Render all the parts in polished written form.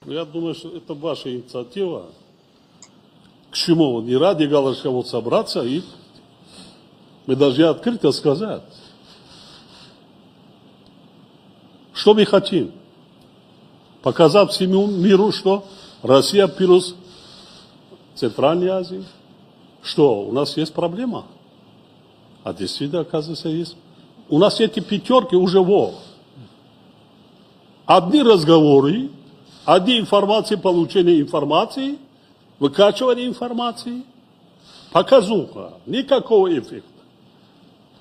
Я думаю, что это ваша инициатива. К чему? Не ради галочка вот собраться, и мы должны открыто сказать, что мы хотим. Показать всему миру, что Россия плюс Центральной Азии, что у нас есть проблема. А действительно, оказывается, есть. У нас эти пятерки уже во. Одни разговоры, одни информации, получение информации, выкачивание информации, показуха, никакого эффекта.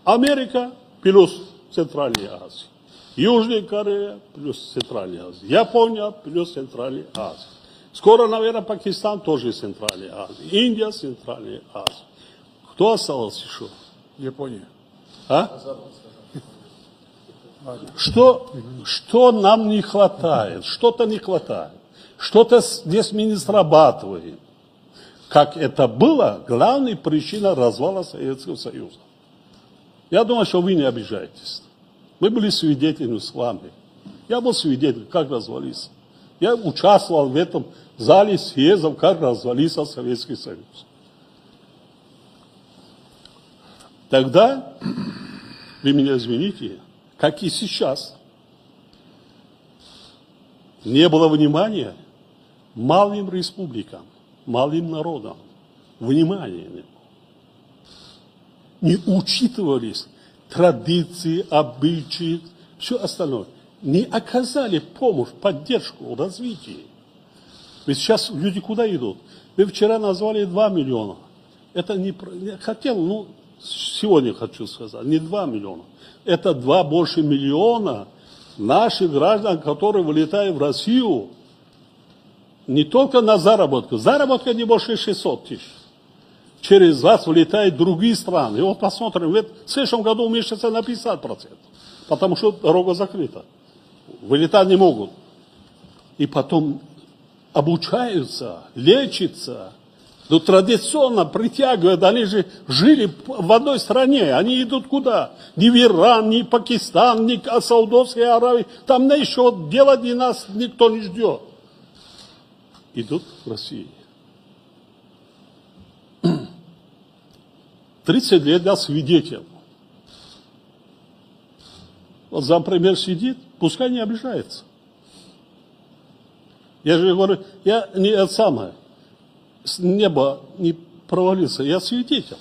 Америка плюс Центральная Азия, Южная Корея плюс Центральная Азия, Япония плюс Центральная Азия. Скоро, наверное, Пакистан тоже Центральная Азия, Индия Центральная Азия. Кто остался еще? Япония. А? Что нам не хватает? Что-то не хватает. Что-то здесь мы не срабатываем. Как это было, главная причина развала Советского Союза. Я думаю, что вы не обижаетесь. Мы были свидетелями с вами. Я был свидетелем, как развалился. Я участвовал в этом зале съездов, как развалился Советский Союз. Тогда, вы меня извините, как и сейчас, не было внимания малым республикам, малым народам. Внимания не было. Не учитывались традиции, обычаи, все остальное. Не оказали помощь, поддержку в развитии. Ведь сейчас люди куда идут? Вы вчера назвали 2 миллиона. Это не хотел, ну, сегодня хочу сказать, не 2 миллиона. Это 2 больше миллиона наших граждан, которые вылетают в Россию не только на заработку. Заработка не больше 600 тысяч. Через вас вылетают другие страны. И вот посмотрим, в следующем году уменьшится на 50%, потому что дорога закрыта. Вылетать не могут. И потом обучаются, лечатся. Но традиционно притягивают, они же жили в одной стране, они идут куда? Ни в Иран, ни в Пакистан, ни в Саудовской Аравии, там еще делать не нас никто не ждет. Идут в Россию. 30 лет я свидетель. Вот зампремьер сидит, пускай не обижается. Я же говорю, я не это самое. С неба не провалился, я свидетель.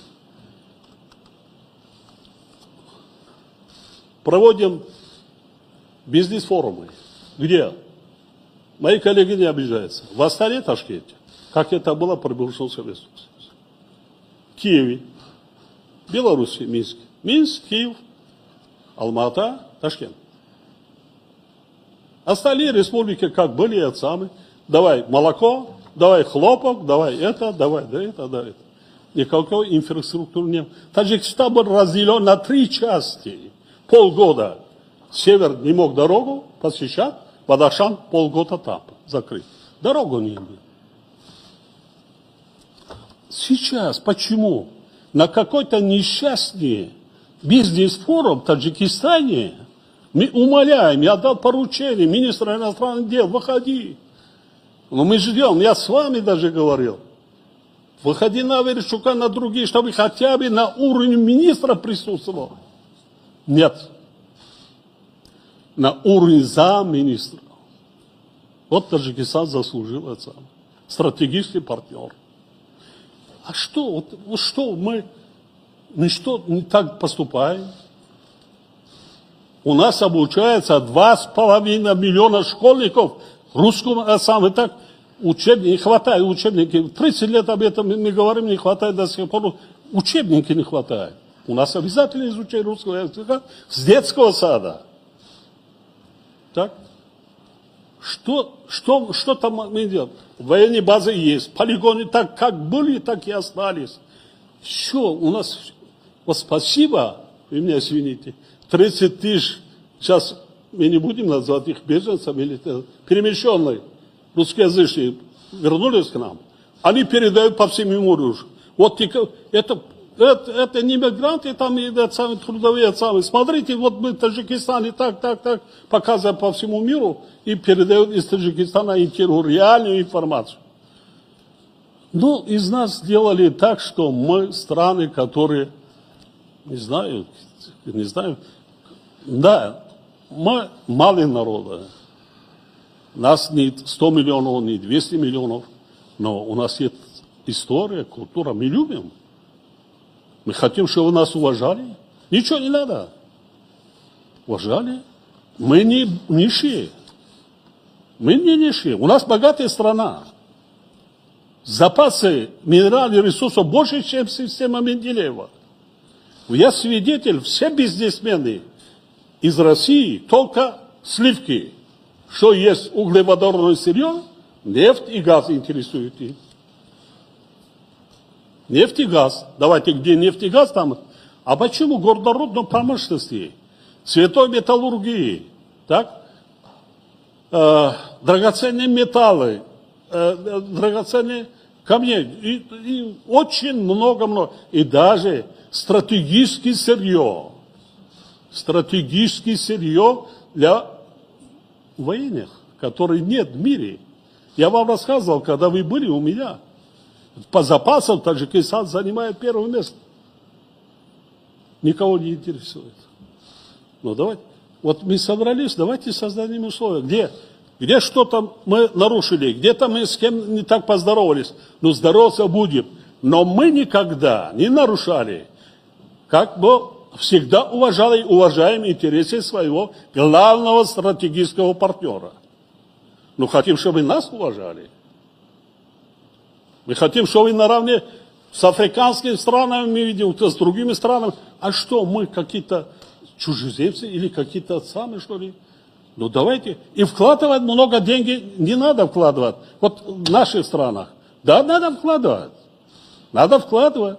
Проводим бизнес-форумы. Где? Мои коллеги не обижаются. В Астане, Ташкенте, как это было при бывшем Советском Союзе. В Киеве, Беларуси, Минск. Минск, Киев, Алмата, Ташкент. Остальные республики как были, это самые. Давай молоко, давай хлопок, давай это, давай да это, да это. Никакой инфраструктуры нет. Таджикистан был разделен на 3 части. Полгода север не мог дорогу посещать, Бадахшан полгода там закрыт. Дорогу не имел. Сейчас почему? На какой-то несчастный бизнес-форум в Таджикистане мы умоляем, я дал поручение министру иностранных дел, выходи. Но мы ждем, я с вами даже говорил. Выходи на Верещука, на другие, чтобы хотя бы на уровне министра присутствовал. Нет. На уровне замминистра. Вот Таджикистан заслужил это. Стратегический партнер. А что, вот что мы что не так поступаем? У нас обучается 2,5 миллиона школьников. Русскому сам и так учебники не хватает, учебники. 30 лет об этом мы говорим, не хватает до сих пор. Учебники не хватает. У нас обязательно изучение русского языка с детского сада. Так? Что там мы делаем? Военные базы есть, полигоны так как были, так и остались. Все, у нас, вот спасибо, вы меня извините, 30 тысяч, сейчас мы не будем называть их беженцами, или перемещенные, русскоязычные, вернулись к нам, они передают по всему миру уже. Вот это Это не мигранты, там и самые трудовые самые. Смотрите, вот мы в Таджикистане так, так, так, показываем по всему миру и передают из Таджикистана интервью, реальную информацию. Ну, из нас сделали так, что мы страны, которые, не знаю, да, мы малый народ. Нас не 100 миллионов, не 200 миллионов, но у нас есть история, культура, мы любим. Мы хотим, чтобы нас уважали. Ничего не надо. Уважали. Мы не нищие. Мы не нищие. У нас богатая страна. Запасы минеральных ресурсов больше, чем система Менделеева. Я свидетель, все бизнесмены из России только сливки. Что есть углеводородное сырье, нефть и газ интересуют их. Нефть и газ. Давайте, где нефть и газ, там. А почему горнорудной промышленности, цветной металлургии, так? Драгоценные металлы, драгоценные камни, и очень много-много. И даже стратегическое сырье. Стратегическое сырье для военных, которых нет в мире. Я вам рассказывал, когда вы были у меня. По запасам Таджикистан занимает первое место. Никого не интересует. Но давайте, вот мы собрались, давайте создадим условия. Где что-то мы нарушили, где-то мы с кем не так поздоровались. Но здороваться будем. Но мы никогда не нарушали, как бы всегда уважали и уважаем интересы своего главного стратегического партнера. Но хотим, чтобы нас уважали. Мы хотим, чтобы наравне с африканскими странами, мы видим, с другими странами. А что, мы какие-то чужеземцы или какие-то сами, что ли? Ну давайте. И вкладывать много денег не надо вкладывать. Вот в наших странах. Да, надо вкладывать. Надо вкладывать.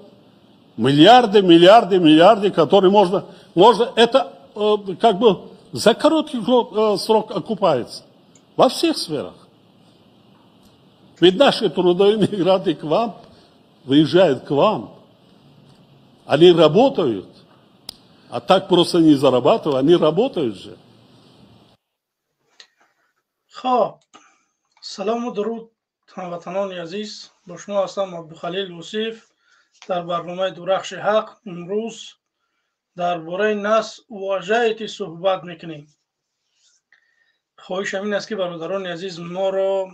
Миллиарды, миллиарды, миллиарды, которые можно это как бы за короткий срок окупается. Во всех сферах. Ведь наши трудовые мигранты к вам, выезжают к вам. Они работают. А так просто не зарабатывают, они работают же. Хоб, салом ва дуруд ҳамватанони азиз. Бо шумо ҳастам Абдухалил Юсуф дар барномаи Дурахши ҳақ. Имрӯз дар бораи нас уважаете суҳбат мекунем. Хоҳишам ин аст ки бародарони азиз моро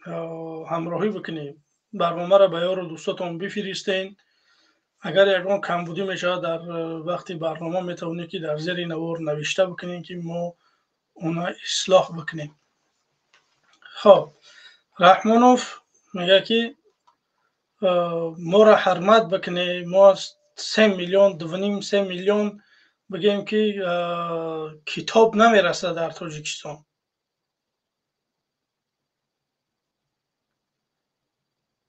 ҳамроҳӣ бикунем, барномаро ба ёру дӯстотон бифиристен. Агар ягон камбудӣ мешавад дар вақти барнома, метавонед ки дар зери навор навишта бикунем, ки мо она ислоҳ бикунем. Хоб, Раҳмонов мегӯяд ки моро ҳурмат бикунем, мо 3 миллион, 2.5-3 миллион бигем ки китоб намерасад дар Тоҷикистон.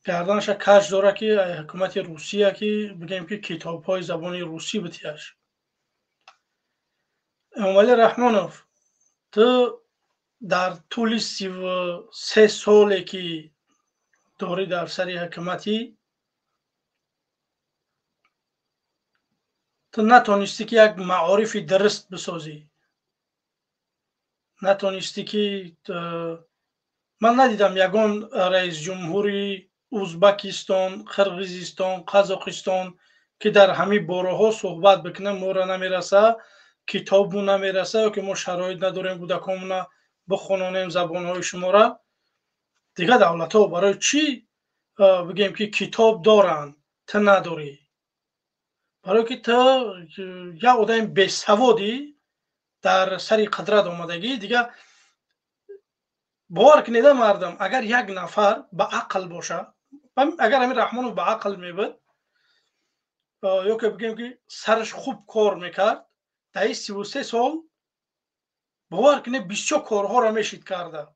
Гарданша каш дора ки ҳукумати Русия ки бигем ки китобҳои забони русӣ битияш. Эмомалӣ Раҳмонов, ту дар тӯли 33 соле ки дорӣ дар сари ҳукуматӣ, ту натонистӣ ки як маорифи дуруст бисозӣ, натонистӣ ки ман надидам ягон раисҷумҳури Узбекистон, Қирғизистон, Қазоқистон ки дар ҳамин бораҳо суҳбат бикунад, моро намераса, китобмон намераса, ё ки мо шароит надорем кӯдаконмона бихононем забонҳои шуморо. Дигар давлатҳо барои чӣ бигем ки китоб доранд, ту надорӣ? Барое ки ту як одами бесаводӣ дар сари қудрат омадагӣ. Дигар бовар кунеда мардум, агар як нафар ба ақл боша, агар ҳамин Раҳмонов ба ақл мебуд, ё ки бигем ки сараш хуб кор мекард, дар ин 33 сол бовар кунед бисёр корҳоро мешид карда.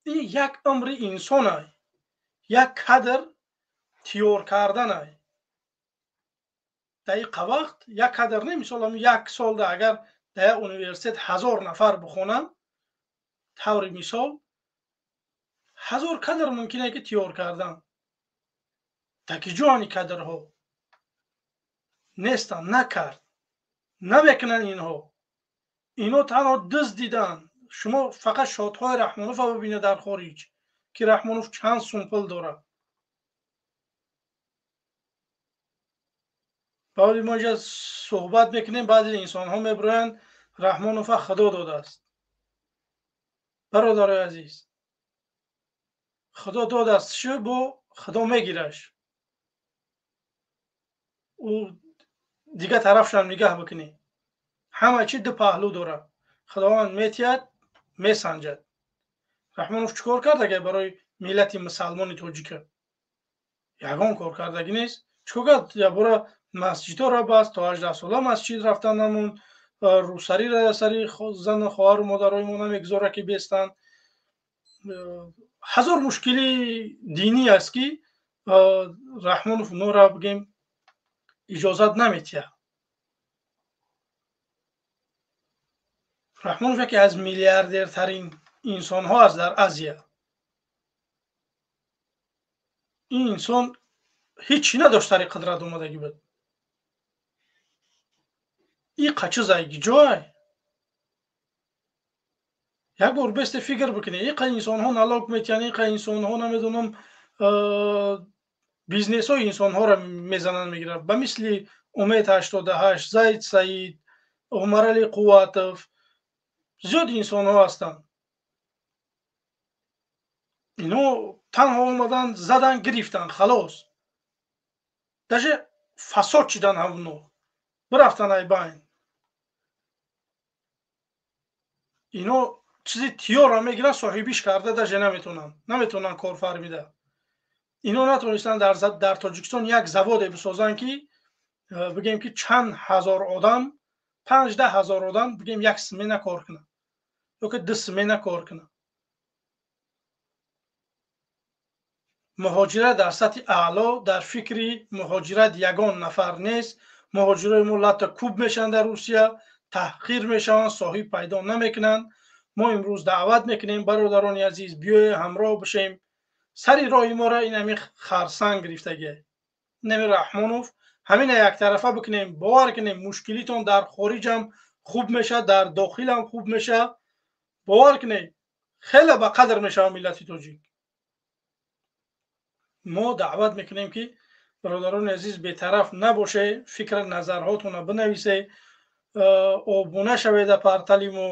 Ин як умри инсонай, як кадр тиёр карданай. Дар ин вақт як кадр не, мисол як солда агар дар як университет 1000 нафар бихонанд, таври мисол 1000 кадр мумкин ки тиёр кардан. Таки ҷони кадрҳо. Нестанд, накард, намекунанд инҳо. Инҳо танҳо дузд диданд. Шумо фақат шодҳои Раҳмонова бибинед дар хориҷ, ки Раҳмонов чанд сум пул дорад. Баъди мо инҷа суҳбат мекунем, баъзе инсонҳо мебироянд Раҳмонова Худо додааст. Бародарои азиз, Худо додааст, шу бо Худо мегираш. Ӯ дигар тарафшам нигаҳ бикунӣ. Ҳама чи ду паҳлӯ дорад. Худованд метиҳад, месанҷад. Раҳмонов чӣ кор кард агар барои миллати мусалмони тоҷика? Ягон кор кардагӣ нест. Чӣ кор кард? Ябора масҷидҳоро баст, то 18 сола масҷид рафтан намонд, рӯсариро сари зану хоҳару модарои мо намегузорад ки бестанд. Ҳазор мушкили динӣ аст, ки Раҳмонов онҳоро бигем иҷозат наметиҳад. Раҳмонов яке аз миллиардертарин инсонҳо аст дар Азия. Ин инсон ҳеҷ чӣ надошт, сари қудрат омадагӣ буд. И қачизай ҷой. Як бор бесте фикр бикунед, иқа инсонҳо налог метиҳанд, иқа инсонҳо намедонам бизнесҳои инсонҳоро мезананд, мегиранд. Ба мисли Умед 88, Зайд Саид, Умарали Қувватов, зиёд инсонҳо ҳастанд. Ино танҳо омадан, задан, гирифтан, халос. Даже фасод шидан ҳамоно. Бирафтан ай байн. Ино чизи тиёрро мегиранд, соҳибиш карда даже наметавонанд. Наметавонанд кор фармида. Ино натавонистанд дар Тоҷикистон як заводе бисозанд, ки бигем ки чанд ҳазор одам, 5-10 ҳазор одам бигем як смена кор кунад ё ки ду смена кор кунад. Муҳоҷират дар сатҳи аъло, дар фикри муҳоҷират ягон нафар нест. Муҳоҷирои мо латта куб мешаванд дар Русия, таҳқир мешаванд, соҳиб пайдо намекунанд. Мо имрӯз даъват мекунем, бародарони азиз, биёед ҳамроҳ бишем. Сари роҳи моро ин ҳамин харсанг гирифтагӣ, ин Раҳмонов, ҳамина яктарафа бикунем. Бовар кунем, мушкилитон дар хориҷам хуб мешавад, дар дохилам хуб мешавад. Бовар кунед, хеле ба қадр мешавад миллати тоҷик. Мо даъват мекунем, ки бародарони азиз бетараф набошед, фикр назарҳотонро бинависед, обуна шавед дар портали мо,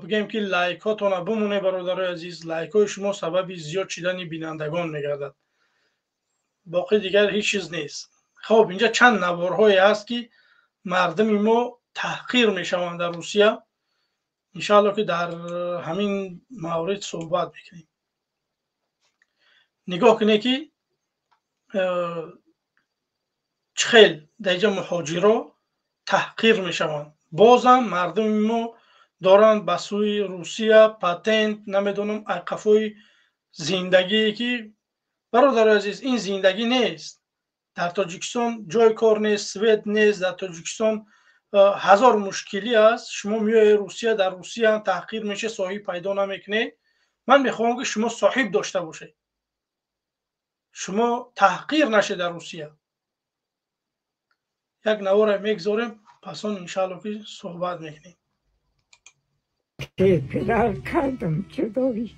бигем ки лайкҳотонро бимонед. Бародарои азиз, лайкҳои шумо сабаби зиёд шидани бинандагон мегардад. Боқӣ дигар ҳеҷ чиз нест. Хоб, инҷа чанд наворҳое ҳаст, ки мардуми мо таҳқир мешаванд дар Русия. Иншаалло ки дар ҳамин маврид суҳбат мекунем. Нигоҳ кунед, ки чӣ хел дар инҷа муҳоҷиро таҳқир мешаванд. Бозам мардуми мо доранд ба сӯи Русия патент, намедонам, айқафои зиндагие, ки бародари азиз, ин зиндагӣ нест. Дар Тоҷикистон ҷои кор нест, свет нест, дар Тоҷикистон ҳазор мушкилӣ аст. Шумо меоед Русия, дар Русия таҳқир мешед, соҳиб пайдо намекунед. Ман мехоҳам, ки шумо соҳиб дошта бошед, шумо таҳқир нашед дар Русия. Як наворе мегзорем, пас он иншаалло ки суҳбат мекунем. Педал кардам чудовищ.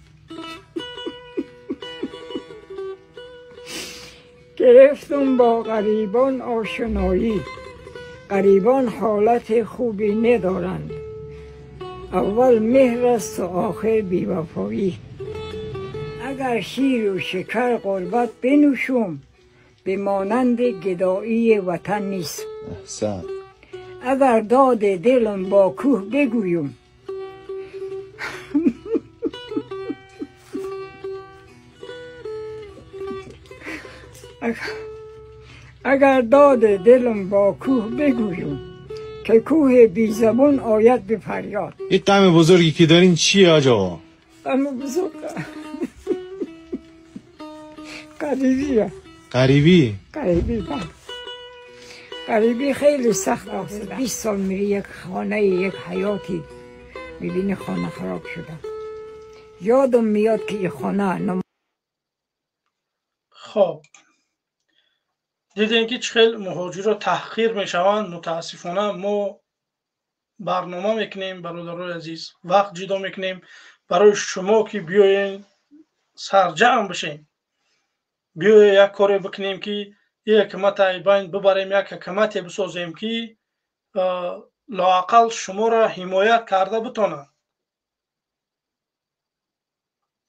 Гирифтум бо ғарибон ошноӣ. Ғарибон ҳолати хубе надоранд. Аввал меҳр аст ва охир бевафоӣ. Агар ширу шакар ғурбат бинӯшум, به مانند گدایی وطن نیست. احسن. اگر داد دلم با کوه بگویم، اگر داد دلم با کوه بگویم، که کوه بی زبان آید به فریاد. یه غم بزرگی که دارین چیه حاج آقا؟ غم بزرگ غریبیه. غریبی؟ غریبی، بله. غریبی خیلی سخت است. 20 سال میری یک خانه، یک حیاتی میبینی خانه خراب شده. یادم میاد که این خانه خب. Дидем ки чӣ хел муҳоҷирро таҳқир мешаванд. Мутаассифона мо барнома мекунем, бародарои азиз, вақт ҷудо мекунем барои шумо ки биёен сарҷамъ бишем, биёе як коре бикунем ки ин ҳукумата айбайн бибарем, як ҳукумате бисозем ки лоақал шуморо ҳимоят карда битонанд.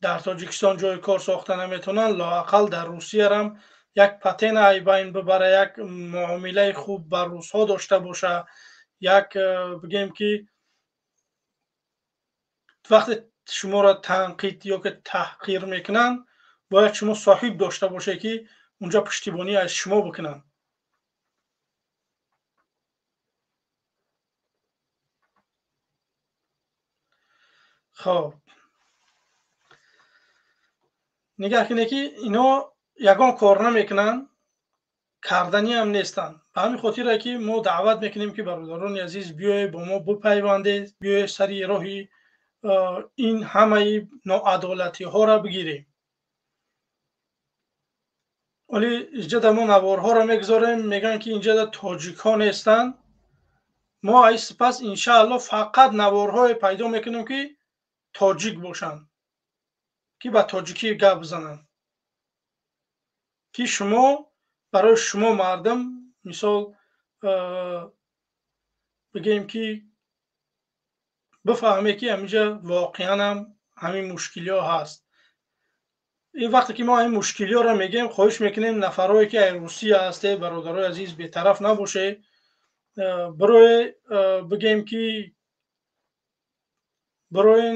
Дар Тоҷикистон ҷои кор сохта наметавонанд, лоақал дар Русиярам як патент айбайн бибара, як муомилаи хуб ба русҳо дошта боша, як бигем ки вақте шуморо танқид ё ки таҳқир мекунанд, бояд шумо соҳиб дошта боше ки унҷа пуштибонӣ аз шумо бикунанд. Хоб, нигаҳ кунед ки ино ягон кор намекунанд, карданиам нестанд. Ба ҳамин хотире ки мо даъват мекунем ки бародарони азиз, биёед бо мо бипайвандед, биёед сари роҳи ин ҳамаи ноадолатиҳоро бигирем. Вале инҷа мо наворҳоро мегузорем, мегӯянд ки инҷа тоҷикҳо нестанд. Мо ай сипас иншаалло фақат наворҳое пайдо мекунем ки тоҷик бошанд, ки ба тоҷикӣ гап бизананд, ки шумо барои шумо мардум мисол бигем ки бифаҳме ки ҳаминҷа воқеан ҳам ҳамин мушкилиҳо ҳаст. Ин вақте ки мо ҳамин мушкилиҳоро мегӯем, хоҳиш мекунем нафарое ки ай Русия ҳастед, бародарои азиз, бетараф набошед, барои бигем ки барои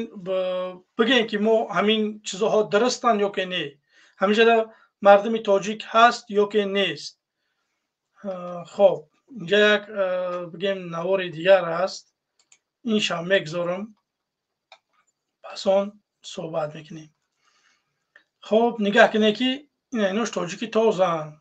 бигем ки мо ҳамин чизҳо дурустанд ё ки не, ҳаминҷа мардуми тоҷик ҳаст ё ки нест. Хоб, инҷа як бигем навори дигар ҳаст, иншам мегузорам, пас он суҳбат мекунем. Хоб, нигаҳ кунед ки инош тоҷики тозаанд.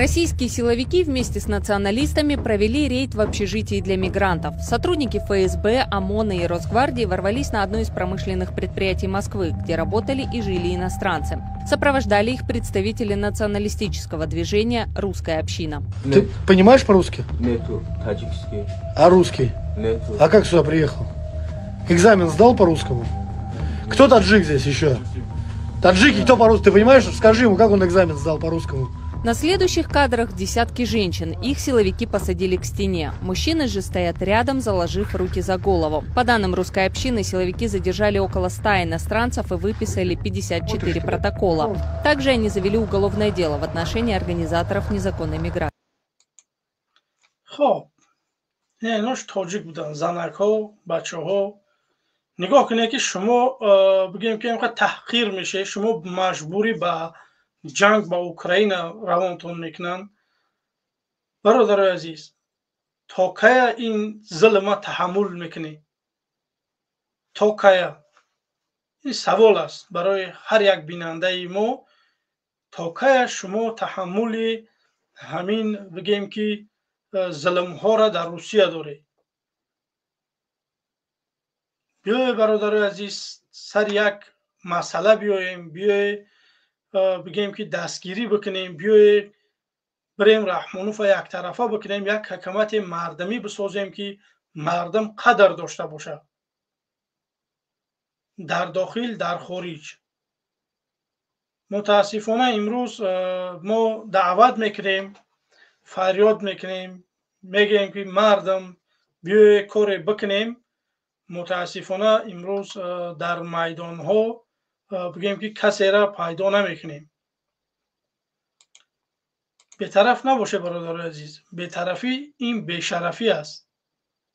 Российские силовики вместе с националистами провели рейд в общежитии для мигрантов. Сотрудники ФСБ, ОМОНа и Росгвардии ворвались на одно из промышленных предприятий Москвы, где работали и жили иностранцы. Сопровождали их представители националистического движения «Русская община». Ты понимаешь по-русски? Нету, таджикский. А русский? Нету. А как сюда приехал? Экзамен сдал по-русскому? Кто таджик здесь еще? Таджики, кто по-русски? Ты понимаешь? Скажи ему, как он экзамен сдал по-русскому. На следующих кадрах десятки женщин. Их силовики посадили к стене. Мужчины же стоят рядом, заложив руки за голову. По данным русской общины, силовики задержали около 100 иностранцев и выписали 54 протокола. Также они завели уголовное дело в отношении организаторов незаконной миграции. Хоб, инош тоҷик буданд, занакҳо, бачаҳо. Нигоҳ кунед ки шумо бигем ки инқадр таҳқир мешавед, шумо маҷбурӣ ба ҷанг ба Украина равонтон мекунанд. Бародарои азиз, то кая ин зулма таҳаммул мекунӣ? То кая? Ин савол аст барои ҳар як бинандаи мо. То кая шумо таҳаммули ҳамин бигем ки зулмҳоро дар Русия доред? Биёед бародарои азиз, сари як масъала биёем, биёед бигем ки дастгирӣ бикунем, биёед бирем Раҳмонова яктарафа бикунем, як ҳукумати мардумӣ бисозем ки мардум қадр дошта бошад дар дохил, дар хориҷ. Мутаассифона имрӯз мо даъват мекунем, фарёд мекунем, мегӯем ки мардум биёед коре бикунем. Мутаассифона имрӯз дар майдонҳо бигӯем ки касеро пайдо намекунем. Бетараф набошед бародарои азиз, бетарафӣ ин бешарафӣ аст,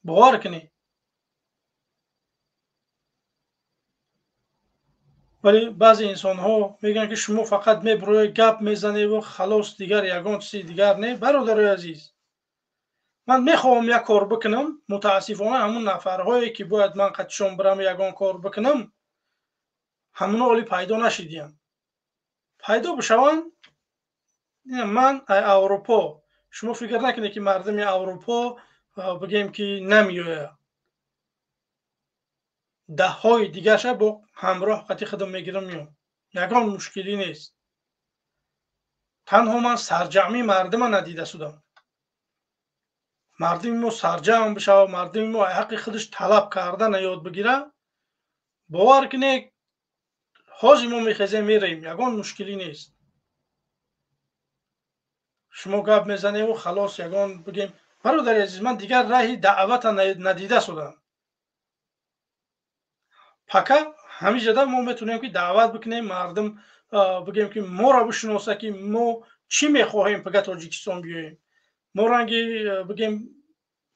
бовар кунед. Вале баъзе инсонҳо мегӯянд ки шумо фақат мебуроед, гап мезаневу халос, дигар ягон чизи дигар не. Бародарои азиз, ман мехоҳам як кор бикунам, мутаассифона ҳамун нафарҳое ки бояд ман қатишон бирам ягон кор бикунам, ҳамуно оли пайдо нашидиянд. Пайдо бишаванд, ман Аврупо, шумо фикр накунед ки мардуми Аврупо бигем ки намеояд. Даҳҳои дигарша бо ҳамроҳ қати худам мегирам меом, ягон мушкилӣ нест. Танҳо ман сарҷамъи мардима надида шудам. Мардими мо сарҷамъ бишава, мардими мо ҳаққи худаш талаб кардана ёд бигира. Бовар кунед, ҳозир мо мехезем меравем, ягон мушкилӣ нест. Шумо гап мезаневу халос, ягон бигем. Бародари азиз, ман дигар раҳи даъвата надида шудам. Пока ҳамиҷада мо метавонем ки даъват бикунем мардум, бигем ки моро бишиноса, ки мо чӣ мехоҳем, пага Тоҷикистон биёем. Мо ранги бигем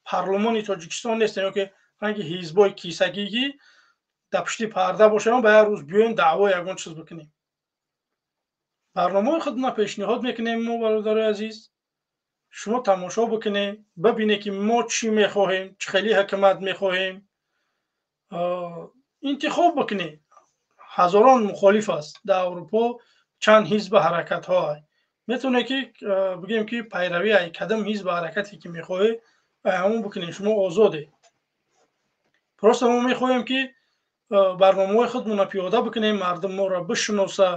парлумони Тоҷикистон нестем, ё ки ранги ҳизбои кисагӣ ки дар пушти парда бошем, ба як рӯз биёем даъво ягон чиз бикунем. Барномаҳои худна пешниҳод мекунем мо, бародарои азиз. Шумо тамошо бикунед, бибинед ки мо чӣ мехоҳем, чӣ хеле ҳукумат мехоҳем. Интихоб бикунед. Ҳазорон мухолиф аст дар Аврупо, чанд ҳизба ҳаракатҳо. Метавонед ки бигем ки пайравӣ ай кадом ҳизба ҳаракате ки мехоҳед, ҳамон бикунед, шумо озодед. Просто мо мехоҳем ки барномаҳои худмонро пиёда бикунем, мардум моро бишиноса,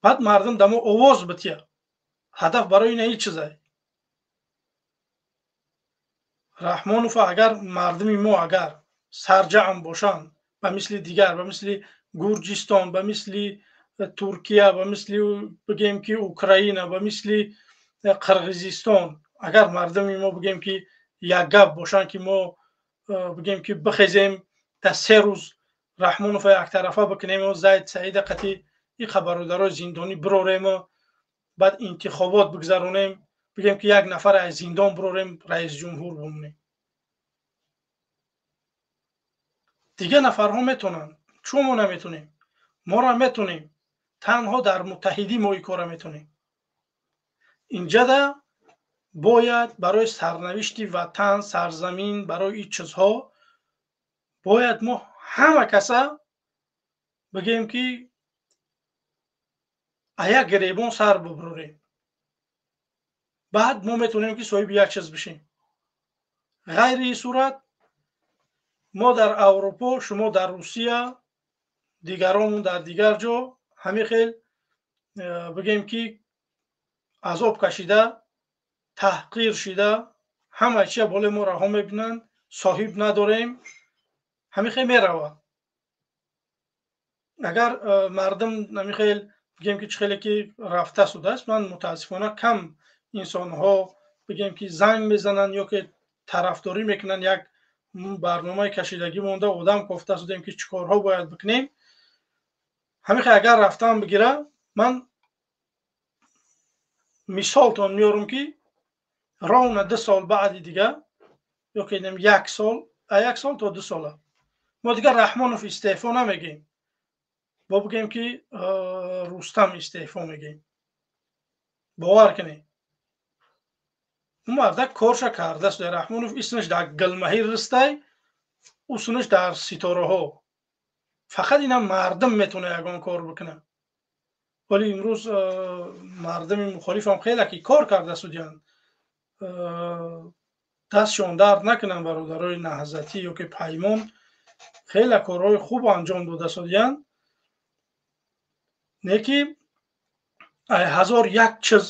баъд мардум да мо овоз бития. Ҳадаф барои ина ҳеҷ чизай. Раҳмонов агар мардуми мо агар сарҷамъ бошанд, ба мисли дигар, ба мисли Гурҷистон, ба мисли Туркия, ба мисли бигем ки Украина, ба мисли Қирғизистон, агар мардуми мо бигем ки як гап бошанд, ки мо бигем ки бихезем дар 3 рӯз Раҳмонова яктарафа бикунем, Зайд Саида қати иқа бародарои зиндонӣ бирорем, баъд интихобот бигзаронем, бигем ки як нафар аз зиндон бирорем, раис ҷумҳур бимонем. Дигар нафарҳо метавонанд, чун мо наметавонем? Моро метавонем, танҳо дар муттаҳидӣ мо ин корро метавонем. Инҷада бояд барои сарнавишти ватан, сарзамин, барои ин чизҳо бояд мо ҳама каса бигем ки як гиребон сар бубурем. Баъд мо метавонем ки соҳиби як чиз бишем. Ғайри ин сурат мо дар Аврупо, шумо дар Русия, дигаронмон дар дигар ҷо ҳамин хел бигем ки азоб кашида, таҳқир шида, ҳама чия болои мо раҳо мебинанд, соҳиб надорем, ҳамин хел меравад. Агар мардум ҳамин хел бигем ки чӣ хеле ки рафта шудааст, ман мутаассифона кам инсонҳо бигем ки занг мезананд ё ки тарафдорӣ мекунанд. Як барномаи кашидагӣ монда, одам кофта шудем ки чӣ корҳо бояд бикунем. Ҳамин хел агар рафтан бигира, ман мисолтон меорам ки ровно 2 сол баъди дигар, ё ки 1 сол, 1 сол то 2 сола мо дигар Раҳмонов истеъфо намегем, бо бигем ки Рустам истеъфо мегем. Бовар кунед, ӯ мардак корша кардааст. Раҳмонов исмаш дар гилмаҳир ристай, усунаш дар ситораҳо. Фақат ина мардум метавонад ягон кор бикунад. Вале имрӯз мардуми мухолифам хеле ки кор карда судянд, дастшон дард накунанд бародарои Наҳзатӣ ё ки Паймон, хеле корҳои хуб анҷом дода судянд. Не ки 1001 чиз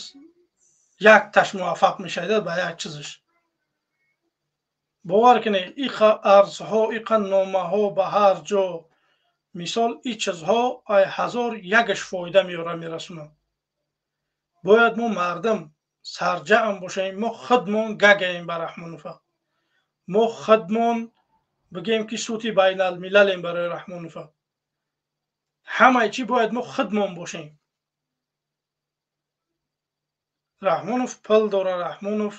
якташ муваффақ мешавад ба як чизаш. Бовар кунед, иқа арзҳо, иқа номаҳо ба ҳар ҷо, мисол ин чизҳо 1001-аш фоида меора мерасонанд. Бояд мо мардум сарҷамъ бошем, мо худмон гагаем ба Раҳмонова, мо худмон бигем ки сути байналмилалем барои Раҳмонова. Ҳамаи чӣ бояд мо худмон бошем. Раҳмонов пул дора, Раҳмонов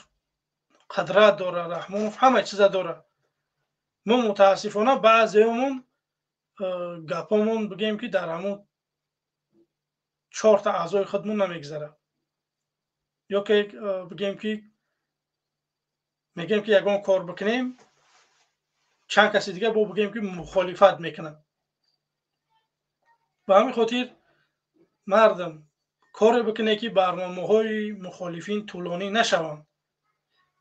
қудрат дора, Раҳмонов ҳама чиза дора. Мо мутаассифона баъзеомон гапомон бигем ки дар ҳамон 4 аъзои худмон намегзарад, ё ки бигем ки мегем ки ягон кор бикунем, чанд каси дига бо бигем ки мухолифат мекунанд. Ба ҳамин хотир мардум коре бикунед ки барномаҳои мухолифин тӯлонӣ нашаванд.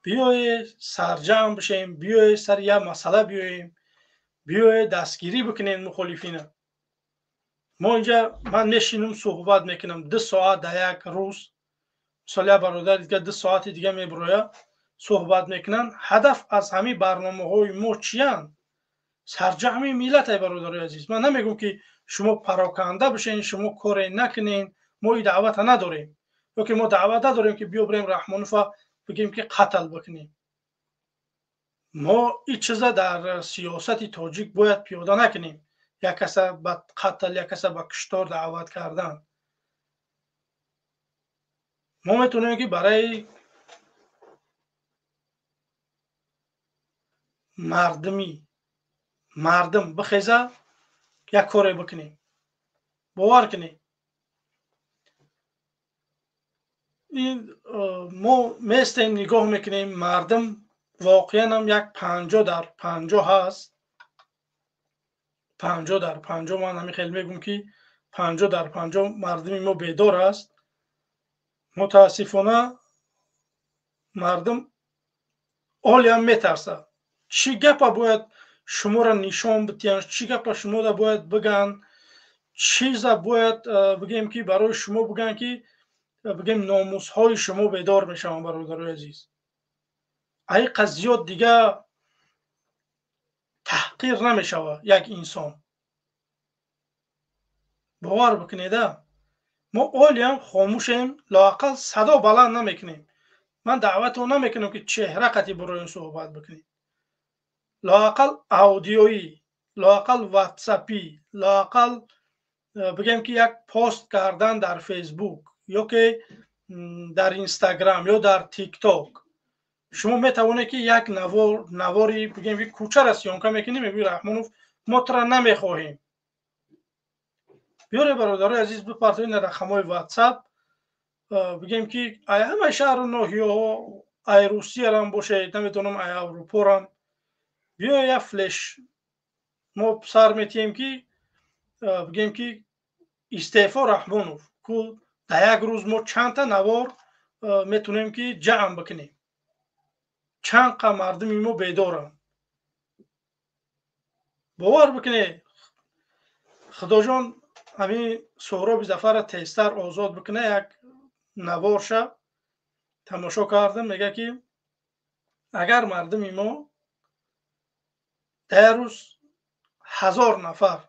Биёед сарҷамъ бишем, биёед сари як масъала биёем, биёед дастгирӣ бикунем мухолифина. Мо инҷа ман мешинам, суҳбат мекунам 2 соат дар як рӯз. Мисол, як бародар дига 2 соати дига мебироя, суҳбат мекунанд. Ҳадаф аз ҳамин барномаҳои мо чиянд? Сарҷамъи миллат, ай бародарои азиз. Ман намегӯм, ки шумо пароканда бишен, шумо коре накунен. Мо и даъвата надорем, ё ки мо даъват надорем, ки биё бирем Раҳмонова бигем, ки қатл бикунем. Мо ин чиза дар сиёсати тоҷик бояд пиёда накунем, як каса ба қатл, як каса ба куштор даъват кардан. Мо метавонем, ки барои мардумӣ мардум бихеза, як коре бикунем. Бовар кунем, мо местем, нигоҳ мекунем, мардум воқеан ҳам як 50 дар 50 ҳаст. 50 дар 50. Ман ҳамин хел мегӯм, ки 50 дар 50 мардуми мо бедор аст. Мутаассифона, мардум олиам метарсад. Чӣ гапа бояд шуморо нишон бидиҳанд, чӣ гапа шуморо бояд бигӯянд, чиза бояд бигӯем, ки барои шумо бигӯянд, ки бигӯем номусҳои шумо бедор мешаванд? Бародарои азиз, аиқа зиёд дига таҳқир намешавад як инсон. Бовар бикунеда, мо олиам хомӯшем, лоақал садо баланд намекунем. Ман даъватон намекунам, ки чеҳра қати бироем суҳбат бикунем. Лоақал аудиоӣ, лоақал ватсапӣ, лоақал бигем, ки як пост кардан дар Фейсбук ё ки дар Инстаграм ё дар Тикток. Шумо метавонед, ки як навори, бигем, ки кӯчара съёмка мекунӣ, мегӯи: «Раҳмонов, мо тура намехоҳем». Биёре, бародарои азиз, бипартоед на рақамҳои Ватсап, бигем, ки ай ҳамаи шаҳру ноҳияҳо, ай Русиярам бошед, намедонам, ай Аврупорам биё, як флеш мо сар метиҳем, ки бигем, ки истеъфо Раҳмонов ку. Дар як рӯз мо чандта навор метавонем, ки ҷамъ бикунем? Чанд қа мардуми мо бедоранд? Бовар бикунед, Худоҷон ҳамин Соҳроби Зафарра тезтар озод бикуна. Як наворша тамошо кардам, мега, ки агар мардуми мо дар як рӯз 1000 нафар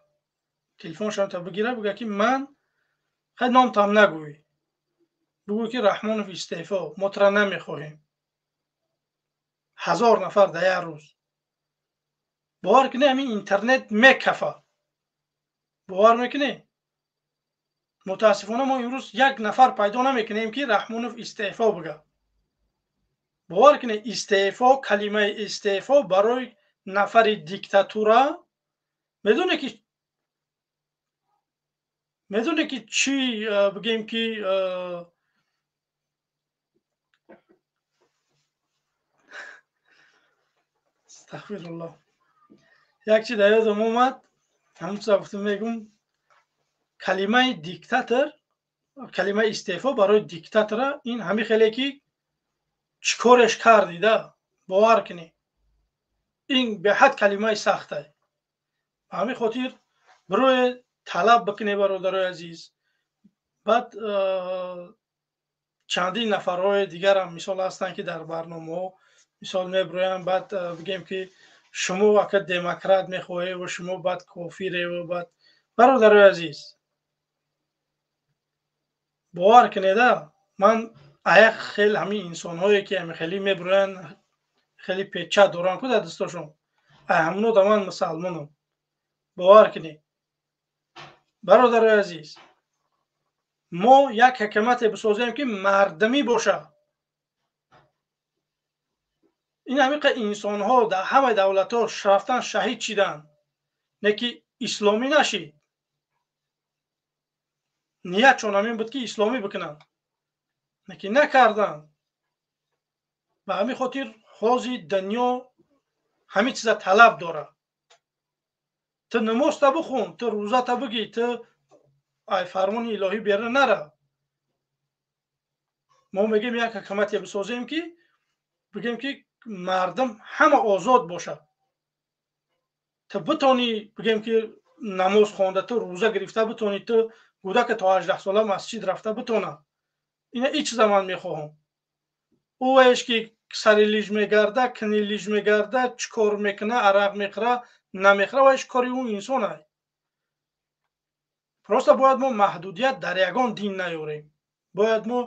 телефоншонта бигира, бигӯя, ки ман хай номтам нагӯй, бигӯй, ки Раҳмонов истеъфо, мо тура намехоҳем, 1000 нафар дар як рӯз, бовар кунед, ҳамин интернет мекафа. Бовар мекунед? Мутаассифона, мо имрӯз як нафар пайдо намекунем, ки Раҳмонов истеъфо бигӯяд. Бовар кунед, истеъфо, калимаи истеъфо барои нафари диктатура медоне ки чӣ, бигем, ки астағфируллоҳ, як чи дар ёдам омад, ҳамун чиза гуфтам, мегум: калимаи диктатор, калимаи истеъфо барои диктатора ин ҳамин хеле, ки чӣ кореш кардида. Бовар кунед, ин беҳад калимаи сахтай. Ба ҳамин хотир бироe талаб бикунед, бародарои азиз. Баъд чандин нафарҳои дигарам мисол ҳастанд, ки дар барномаҳо мисол мебироянд. Баъд бигем, ки шумо ака демократ мехоҳеву шумо баъд кофиреву баъд. Бародарои азиз, бовар кунеда, ман аяк хел ҳамин инсонҳое, ки ҳами хеле мебироянд, хеле печать доранд ку дар дастошон, ай ҳамуно да ман мусалмонам. Бовар кунед, бародарои азиз, мо як ҳукумате бисозем, ки мардумӣ бошад. Ин ҳамиқа инсонҳо дар ҳамаи давлатҳо рафтан, шаҳид шиданд, не ки исломӣ нашид. Ниятшон ҳамин буд, ки исломӣ бикунанд, не ки накарданд. Ба ҳамин хотир ҳозир дунё ҳамин чиза талаб дорад. Ту намозта бихун, ту рӯзата бигӣ, ту ай фармони илоҳӣ берун нара. Мо мегӯем, як ҳукумате бисозем, ки бигӯем, ки мардум ҳама озод бошад. Ту битонӣ, бигӯем, ки Намоз хонда, ту рӯза гирифта битонӣ, ту кӯдака то 18 сола масҷид рафта битонад. Ина и чиза ман мехоҳам. Ӯ ваеш ки сари лиж мегарда, кини лиж мегарда, чӣ кор мекуна, арақ мехӯра, намехӯра, ваеш кори ӯ инсон ай. Просто бояд мо маҳдудият дар ягон дин наёрем. Бояд мо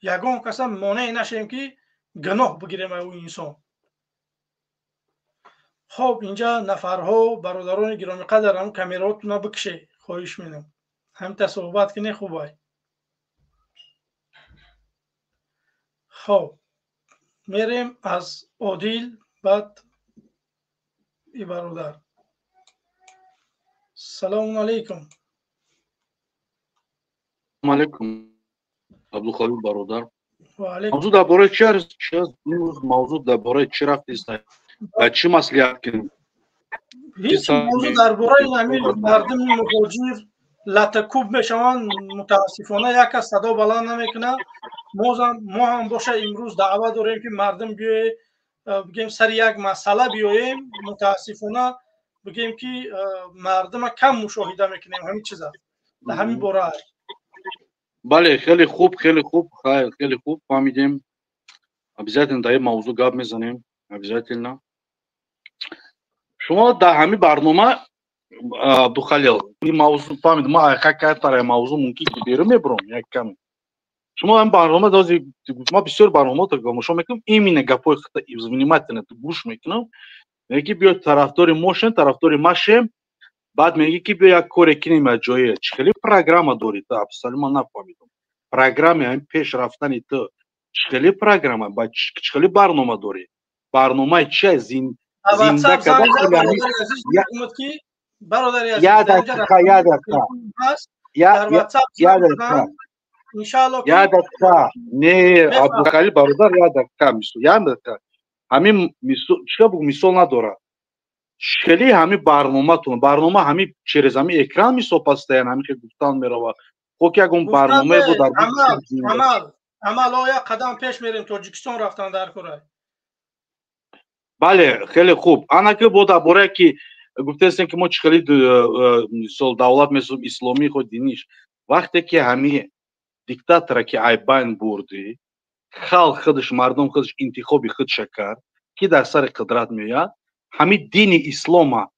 ягон каса монеъ нашем, ки гуноҳ бигирем ӯ инсон. Хоб, инҷа нафарҳо, бародарони гиромиқадр, ҳам камераотуна бикше, хоҳиш менам, ҳамита суҳбат кунӣ, хубай. Хоб, мерем аз Одил, баъд и бародар. Салому алайкум. Алайкум, Абдухалил бародар. Мавзӯъ дар бораи чи аст? Мавзӯъ дар бораи чӣ рафтист? Чӣ маслиҳат кунем? Ҳеҷ. Мавзӯъ дар бораи ҳамин мардуми муҳоҷир латакӯб мешаванд. Мутаассифона, як кас садо баланд намекунад. Мо ҳам боша имрӯз даъва дорем, ки мардум биёе, бигем, сари як масъала биёем. Мутаассифона, бигем, ки мардума кам мушоҳида мекунем. Ҳамин чиза, дар ҳамин бора. Бале, хеле хуб, хеле хуб, хайр, хеле хуб фаҳмидем. Обязательно дар ин мавзӯъ гап мезанем, обязательно. Шумо дар ҳамин барнома, Абдухалил, ин мавзӯъ фаҳмид, ма айха картара мавзӯъ мумкин ки берун мебурам як каме. Шумо ҳамин барнома дози, ма бисёр барномаҳо тамошо мекунам, именно гапҳои худта внимательно гӯш мекунам. Мега ки биё тарафдори мо шем, тарафдори ма шем, баъд меги ки биё як коре кинем аз ҷое. Чӣ хеле программа дорӣ ту? Абсолютно ман нафаҳмидам. Программаи ҳамин пеш рафтани ту чӣ хеле программа, чӣ хеле барнома дорӣ? Барномаи чи? Зинда кардан бародари. Я дақиқа, я дақиқа, я дақиқа, я дақиқа. Не, Абдухалил бародар, я дақиқа, я дақиқа. Ҳамин чӣ буг, мисол надорад. Хеле ҳамин барноматон, барнома ҳамин через ҳамин экран мисол постоянно ҳамин хел гуфтан меравад. Хо ки ягон барномае буд дар Амал, амал, як қадам пеш мерем, Тоҷикистон рафтан дар кора. Бале, хеле хуб. Ана ки бо дар бораe ки гуфтаестем, ки мо чӣ хеле мисол давлат месозем, исломӣ, хо диниш. Вақте ки ҳамин диктатора ки айбайн бурдӣ, халқ худаш, мардум худаш интихоби худша кард, ки дар сари қудрат меояд, ҳамин дини ислома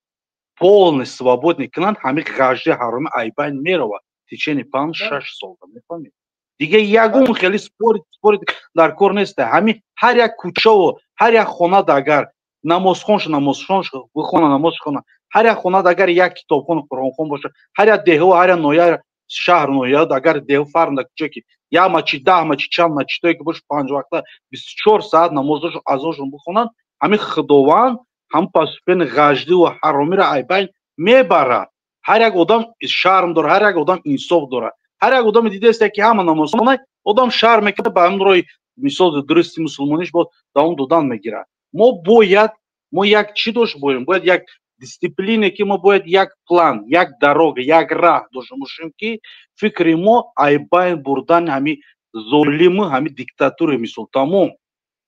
полный свободный кунанд, ҳамин ғажди ҳароми айбайн меравад течение 5-6 сол, мефаҳмед? Дига ягон хеле спорить дар кор неста. Ҳамин ҳар як кӯчаву ҳар як хонада агар намозхонш намозхонш бихона, намоз хона, ҳар як хонада агар як китобхон, қуръонхон боша, ҳар як деҳу, ҳар як ноҳия, шаҳр, ноҳия, агар деҳу фарм дар кӯча ки як мачид, 10 мачид, чанд мачидое ки боша, панҷ вақта 24 саат намозошон, азошон бихонанд, ҳамин Худованд ҳам постепенно ғаждиву ҳаромиро айбайн мебарад. Ҳар як одам шарм дорад, ҳар як одам инсоф дорад. Ҳар як одаме дидааст, ки ҳама намозхона, одам шарм мекунад, ба ҳамин роҳи мисол дурусти мусулмониш бо давом додан мегирад. Мо бояд, мо як чӣ дошта боем? Бояд як дисциплине, ки мо бояд як план, як дорога, як раҳ дошта бошем, ки фикри мо айбайн бурдани ҳамин золиму ҳамин диктатури мисол, тамом.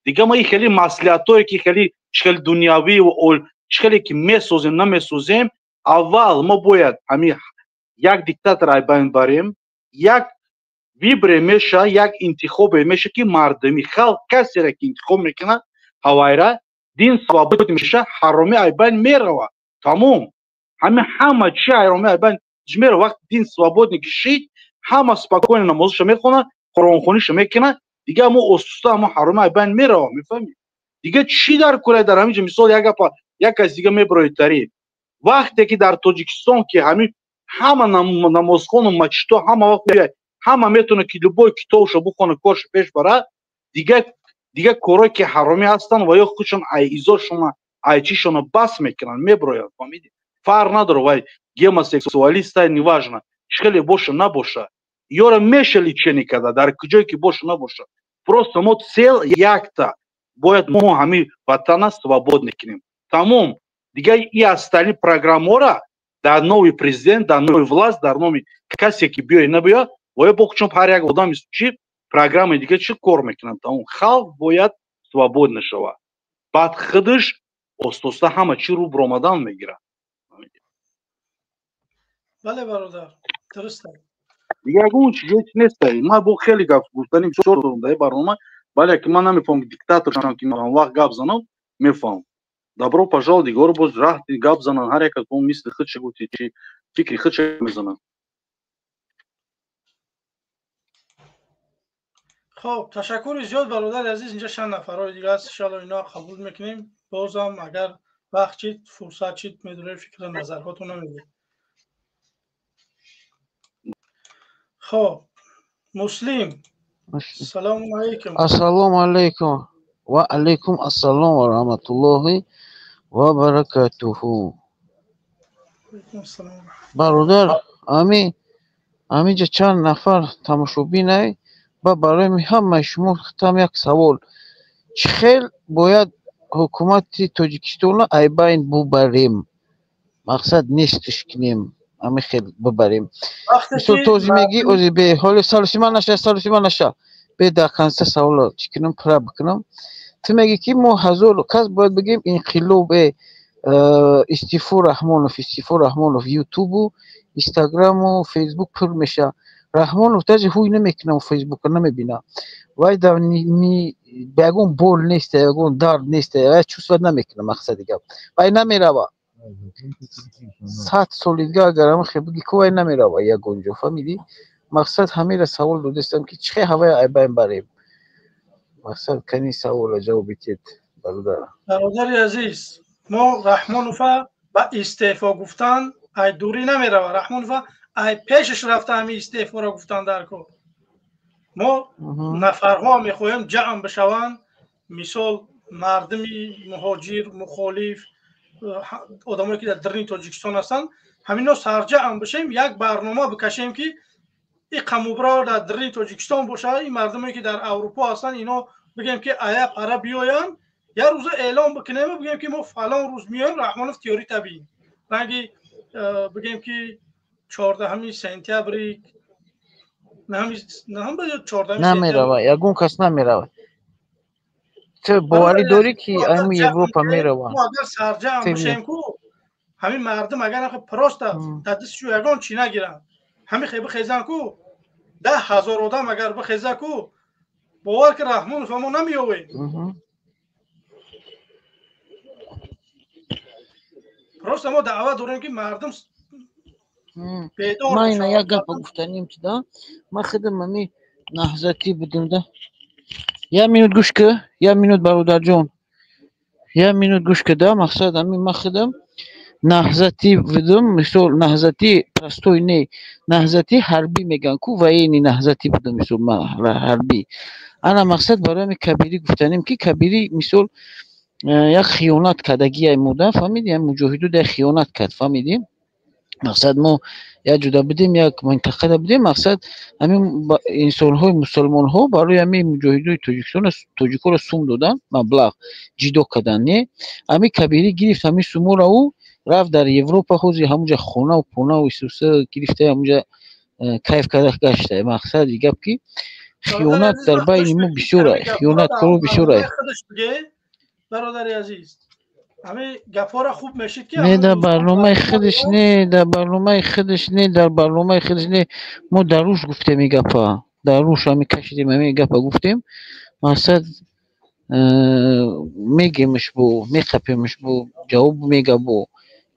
Дига мо и хеле маслиҳатое ки хеле хеле дунявию чӣ хеле ки месозем, намесозем, аввал мо бояд ҳамин як диктатор айбайн барем, як выбор меша, як интихобе меша, ки мардуми халқ касере ки интихоб мекунад, ҳавайра дин свободный меша, ҳароми айбайн мерава, тамом. Ҳамин ҳама чи ҳароми айбайн мерава. Вақти дин свободный ки шид, ҳама спокойно намозаша мехонад, қуръонхониша мекунад, дига мо оҳиста ҳамо ҳароми айбайн мерава, мефаҳмед? Дига чӣ дар кора дар ҳамин ҷо? Мисол, як гапа як кас дига мебарои тари. Вақте ки дар Тоҷикистон ки ҳамин ҳама намозхону мачидҳо ҳама вақт, ҳама метавонад ки любой китобшо бихона, коршо пеш барад, дига корое ки ҳаромӣ ҳастанд ва ё худшон ай изошона, ай чишона бас мекунанд, меброянд, фаҳмидӣ? Фарқ надорад, вай гомосексуалиста, неважно, чӣ хеле боша, набоша, ёро меша лечение карда, дар куҷое ки боша, набоша. Просто мо цель якта, бояд мо ҳамин ватана свободный кунем, тамом. Дига и остальные программора дар новый президент, дар новый власть, дар номи касе ки биёй, набиёяд, бояд бо чун ҳар як одам чи программаи дига чӣ кор мекунанд, тамом. Халқ бояд свободно шавад, баъд худаш оста оста ҳама чӣ рӯ биромадан мегирад. Бале бародар, дуруст аст. Дигар ягон чиз нест. Ман бо хеле гап гуфтани бисёр дорам дар барнома, вале ки ман намефаҳмам диктатор шавам ки он вақт гап занам, мефаҳмам. Добро пожаловать, дигаро боз раҳ гап занан, ҳар як аз мо мисли худша гуфти чи фикри худша мезанад. Хоб, ташаккури зиёд бародари азиз. Инҷа чанд нафарҳои дига аст, иншоалло ино қабул мекунем. Бозам агар вақт чид, фурсат чид, медорем фикру назарҳотонро мегӯем. Хоб, Муслим, салому алайкум. Ассалому алайкум. Ва алайкум ассалом ва раҳматуллоҳи ва баракатуҳу. Бародар, амиҷа чанд нафар тамошобинай ва барои ҳамаи шумо худам як савол. Чӣ хел бояд ҳукумати Тоҷикистонро айбайн бубарем? Мақсад нестш кунем, ами хел бубарем. Мисол този мегӣ, ози бе ҳоли салосима наша, салосима наша. Бе дар конца саволо чӣ кунам, пура бикунам. Ту мегӣ ки мо ҳазор кас бояд бигем инқилоб истифо Раҳмонов, истифо Раҳмонов, Ютубу, Инстаграму, Фейсбук пур меша. Раҳмонов даже ҳуй намекунам, Фейсбука намебина. Вай дар ба ягон бол нест, ягон дард нест, вай чувствовать намекунам мақсади гап. Вай намерава. 100 соли дига агар ҳама хел бигӣ ку вай намерава ягон ҷо, фаҳмидӣ? Мақсад ҳамеро савол додастам ки чӣ хел ҳавая айбайн барем. Мақсад кани савола ҷавоб бидиҳед бародар. Бародари азиз, мо Раҳмонова ба истеъфо гуфтан ай дурӣ намерава. Раҳмонова ай пешаш рафта ҳами истеъфоро гуфтан дар кор. Мо нафарҳо мехоҳем ҷамъ бишаванд, мисол мардуми муҳоҷир, мухолиф, одамое ки дар даруни Тоҷикистон ҳастанд, ҳамино сарҷамъ бишем, як барнома бикашем ки ин қамубро дар даруни Тоҷикистон бошад, ин мардуме ки дар Аврупо ҳастанд, ино бигем ки ая пара биёянд, як рӯза эълон бикунем ва бигем ки мо фалон рӯз меоем, Раҳмонов тиёрӣ табиӣ. Ранги бигем ки 14 сентябри намерава, ягон кас намерава. Ту боварӣ дорӣ ки ами Европа мерава? Агар сарҷамъ бишем ку ҳамин мардум агар просто дар дастшу ягон чӣ нагиранд, ҳамин хел бихезанд ку 10 000 одам агар бихеза ку, бовар ки Раҳмонов мо намеёвем. Просто мо даъват дорем ки мардум ман ина як гапа гуфтаним ки да ман худам ами наҳзатӣ будем да. Як минут гӯш ки, як минут бародарҷон, як минут гӯш ки да. Мақсад ами ман худам наҳзатӣ будем, мисол наҳзатӣ простой не, наҳзатӣ ҳарбӣ мегӯянд ку, военный наҳзатӣ будем, мисол ман ҳарбӣ. Ана мақсад барои ами Кабирӣ гуфтанем ки Кабирӣ мисол як хиёнат кардагиай мода, фаҳмидӣ? Муҷоҳиду да хиёнат кард, фаҳмидӣ? Мақсад мо як ҷуда будем, як минтақада будем. Мақсад ҳамин инсонҳои мусулмонҳо барои ҳамин муҷоҳидои Тоҷикистон тоҷикоро сум доданд, маблағ ҷидо карданд, не? Ҳамин Кабирӣ гирифт ҳамин суморо, ӯ рафт дар Европа, ҳозир ҳамунҷа хонаву понаву исуса гирифта, ҳамунҷа кайф карда гашта. Мақсади гап ки хиёнат дар байни мо бисёр, хиёнаткоро бисёр. Бародари азиз, ҳамин гапҳоро хуб мешид ки не дар барномаи худаш, не дар барномаи худаш, не дар барномаи худаш, не. Мо дар руш гуфтем ин гапа, дар руш ҳамин кашидем, ҳамин гапа гуфтем. Мақсад мегемш бо меқапемш бо ҷавоб мега бо.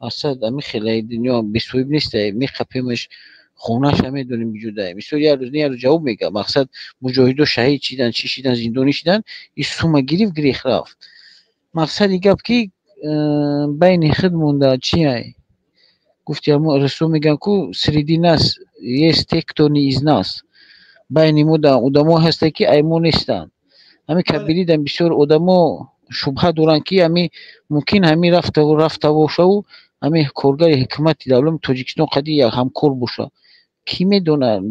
Мақсад ҳамин хелаи дунё бесоҳиб нест, меқапемш, хонаша медонем биҷудае. Мисол як рӯз не як рӯз ҷавоб мега. Мақсад муҷоҳидо шаҳид шидан, чӣ шидан, зиндонӣ шидан, ин сума гирифт, гирех рафт. Мақсади гап ки байни худ монда чиай? Гуфти ҳамо расул мегӯянд ку среди нас есть те, кто не из нас. Байни мо одамо ҳастанд ки ай мо нестанд. Ҳамин Кабиридан бисёр одамо шубҳа доранд ки ҳамин мумкин ҳамин рафта бошаву ҳамин коргари ҳукумати давлати Тоҷикистон қади як ҳамкор боша. Кӣ медонад?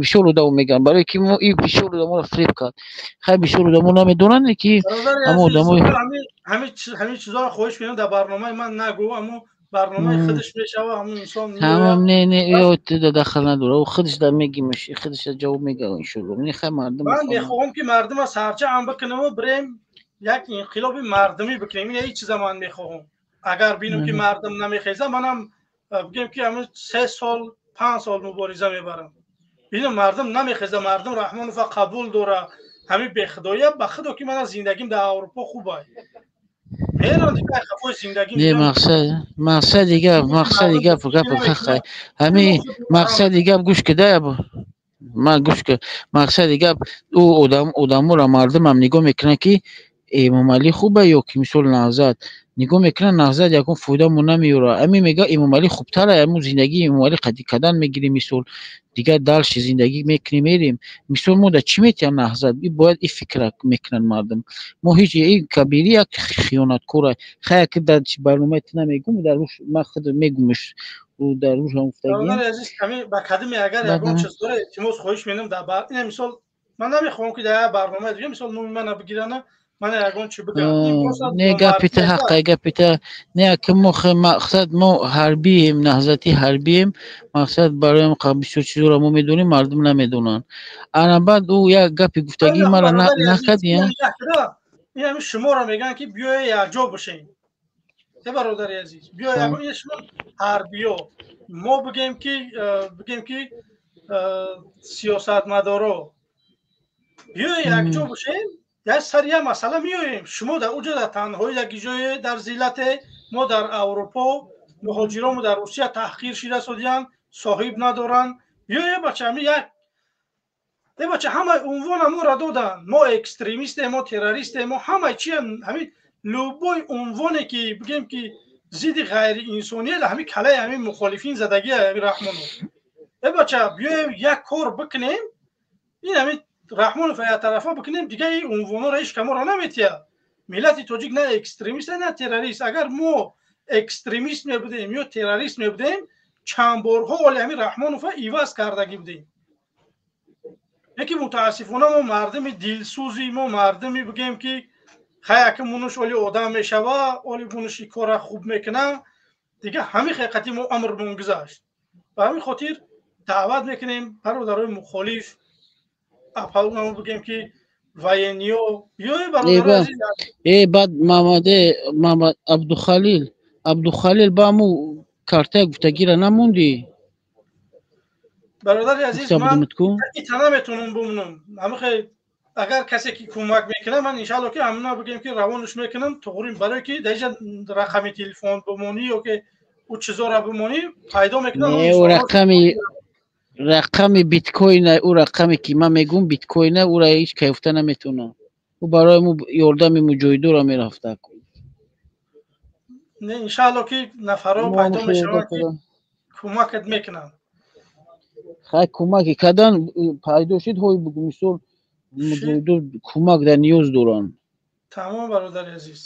Бисёр одамо мегӯянд, барои ки мо ин бисёр одаморо фиреб кард. Хай бисёр одамо намедонанд ки ҳамо одамои ҳамин чизҳоро хоҳиш мекунам дар барномаи ман нагӯ, аммо барномаи худаш мешава, ҳамун инсон тамом. Не, не, ё дахл надора, ӯ худаш да мегимаш, худаш да ҷавоб мега иншоалло. Не, хай мардум ман мехоҳам ки мардума сарҷамъ бикунаму бирем як инқилоби мардумӣ бикунем. Ин ҳеҷ чиза ман мехоҳам. Агар бинам ки мардум намехеза, манам бигем ки ҳамин 3 сол 5 сол мубориза мебарам. Бинам мардум намехеза, мардум Раҳмонова қабул дора. Ҳамин бехудоя ба худо ки мана зиндагим дар Аврупо хубай. Не, мақсади гап, мақсади гап, гап хақай. Ҳамин мақсади гап гӯш кида, ман гӯш ки мақсади гап ӯ одам одаморо мардумам нигоҳ мекунад ки Эмомалӣ хуба ё ки мисол Наҳзат нигоҳ мекунад, Наҳзат ягон фоидамо намеёрад. Ҳамин мега Эмомалӣ хубтара, ҳамун зиндагии Эмомалӣ қадӣ кадан мегирем, мисол дигар дальше зиндагӣ мекунем, мерем. Мисол мо да чӣ метиҳам Наҳзат? И бояд и фикра мекунанд мардум. Мо ҳеҷ и Кабирӣ як хиёнаткора. Хая ки дар барномаи ту намегум, дар руш ман худ мегумш дар руш ҳам гуфтагием. Бародари азиз, ками ба кадими агар ягон чиз дора, илтимос хоҳиш менам дар бар ина мисол ман намехоҳам ки дар як барномаи дига мисол номи мана бигирана, мана ягон чи бигам. Не, гапита ҳаққа, гапита не, ки мо мақсад мо ҳарбием, наҳзати ҳарбием, мақсад барои бисёр чизоро мо медонем, мардум намедонанд. Ана баъд ӯ як гапи гуфтагӣ мара накард, я? Ин ҳамин шуморо мегӯянд ки биёе якҷо бошем. Э бародари азиз, биё ягон шумо ҳарбиё. Мо бигем ки сиёсатмадоро биёе якҷо бошем, як сари як масъала меоем. Шумо дар уҷо дар танҳоӣ як ҷое дар зиллате, мо дар Аврупо, муҳоҷиромо дар Русия таҳқир шида содиянд, соҳиб надоранд. Биёе бача, ҳамин як э бача ҳамаи унвона моро доданд. Мо экстремистем, мо террористем, мо ҳамаи чи ҳамин любой унвоне ки бигем ки зидди ғайриинсоният ҳамин калаи ҳамин мухолифин задагия ҳамин Раҳмонов. Э бача биёем як кор бикунем, ин ҳамин Раҳмонов як тарафа бикунем, дига ин унвонҳоро ҳеҷ каморо наметиҳад. Миллати тоҷик на экстремист, на террорист. Агар мо экстремист мебудем ё террорист мебудем, чанд борҳо оли ҳамин Раҳмонова иваз кардагӣ будем. Яки мутаассифона мо мардуми дилсӯзи, мо мардуми бигем ки хай ака мунуш оли одам мешава, оли мунуш и кора хуб мекуна, дига ҳамин ҳақиқати мо амрмон гузашт. Ба ҳамин хотир даъват мекунем бародарои мухолиф, апалунамо бигем ки военниё биёе бародарои азиз. Э баъд Мамад Абдухалил ба ҳаму картаи гуфтагира намондӣ? Бародари азиз, ман ита наметавонам бимонам. Ҳамин агар касе ки кӯмак мекунад, ман иншаалло ки ҳамина бигем ки равонаш мекунам, туғри барое ки дар инҷа рақами телефон бимонӣ ё ки ӯ чизоро бимонӣ пайдо мекунам. Не, ӯ рақами биткоин, ӯ рақаме ки ман мегӯм биткоин, ӯра ҳеҷ кай ёфта наметавонам. Ӯ барои мо ёрдами муҷоҳидоро мерафта. Не, иншаалло ки нафарҳо пайдо мешаванд ки кӯмакат мекунанд. Хай кӯмаки кадан пайдо шуд, ҳой бугу мисол муҷоҳидо кӯмак дар ниёз доранд. Тамом бародари азиз.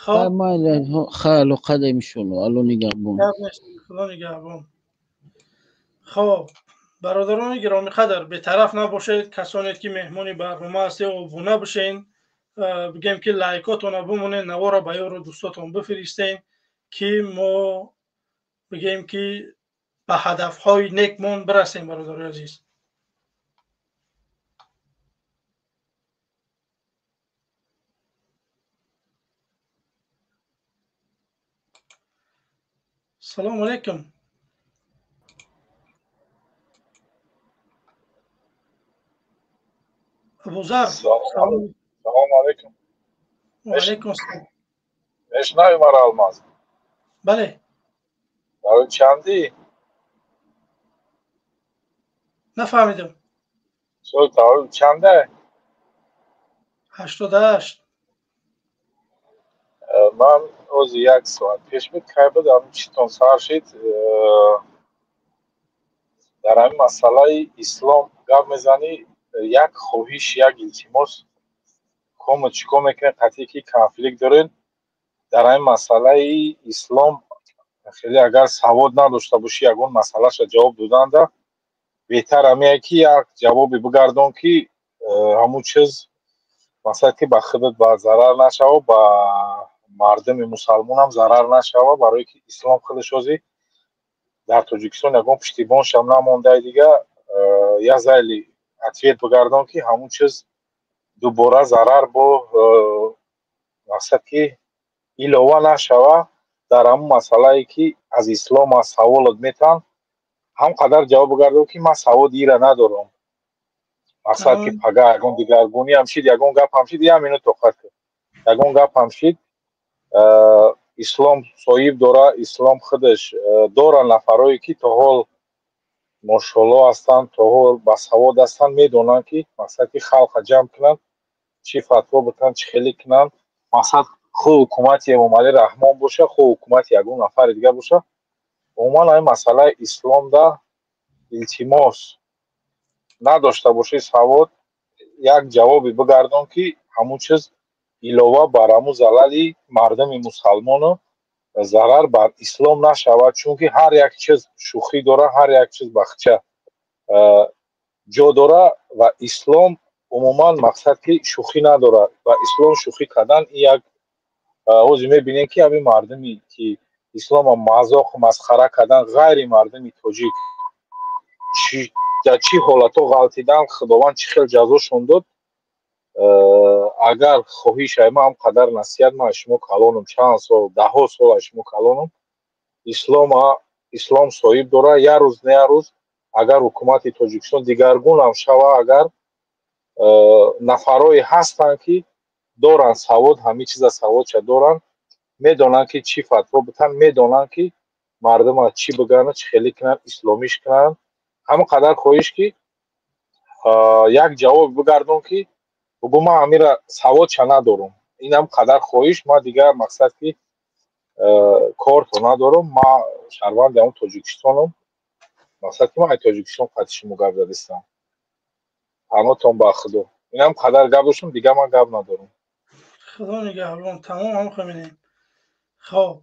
Хоб майли, хай алоқа дорем иншоалло. Алло нигаҳбон. Худо нигаҳбон. Хоб бародарони гиромиқадр, бетараф набошед. Касоне ки меҳмони барнома ҳастед, обуна бошед, бигем ки лайкотонро бимонед, наворро ба ёру дӯстотон бифиристед ки мо бигем ки ба ҳадафҳои некмон бирасем. Бародарои азиз, салому алайкум. Абузар, салому алайкум. Ва алайкум ассалом. Мешнавӣ маро, Алмаз? Бале. Барои чандӣ? Нафаҳмидам. Соли таваллуд чанда? 88. Ман ози як соат пеш буд, кай буд, ҳамин читон сар шид, дар ҳамин масъалаи ислом гап мезанӣ, як хоҳиш, як илтимос, комо чӣ кор мекунед, қатъие ки конфликт доред дар ҳамин масъалаи ислом, хеле агар савод надошта бошӣ, ягон масъалаша ҷавоб доданда беҳтар ҳамие ки як ҷавобе бигардон ки ҳамун чиз масалан ки ба худат ба зарар нашава, ба мардуми мусалмонам зарар нашава, барое ки ислом худаш ҳозир дар Тоҷикистон ягон пуштибоншам намондаи дига, як зайли ответ бигардон ки ҳамун чиз дубора зарар бо мақсад ки илова нашава. Дар ҳамун масъалае ки аз ислом аз саволот метан, ҳам қадар ҷавоб бигардам, ки ман саводи ира надорам. Мақсад ки пага ягон дигаргунӣ ҳам шид, ягон гап ҳам шид, як минут тоқат кун, ягон гап ҳам шид, ислом соҳиб дора, ислом худаш дора нафарое ки то ҳол мошолло ҳастанд, то ҳол басавод ҳастанд, медонанд ки мақсад ки халқа ҷамъ кунанд, чӣ фатво битанд, чӣ хеле кунанд. Мақсад хо ҳукумати Эмомалӣ Раҳмон боша, хо ҳукумати ягон нафари дигар боша, умуман ҳамин масъалаи исломда илтимос надошта бошӣ савод, як ҷавобе бигардон, ки ҳамун чиз илова бар ҳамун залали мардуми мусалмону зарар бар ислом нашавад, чунки ҳар як чиз шӯхӣ дора, ҳар як чиз бахча ҷо дора ва ислом умуман мақсад ки шӯхӣ надорад ва ислом шӯхӣ кардан як ҳозир мебинем, ки ҳамин мардуме ки ислома мазоқу масхара кардан, ғайри мардуми тоҷик дар чӣ ҳолатҳо ғалтидан, Худованд чӣ хел ҷазошон дод. Агар хоҳиш ай ман ҳам қадар насиҳат, ман аз шумо калонам, чанд сол, даҳҳо сол аз шумо калонам, ислом соҳиб дора, як рӯз не як рӯз агар ҳукумати Тоҷикистон дигаргунам шава, агар нафарое ҳастанд ки доранд савод, ҳамин чиза саводша доранд, медонанд ки чӣ фатво битанд, медонанд ки мардума чӣ бигӯянд, чӣ хеле кунанд, исломиш кунанд. Ҳамон қадар хоҳиш ки як ҷавоб бигардон, ки бугӯ ман ҳамира саводша надорам. Инам қадар хоҳиш, ман дигар мақсад ки корто надорам, ман шаҳрванди ҳамон Тоҷикистонам, мақсад ки ман ай Тоҷикистон қати шумо гап задистам. Паноҳтон ба Худо. Инам қадар гап доштам, дигар ман гап надорам. Худо нигаҳбон. Тамом ҳам хоминем. Хоб,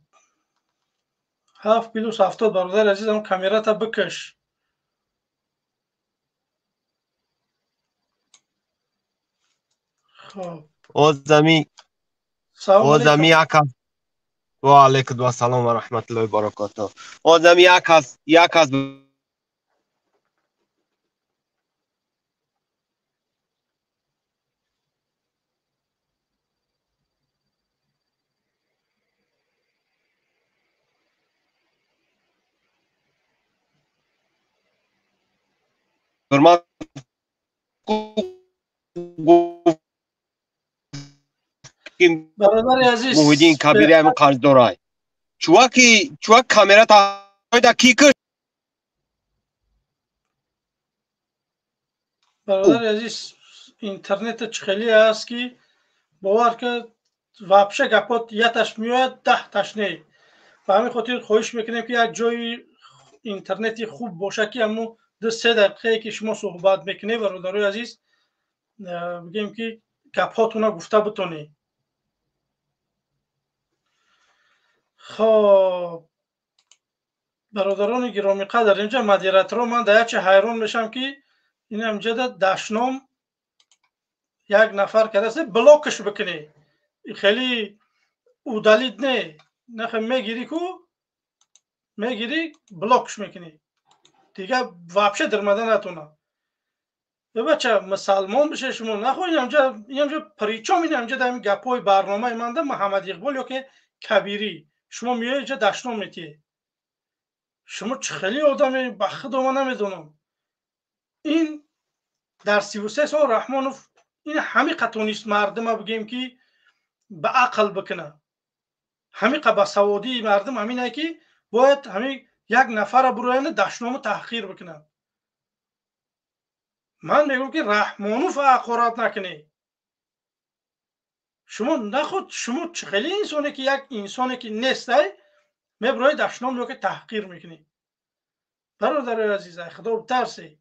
7+70 бародари азизам, камерата бикаш. Озами як аз ва алайкум ассалом ва раҳматуллоҳи ва баракатуҳ. Озами як аз ман бародари азиз Муҳиддин Кабири ҳамин қарздорай. Чуваки, чувак, камера та ки киш? Бародари азиз, интернета чӣ хеле аст, ки бовар ки вообще гапот яташ меояд, даҳташ не. Ба ҳамин хотир хоҳиш мекунем, ки як ҷои интернети хуб боша, ки ҳамун 2-3 дақиқае ки шумо суҳбат мекунед, бародарои азиз, бигем ки гапҳотона гуфта битонед. Хоб, бародарони гиромиқадр, инҷа модераторо ман дар якчи ҳайрон мешавам, ки ин инҷада дашном як нафар кардааст, блокаш бикунӣ, хеле удалить не, нахе мегирӣ ку мегирӣ, блокш мекунӣ, дигар вообще дармада натонад. Бача, мусалмон бише шумо, нахоҳед инҷа, инҷа причём ин инҷа дар гапҳои барномаи манда Муҳаммад Иқбол ё ки Кабирӣ, шумо меоед инҷа дашном метиҳед. Шумо чӣ хеле одаме, ба худо ман намедонам. Ин дар 33 сол Раҳмонов ин ҳамиқа тонист мардума бигем ки ба ақл бикунад, ҳамиқа ба саводии мардум ҳамине ки бояд ҳамин як нафара бурояна дашному таҳқир бикунад. Ман мегӯям ки Раҳмонов ҳақорат накунед шумо, нахуд шумо чӣ хеле инсоне ки як инсоне ки нестай мебироед дашном ё ки таҳқир мекунед. Бародарои азиз, ай Худо битарсед.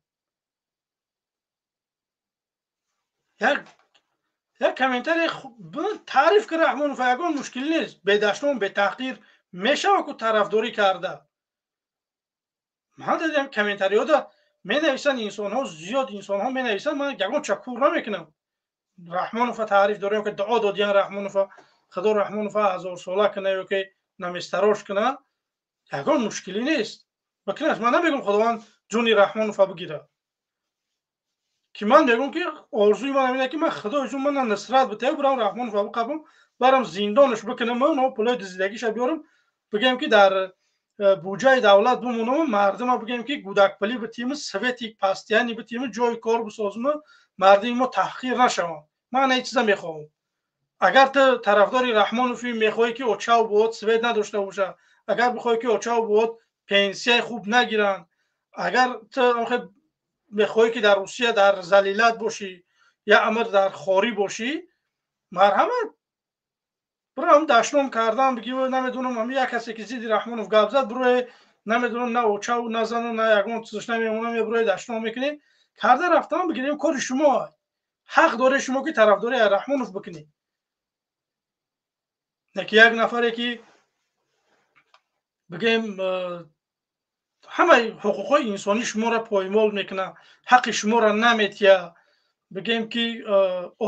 Як комментарий таъриф ки Раҳмонов, ягон мушкил нест, бедашном, бетаҳқир мешава ку тарафдорӣ карда. Ман дидам, комментариёда менависанд инсонҳо, зиёд инсонҳо менависанд, ман ягон ча кур намекунам. Раҳмонова таъриф дорем, ки дуо додиян Раҳмонова, Худо Раҳмонова ҳазорсола куна ё ки наместарош куна, ягон мушкилӣ нест, бикунаш. Ман намегӯм Худованд ҷони Раҳмонова бигирад, ки ман мегӯм ки орзуи ман ҳамин ки ман Худои ҷон мана нусрат битая, бурам Раҳмонова биқабам, барам зиндонаш бикунам, но пулои дизидагиша биёрам, Бигем ки дар буҷаи давлат бимонам, мардума бигем ки гудакпулӣ битиму, свети пастияни битиму, ҷои кор бисозиму, мардуми мо таҳқир нашаванд. Ман ин чиза мехоҳам. Агар ту тарафдори Раҳмонофӣ, мехоҳӣ ки очав буд свет надошта боша, агар бихоҳӣ ки очав буд пенсияи хуб нагиранд, агар ту мехоҳӣ ки дар Русия дар залилат бошӣ, я амр дар хорӣ бошӣ, марҳамат, бирам дашном кардан, бигӣ намедонам, ҳами як касе ки зидди Раҳмонов гап зад, бирое намедонам, на очав, на зану, на ягон чизаш намемонам, я бирое дашном мекунӣ, карда рафтан бигирем, кори шумо. Ҳақ доред шумо ки тарафдори Раҳмонов бикунед. Неки як нафаре ки бигем ҳамаи ҳуқуқҳои инсонӣ шуморо поймол мекунад, ҳаққи шуморо наметия, бигем ки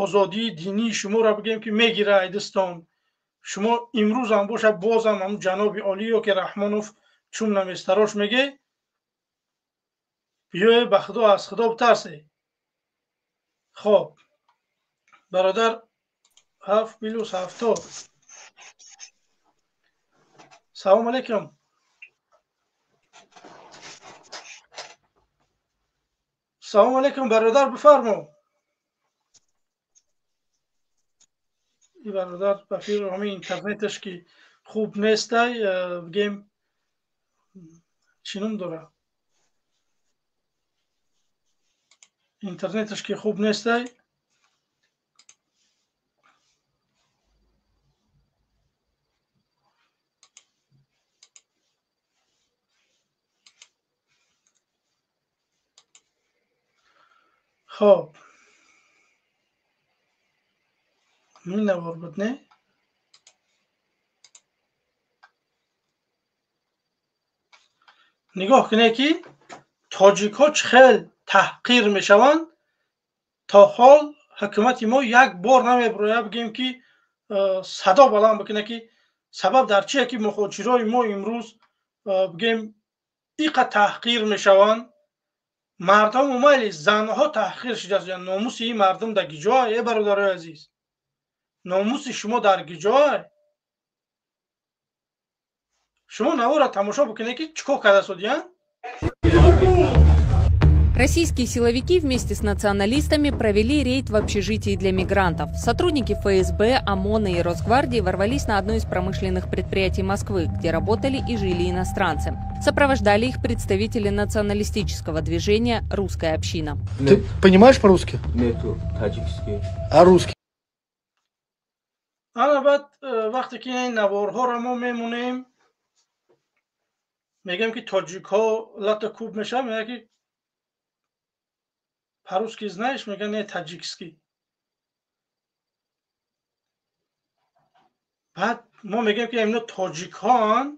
озодии динии шуморо бигем ки мегира айдистон, шумо имрӯзам боша бозам ҳамун ҷаноби олӣ ё ки Раҳмонов чун наместарош меге, биёе ба худо, аз худо битарсе. Хоб бародар, 7 плюс 70. Салом алейкум. Салом алейкум бародар, бифармо. И бародар ба фикр ҳамин интернеташ ки хуб нестай, бигем чӣ ном дора? Интернеташ ки хуб нестай. Хоб, минавор буд, не? Нигоҳ кунед ки тоҷикҳо чӣ хел таҳқир мешаванд. То ҳол ҳукумати мо як бор намебирояд бигем ки садо баланд бикунад ки сабаб дар чие ки мухоҷирои мо имрӯз бигем иқа таҳқир мешаванд. Мардум умайли занҳо таҳқир шудааст. Номуси ин мардум дар гиҷоа, э бародарои азиз, номуси шумо дар гиҷоа. Шумо навора тамошо бикунед ки чӣ кор кардастодиян. Российские силовики вместе с националистами провели рейд в общежитии для мигрантов. Сотрудники ФСБ, ОМОНа и Росгвардии ворвались на одно из промышленных предприятий Москвы, где работали и жили иностранцы. Сопровождали их представители националистического движения «Русская община». Ты понимаешь по-русски? Нет, таджикский. А русский? Вақте ки ин наворҳоро мо мемонем, мегӯем ки тоҷикҳо лата куб мешаванд, мегӯянд ки по-русски знаешь, мегӯянд не, таджикский. Баъд мо мегӯем ки ино тоҷикҳоанд,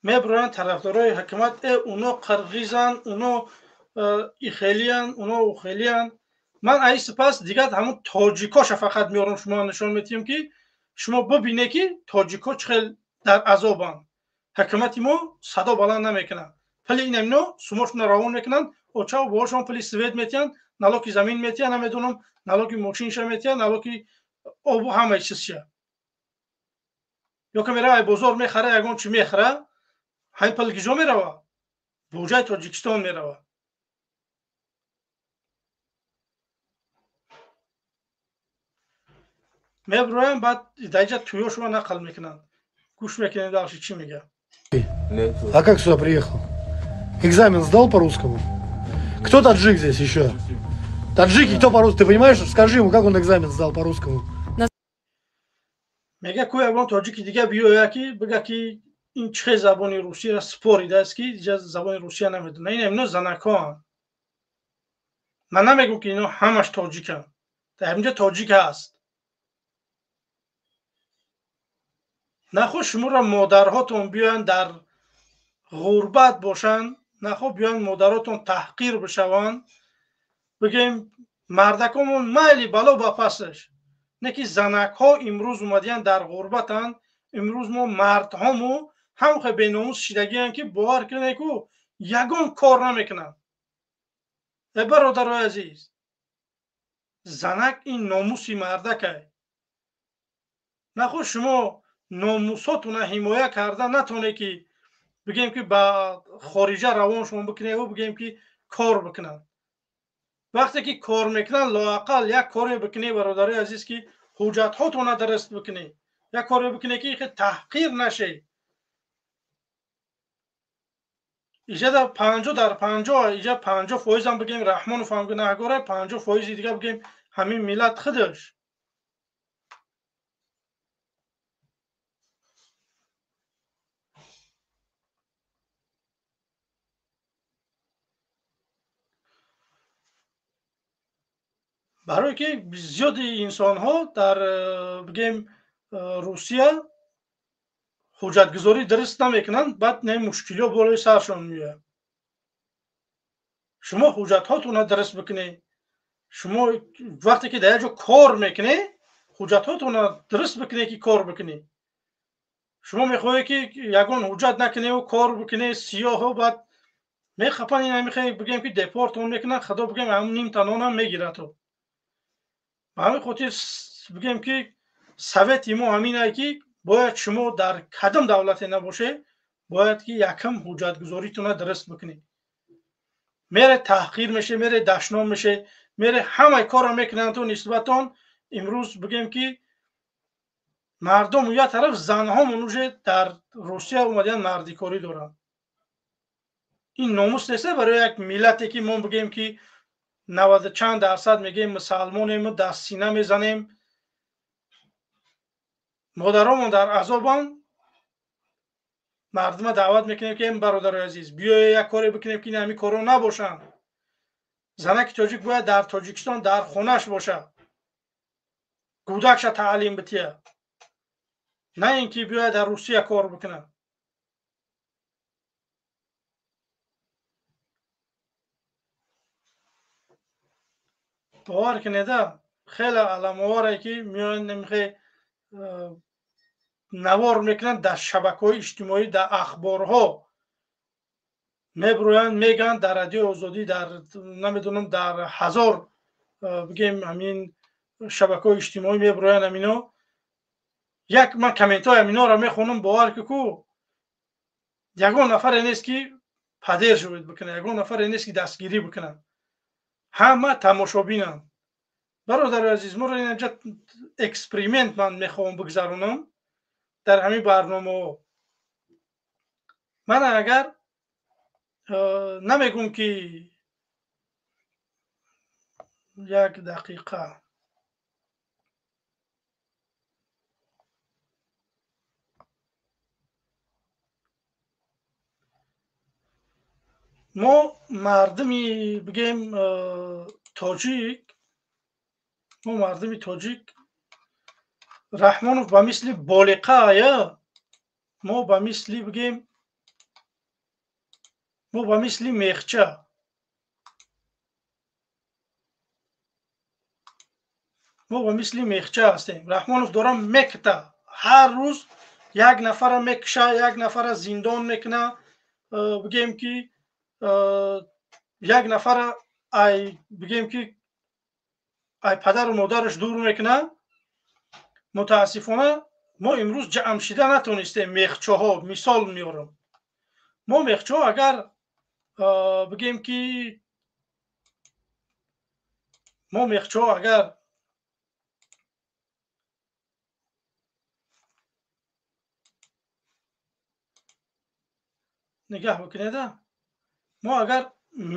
мебироянд тарафдорои ҳукумат, уно қирғизанд, уно ихелиянд, уно ухелиянд. Ман аи сипас дигар ҳамун тоҷикҳоша фақат меорам, шумо нишон метиҳем ки шумо бибинед ки тоҷикҳо чӣ хел дар азобанд. Ҳукумати мо садо баланд намекунад. Пули ин ино сумошона равон мекунанд, очаву бобошон пули свет метиҳанд, налоги замин метиҳанд, намедонам, налоги мошинша метиҳанд, налоги обу ҳамаи чизша. Ё ки мерава бозор мехара, ягон чи мехара, ҳамин пул киҷо мерава? Буҷаи Тоҷикистон мерава. Мебироям, баъд даиҷа туёшума нақл мекунанд. Гӯш мекунем дальше чӣ мега. А как сюда приехал? Экзамен сдал по-русскому? Кто таджик здесь еще? Таджики, кто по-русски? Ты понимаешь? Скажи ему, как он экзамен сдал по-русскому. Мега ку ягон тоҷики дига биёя ки бига ки ин чӣ забони русияро споридааст ки забони русия намедона. Ин ино занакоанд. Ман намегӯм ки ино ҳамаш тоҷиканд. Дар ҳаминҷо тоҷик ҳаст. Нахо шуморо модарҳотон биёянд дар ғурбат бошанд, нахо биёянд модаротон таҳқир бишаванд, бигем мардакомон майли бало ба пасаш, не ки занакҳо имрӯз омадиянд дар ғурбатанд. Имрӯз мо мардҳомо ҳамхе беномус шидагиянд ки бовар кунед ку ягон кор намекунанд. Э бародарои азиз, занак ин номуси мардакай. Нахо шумо Номусотуна ҳимоя карда натоне ки бигем ки ба хориҷа равоншон бикуневу бигем ки кор бикунанд. Вақте ки кор мекунанд, лоақал як коре бикунӣ, бародарои азиз, ки ҳуҷҷатҳотона дуруст бикунӣ, як коре бикунӣ ки таҳқир наше. Иҷа 50 дар 50, иҷа 50%-ам бигем Раҳмонов ҳам гунаҳгора, 50%-и дига бигем ҳамин миллат худаш. Барое ки зиёди инсонҳо дар бигем Русия ҳуҷҷатгузорӣ дуруст намекунанд, баъд не мушкилиҳо болои саршон меояд. Шумо ҳуҷҷатҳотонро дуруст бикунед. Шумо вақте ки дар як ҷо кор мекунед, ҳуҷҷатҳотонро дуруст бикунед ки кор бикунед. Шумо мехоҳед ки ягон ҳуҷҷат накуневу кор бикунед сиёҳу, баъд мехапанд, ина мехоҳед бигем ки депортон мекунанд, худо бигем ҳамн нимта нонам мегирад. Ба ҳамин хотир бигем ки совети мо ҳаминае ки бояд шумо дар кадом давлате набошед, бояд ки якам ҳуҷҷатгузоритонро дуруст бикунед. Мере таҳқир меше, мере дашном меше, мере ҳамаи корро мекунанд то нисбатон. Имрӯз бигем ки мардум як тараф, занҳомон уже дар Русия омадиян мардикорӣ доранд. Ин номус нест барои як миллате ки мо бигем ки наваду чанд дарсад мегӯем мусалмонему дастсина мезанем. Модаромон дар азобанд. Мардума даъват мекунем ки бародарои азиз, биёе як коре бикунем ки ҳамин корҳо набошанд. Занаки тоҷик бояд дар Тоҷикистон дар хонаш бошад, кӯдакша таълим бития, на ин ки биёяд дар Русия кор бикунад. Бовар кунеда, хеле аламоваре ки меоянд, намехе навор мекунанд дар шабакаҳои иҷтимоӣ, дар ахборҳо мебироянд, мегӯянд, дар Радиои Озодӣ, дар намедонам, дар ҳазор бигем ҳамин шабакаҳои иҷтимоӣ мебироянд ҳамино. Як ман комментҳои ҳаминоро мехонам, бовар ки ку ягон нафаре нест ки поддерживать бикунад, ягон нафаре нест ки дастгирӣ бикунад, ҳама тамошобинанд. Бародари азиз, моро инҷа эксперимент ман мехоҳам бигзаронам дар ҳамин барномаҳо. Ман агар намегӯм ки як дақиқа. Мо мардуми бигем тоҷик, мо мардуми тоҷик, Раҳмонов ба мисли болиқа я, мо ба мисли бигем, мо ба мисли мехча. Мо ба мисли мехча ҳастем. Раҳмонов дора мекта, ҳар рӯз як нафара мекуша, як нафара зиндон мекуна, бигем ки як нафара ай бигем ки ай падару модараш дур мекуна. Мутаассифона, мо имрӯз ҷамъ шида натонистем. Мехчаҳо мисол меорам. Мо мехчаҳо агар бигем ки мо мехчаҳо агар нигаҳ бикунеда, мо агар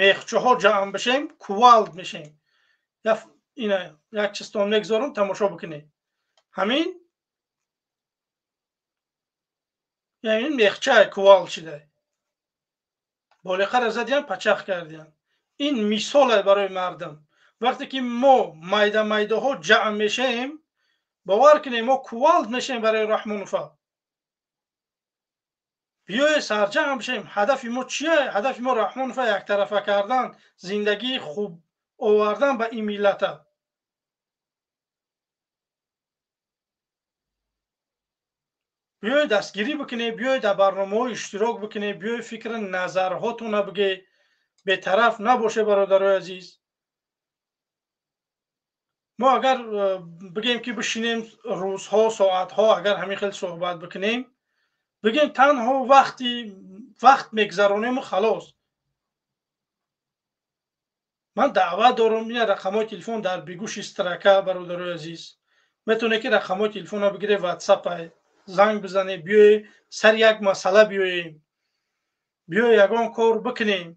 мехчаҳо ҷамъ бишем, кувалд мешем. Ина як чизтон мегзорам, тамошо бикунед. Ҳамин яъне мехча кувалд шуда, болиқаро задиям, пачах кардиям. Ин мисоле барои мардум. Вақте ки мо майда майдаҳо ҷамъ мешем, бовар кунем, мо кувалд мешем барои Раҳмонова. Биёе сарҷамъ бишем. Ҳадафи мо чия? Ҳадафи мо Раҳмонова яктарафа кардан, зиндагии хуб овардан ба ин миллата. Биёед дастгирӣ бикунед, биёед дар барномаҳо иштирок бикунед, биёед фикри назарҳотонро бигӯед, бетараф набошед, бародарои азиз. Мо агар бигем ки бишинем рӯзҳо, соатҳо, агар ҳамин хел суҳбат бикунем, бигем танҳо вақт мегзаронему халос. Ман даъват дорам, ина рақамҳои телефон дар бегӯши строка, бародарои азиз. Метавонед ки рақамҳои телефонро бигире, ватсап занг бизане, биёе сари як масъала биёем, биёе ягон кор бикунем.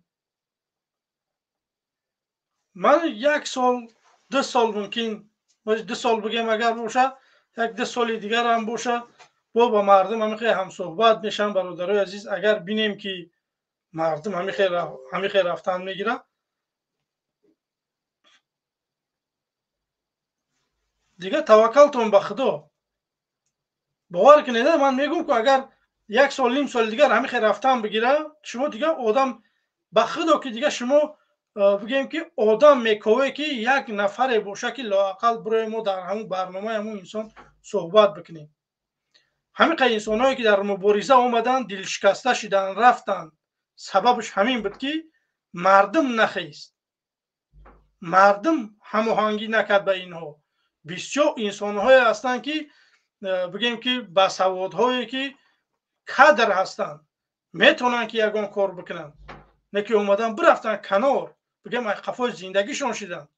Ман як сол, 2 сол мумкин, 2 сол бигем агар боша, 1-2 соли дигар ҳам боша, бо ба мардум ҳамин хел ҳамсӯҳбат мешавам, бародарои азиз. Агар бинем ки мардум ҳамин хел рафтан мегирад, дигар таваккалтон ба Худо. Бовар кунед, ман мегӯм ки агар 1 сол, ним соли дигар ҳамин хел рафтан бигирад, шумо дигар одам ба Худо ки дигар шумо бигем ки одам мекове ки як нафаре боша ки лоақал бирои мо дар ҳамун барномаи ҳамун инсон суҳбат бикунем. Ҳамин қадр инсонҳое ки дар мубориза омаданд, дилшикаста шиданд, рафтанд, сабабаш ҳамин буд ки мардум нахест, мардум ҳамоҳангӣ накард ба инҳо. Бисёр инсонҳое ҳастанд ки бигем ки ба саводҳое ки кадр ҳастанд, метавонанд ки ягон кор бикунанд, не ки омадан бирафтанд канор, бигем ай қафои зиндагишон шиданд.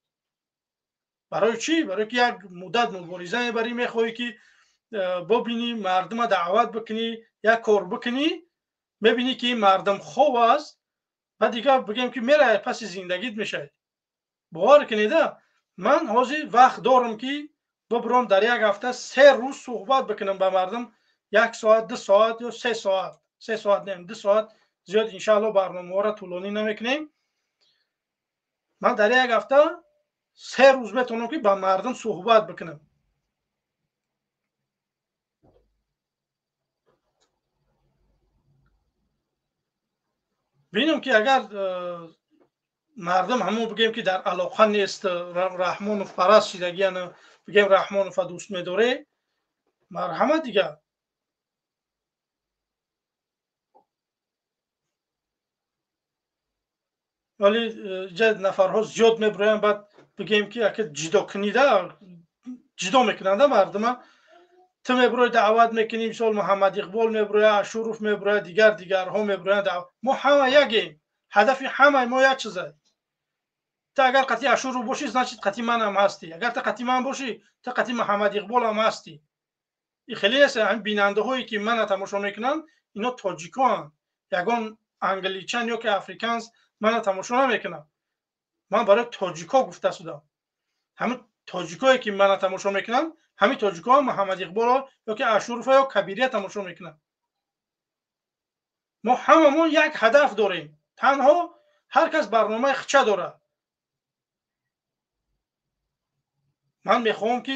Барои чӣ? Барои ки як муддат мубориза мебарӣ, мехоҳӣ ки бибинӣ мардума даъват бикунӣ, як кор бикунӣ, мебинӣ ки мардум хоб аст, ва дигар бигем ки меравад паси зиндагит мешавад. Бовар кунед, ман ҳозир вақт дорам ки бибурам дар як ҳафта 3 рӯз суҳбат бикунам ба мардум, 1 соат, 2 соат ё 3 соат, 3 соат не, 2 соат зиёд иншаалло барномаҳоро тӯлонӣ намекунем. Ман дар як ҳафта 3 рӯз метавонам ки ба мардум суҳбат бикунам. Бинам ки агар мардум ҳамон бигем ки дар алоқа нест, Раҳмонов параст шидагияна, бигем Раҳмонова дӯст медоре, марҳамат дигар. Вале ҷа нафарҳо зиёд мебироянд, баъд бигем ки ака ҷидо кунида, ҷидо мекунанда мардума. Ту мебирои даъват мекунӣ, мисол Муҳаммад Иқбол мебирояд, Ашуров мебирояд, дигар дигарҳо мебироянд. Мо ҳама ягем, ҳадафи ҳамаи мо як чиз аст. Ту агар қатъи Ашуров бошӣ, значит қатъи манам ҳастӣ. Агар ту қатъи ман бошӣ, ту қатъи Муҳаммад Иқбол ҳам ҳастӣ. Ин хеле нест. Ҳамин бинандаҳое ки мана тамошо мекунанд, ино тоҷикоанд. Ягон англичан ё ки африканс мана тамошо намекунанд. Ман барои тоҷико гуфта шудам. Ҳамин тоҷикое ки мана тамошо мекунанд, ҳамин тоҷикоа Муҳаммад Иқболро ё ки Ашурова ё Кабирия тамошо мекунанд. Мо ҳамамон як ҳадаф дорем. Танҳо ҳар кас барномаи хича дорад. Ман мехоҳам ки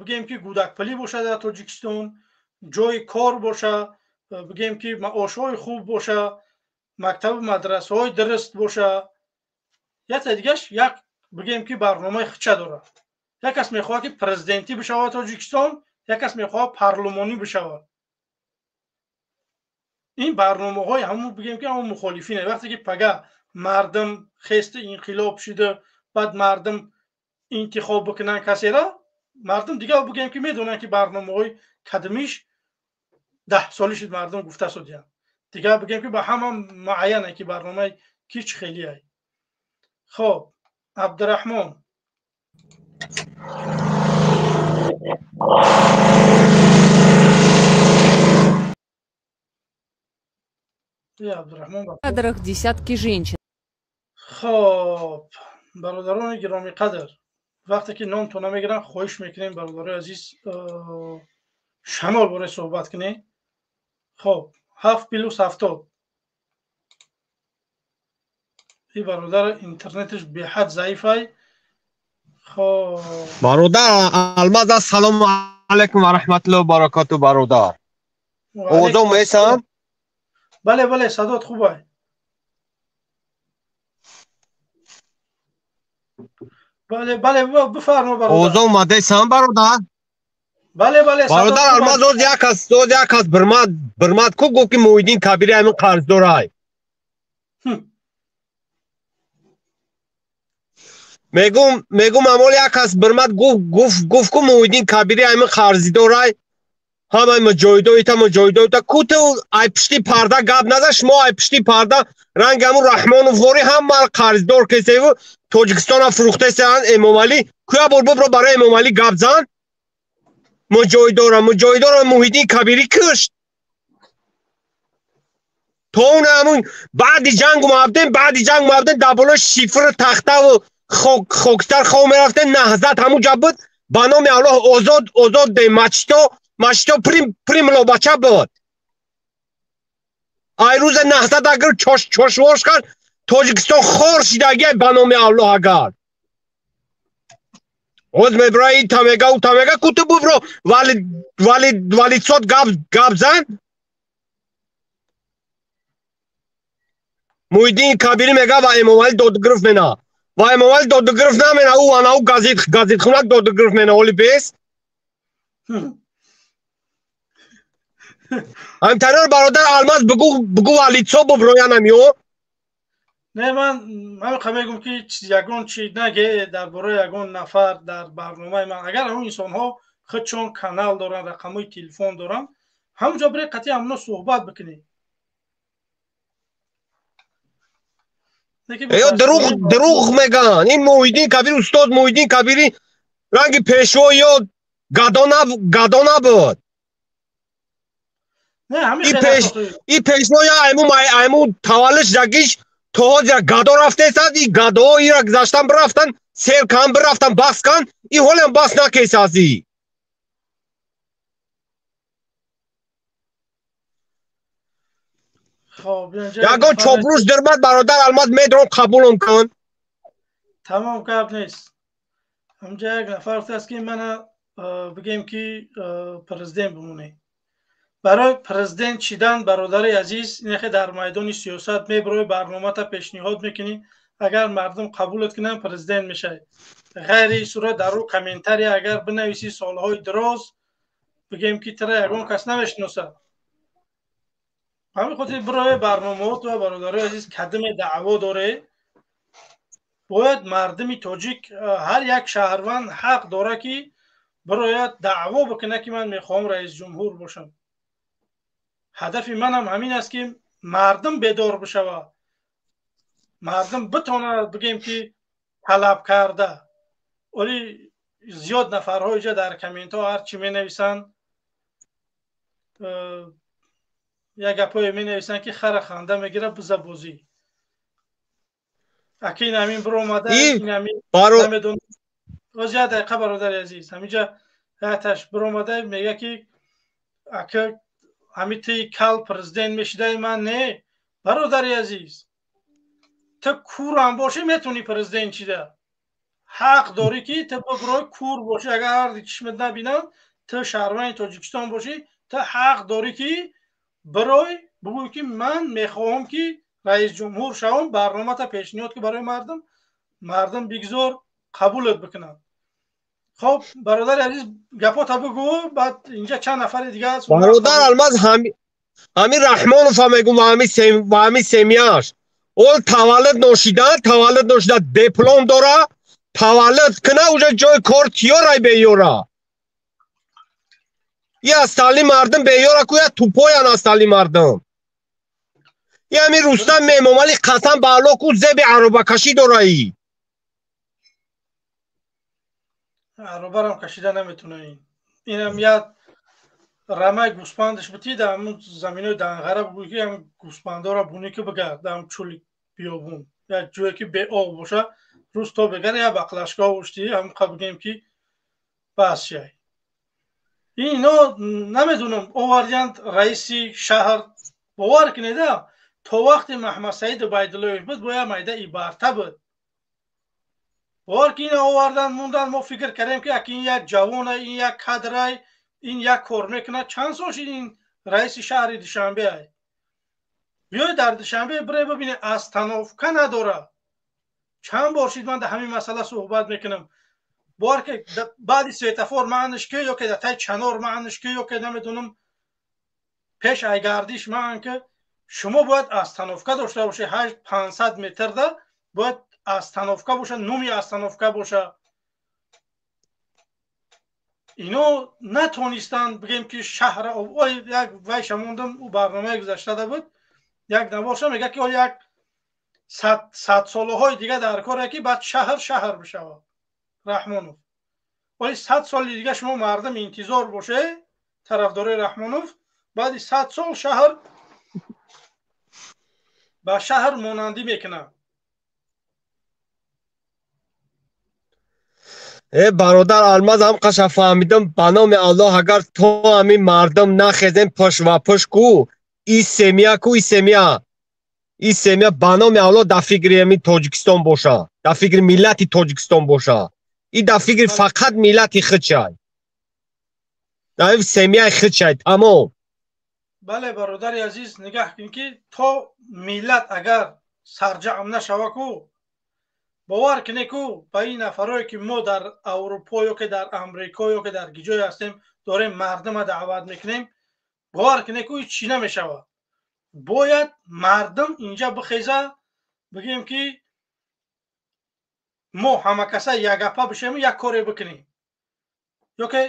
бигем ки гӯдакпулӣ бошад дар Тоҷикистон, ҷои кор боша, бигем ки маошҳои хуб боша, мактабу мадрасаҳои дуруст боша. Якта дигаш як бигем ки барномаи хича дорад. Як кас мехоҳад ки президентӣ бишавад Тоҷикистон, як кас мехоҳад парлумонӣ бишавад. Ин барномаҳои ҳамун бигем ки ҳамун мухолифине. Вақте ки пага мардум хести инқилоб шида, баъд мардум интихоб бикунанд касера, мардум дигар бигем ки медонанд ки барномаҳои кадмиш 10 соли шуд мардум гуфта шудиянд. Дигар бигем ки ба ҳама муайяне ки барномаи ки чӣ хелие. Хоб, Абдураҳмон. В кадрах десятки женщин. Хоб, бародарони гиромӣ қадр, вақте ки номтон намегирам, хоҳиш мекунем бародарои азиз шамол боре суҳбат кунем. Хоб, 7 плюс 70. Ин бародар интернеташ беҳад заифай. Хоб, бародар Алмаз, ассалому алайкум ва раҳматуллоҳи ва баракатуҳ. Бародар, овозам месам? Бале, бале, садот хуб ай. Бале, бале, бифармо бародар. Овозам омадесам бародар? Бале, бале, бародар Алмаз, оз як кас бирмад ку гуфт ки Муҳиддин Кабири ҳамин қарздор ай. Мегум амол як кас бирмад гуфт ку Муҳиддин Кабири ҳамин қарздорай, ҳамаи муҷоҳидоита муҷоҳидоита куту ай пишти парда гап наза, шумо ай пишти парда ранги ҳамун Раҳмонов вори ҳама қарздор кесеву Тоҷикистона фурӯхтесеан Эмомалӣ. Куя бор бубро барои Эмомалӣ гап зан. Муҷоҳидора Муҳиддин Кабирӣ кушт. То он ҳамун баъди ҷанг омабдем, дар болои шифр тахтаву хокистар хов мерафтем, наҳзат ҳамун ҷа буд. Ба номи Аллоҳ озод озод де мачито прим лобача буд. Ай рӯза наҳзат агар чошвош кард, Тоҷикистон хор шидагия ба номи Аллоҳ агар. Оз мебра и тамега у тамега куту бубро валидсот гап зан. Муҳиддин Кабирӣ мега ва Эмомалӣ додгирифт мена. Ва Эмомалӣ додгирифт намена, ӯ ана ӯ газетхунак додгирифт мена, оли бес. Ҳамтанор бародар Алмаз бугу валидсо буброянам ё? Не, ман ҳамин мегум ки ягон чи наге дар бораи ягон нафар дар барномаи ман. Агар ҳамон инсонҳо худшон канал доранд, рақамҳои телефон доранд, ҳамонҷо бире қатъи ҳамоно суҳбат бикунед. Ё дурӯғ мегӯянд. Ин Муҳиддин Кабирӣ, устод Муҳиддин Кабирӣ ранги пешво ё гадо набуд. И пешво я айму таваллуд шудагиш то ҳозир гадо рафтесад, и гадоҳо ира гузаштан бирафтан, сер кан бирафтан, бас кан, и ҳолиам бас накесаз и. Ягон чоплуш дирмад бародар Алмаз медрон қабулам кун. Тамом гап нест. Ҳамҷа як нафар гуфтааст ки мана бигем ки президент бимонем. Барои президент шидан бародари азиз инахе дар майдони сиёсат мебирои, барномата пешниҳод мекунӣ, агар мардум қабулат кунанд президент мешавӣ. Ғайри ин сурат дар ӯ комментария агар бинависӣ солҳои дароз бигем ки тира ягон кас намешиносад. Ҳамин хотир бирои барномаот ва бародарои азиз кадиме даъво доре, бояд мардуми тоҷик ҳар як шаҳрванд ҳақ дора ки бирояд даъво бикунад ки ман мехоҳам раисҷумҳур бошам. Ҳадафи манам ҳамин аст ки мардум бедор бишавад, мардум битонад бигем ки талаб карда. Оли зиёд нафарҳо иҷа дар комментҳо ҳар чӣ менависанд, як гапое менависанд ки хара ханда мегирад бизабозӣ. Аки ин ҳамин биромада, ин ҳамин намедонам. Боз як дақиқа бародари азиз, ҳаминҷа якташ биромада мега ки ака ҳамин ти кал президент мешидаи, ман не. Бародари азиз, ту курам бошӣ метавонӣ президент шида. Ҳақ дорӣ ки ту бибирой кур бошӣ, агар ҳарди чишмат набинанд, ту шаҳрванди Тоҷикистон бошӣ, ту ҳақ дорӣ ки бирой бигӯй ки ман мехоҳам ки раисҷумҳур шавам, барномата пешниҳод ки барои мардум, мардум бигзор қабулат бикунанд. Хоб бародари азиз гапота бигӯ, баъд инҷа чанд нафари дига аст. Бародар Алмаз ҳамин Раҳмонов мегӯм ва ҳамин семияш. Ол таваллуд ношида диплом дора, таваллуд куна уже ҷои кор тиёрай беёра. И астали мардум беёра ку я тупоян астали мардум. И ҳамин Рустам Эмомалӣ қасам ба Аллоҳ ку зеби аробакашӣ дораи. Аробарам кашида наметуна ин. Инам як рамаи гӯспандаш битӣ дар ҳамун заминои данғара бигӯй ки ҳамин гӯспандора бунӣ ки бигард дар ҳамун чӯли биёбун, як ҷое ки беоб боша, рӯз то бегара як бақлашгоҳ уштӣ, ҳамун қа бигем ки бас шай. Ино намедонам овардиянд раиси шаҳр, бовар кунеда то вақте Маҳмадсаид Убайдуллоев буд, бояд майда ибарта буд. Бовар ки ина овардан мондан, мо фикр кардем ки аки ин як ҷавона, ин як кадрай, ин як кор мекунад. Чанд сол шид ин раиси шаҳри Душанбе ай. Биёед дар Душанбе бире бибинед, остановка надорад. Чанд бор шид ман дар ҳамин масъала суҳбат мекунам. Бовар ки баъди светофор маъниш ки ё ки дар таи чанор маъниш ки ё ки намедонам пеш айгардиш маън ки шумо бояд остановка дошта бошед, 500 метрда бояд Остановка боша, номи остановка боша. Ино натонистанд, бигем ки шаҳра ой як вайша мондам, ӯ барномаи гузаштада буд, як наворша мега ки як садсолаҳои дига дар коре ки баъд шаҳр шаҳр бишавад. Раҳмонов оли 100 соли дига шумо мардум интизор боше, тарафдорои Раҳмонов, баъди 100 сол шаҳр ба шаҳр монандӣ мекунад. Э, бародар Алмаз, ҳам қаша фаҳмидам. Ба номи Аллоҳ, агар то ҳамин мардум нахезем пуш ва пуш ку, и семья ку, и семья, и семья, ба номи Аллоҳ, дар фикри ҳамин Тоҷикистон боша, дар фикри миллати Тоҷикистон боша, и дар фикри фақат миллати худшай, дар семьяи худшай, тамом. Бале, бародари азиз, нигаҳ кун ки то миллат агар сарҷамъ нашава ку, бовар кунед ку, ба ин нафарое ки мо дар Аврупо ё ки дар Амрико ё ки дар гиҷое ҳастем, дорем мардума даъват мекунем, бовар кунед ку, ҳеҷ чӣ намешавад. Бояд мардум инҷа бихеза, бигӯем ки мо ҳамакаса якгапа бишем, як коре бикунем, ё ки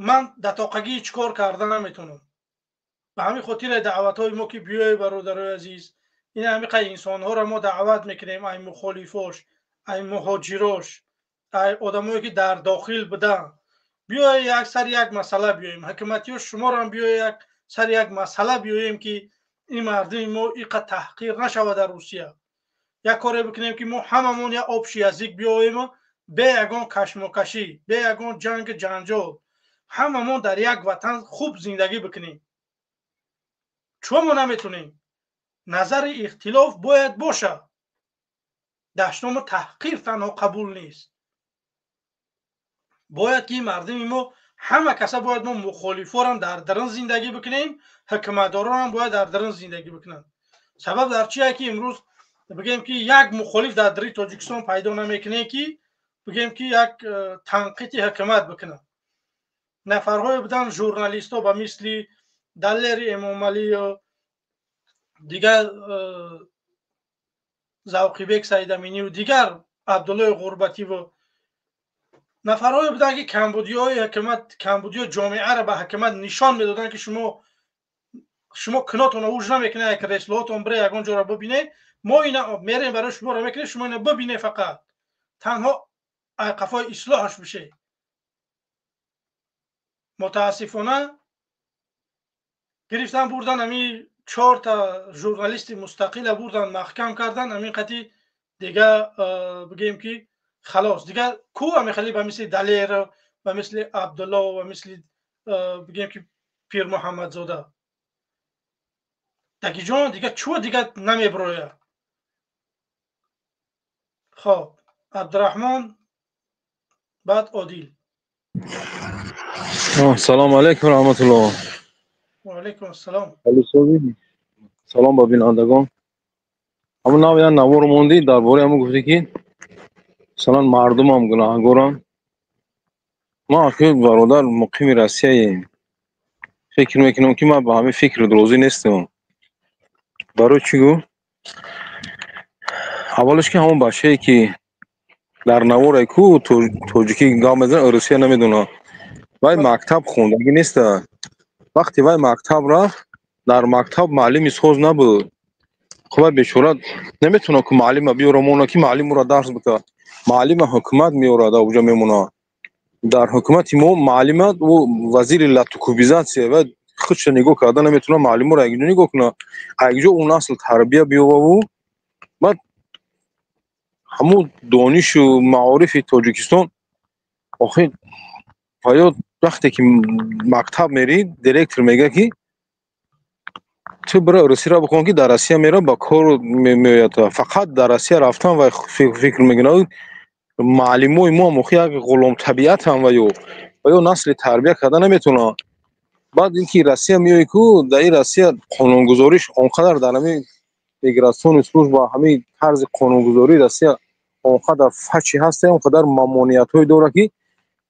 ман датоқагӣ ҳеҷ кор карда наметавонам. Ба ҳамин хотире даъватҳои мо ки биёй, бародарои азиз, ин ҳамиқа инсонҳоро мо даъват мекунем, ай мухолифош, ай муҳоҷирош, ай одамое ки дар дохил буданд, биёй як сари як масъала биёем, ҳукуматиё шуморам биёй як сари як масъала биёем, ки ин мардуми мо иқа таҳқир нашавад дар Русия. Як коре бикунем ки мо ҳамамон як общий язык биёему, бе ягон кашмокашӣ, бе ягон ҷанг ҷанҷол, ҳамамон дар як ватан хуб зиндагӣ бикунем. Чун мо наметонем, назари ихтилоф бояд бошад, дашному таҳқир танҳо қабул нест. Бояд ки мардуми мо ҳама каса, бояд мо мухолифорам дар дарун зиндагӣ бикунем, ҳукуматдоронам бояд дар дарун зиндагӣ бикунанд. Сабаб дар чие ки имрӯз бигем ки як мухолиф дар дари Тоҷикистон пайдо намекунем, ки бигем ки як танқиди ҳукумат бикунад. Нафарҳое буданд, журналистҳо, ба мисли Далери Эмомалию дигар, Завқибек Саидаминию дигар, Абдуллои Ғурбативу нафарҳое буданд, ки камбудиҳои ҳукумат, камбудиҳои ҷомеаро ба ҳукумат нишон медоданд, ки шумо кинотонро уж намекунед, як реслоотон бире ягон ҷоро бибинед, мо ина мерем барои шуморо мекунем, шумо ина бибинед, фақат танҳо қафои ислоҳаш бишед. Мутаассифона, гирифтан бурдан ҳамин чорта журналисти мустақила, бурдан маҳкам кардан. Ҳамин қати дига бигӯем ки халос, дигар ку ҳамин хеле ба мисли Далер, ба мисли Абдулло, ба мисли бигӯем ки Пирмуҳаммадзода дагиҷон дига чӯ дига намеброяд. Хоб, Абдураҳмон, баъд Одил. Салому алайкум, раҳматулло. Ваалайкум ассалом. Салом ба бинандагон. Ҳамун нав як навор мондӣ, дар бораи ҳамун гуфтӣ, ки масалан мардумам гунаҳгоранд. Ман аки бародар муқими Россияем, фикр мекунам, ки ман ба ҳамин фикр розӣ нестам. Барои чӣ гӯ? Аввалаш, ки ҳамон бачае, ки дар наворе ку тоҷикӣ гап мезанад, русия намедонад, вай мактаб хондагӣ неста. Вақте вай мактаб рафт, дар мактаб муаллими соз набуд. Хуб, вай бечора наметавонад ки муаллима биёра монад, ки муаллим ӯро дарс бита. Муаллима ҳукумат меорад, уҷа мемонад. Дар ҳукумати мо муаллима ӯ вазири латукубизация ва худша нигоҳ карда наметавонад, муаллиморо якҷо нигоҳ кунад, якҷо ӯ насл тарбия биёваву. Баъд ҳамун донишу маорифи Тоҷикистон охир ё вақте ки мактаб мерӣ, директор мегӯяд, ки ту бира Русияро бихон, ки дар Россия мера ба кор меояд. Фақат дар Россия рафтан вай фикр мекунад. Муаллимои мо ҳам охир як ғуломтабиатам ва ё насли тарбия карда наметавонанд. Баъд ин ки Россия меои ку, дар ин Россия қонунгузориш он қадар, дар ҳамин миграционный служба, ҳамин тарзи қонунгузории Россия он қадар фачи ҳаста, он қадар мамониятҳое дорад, ки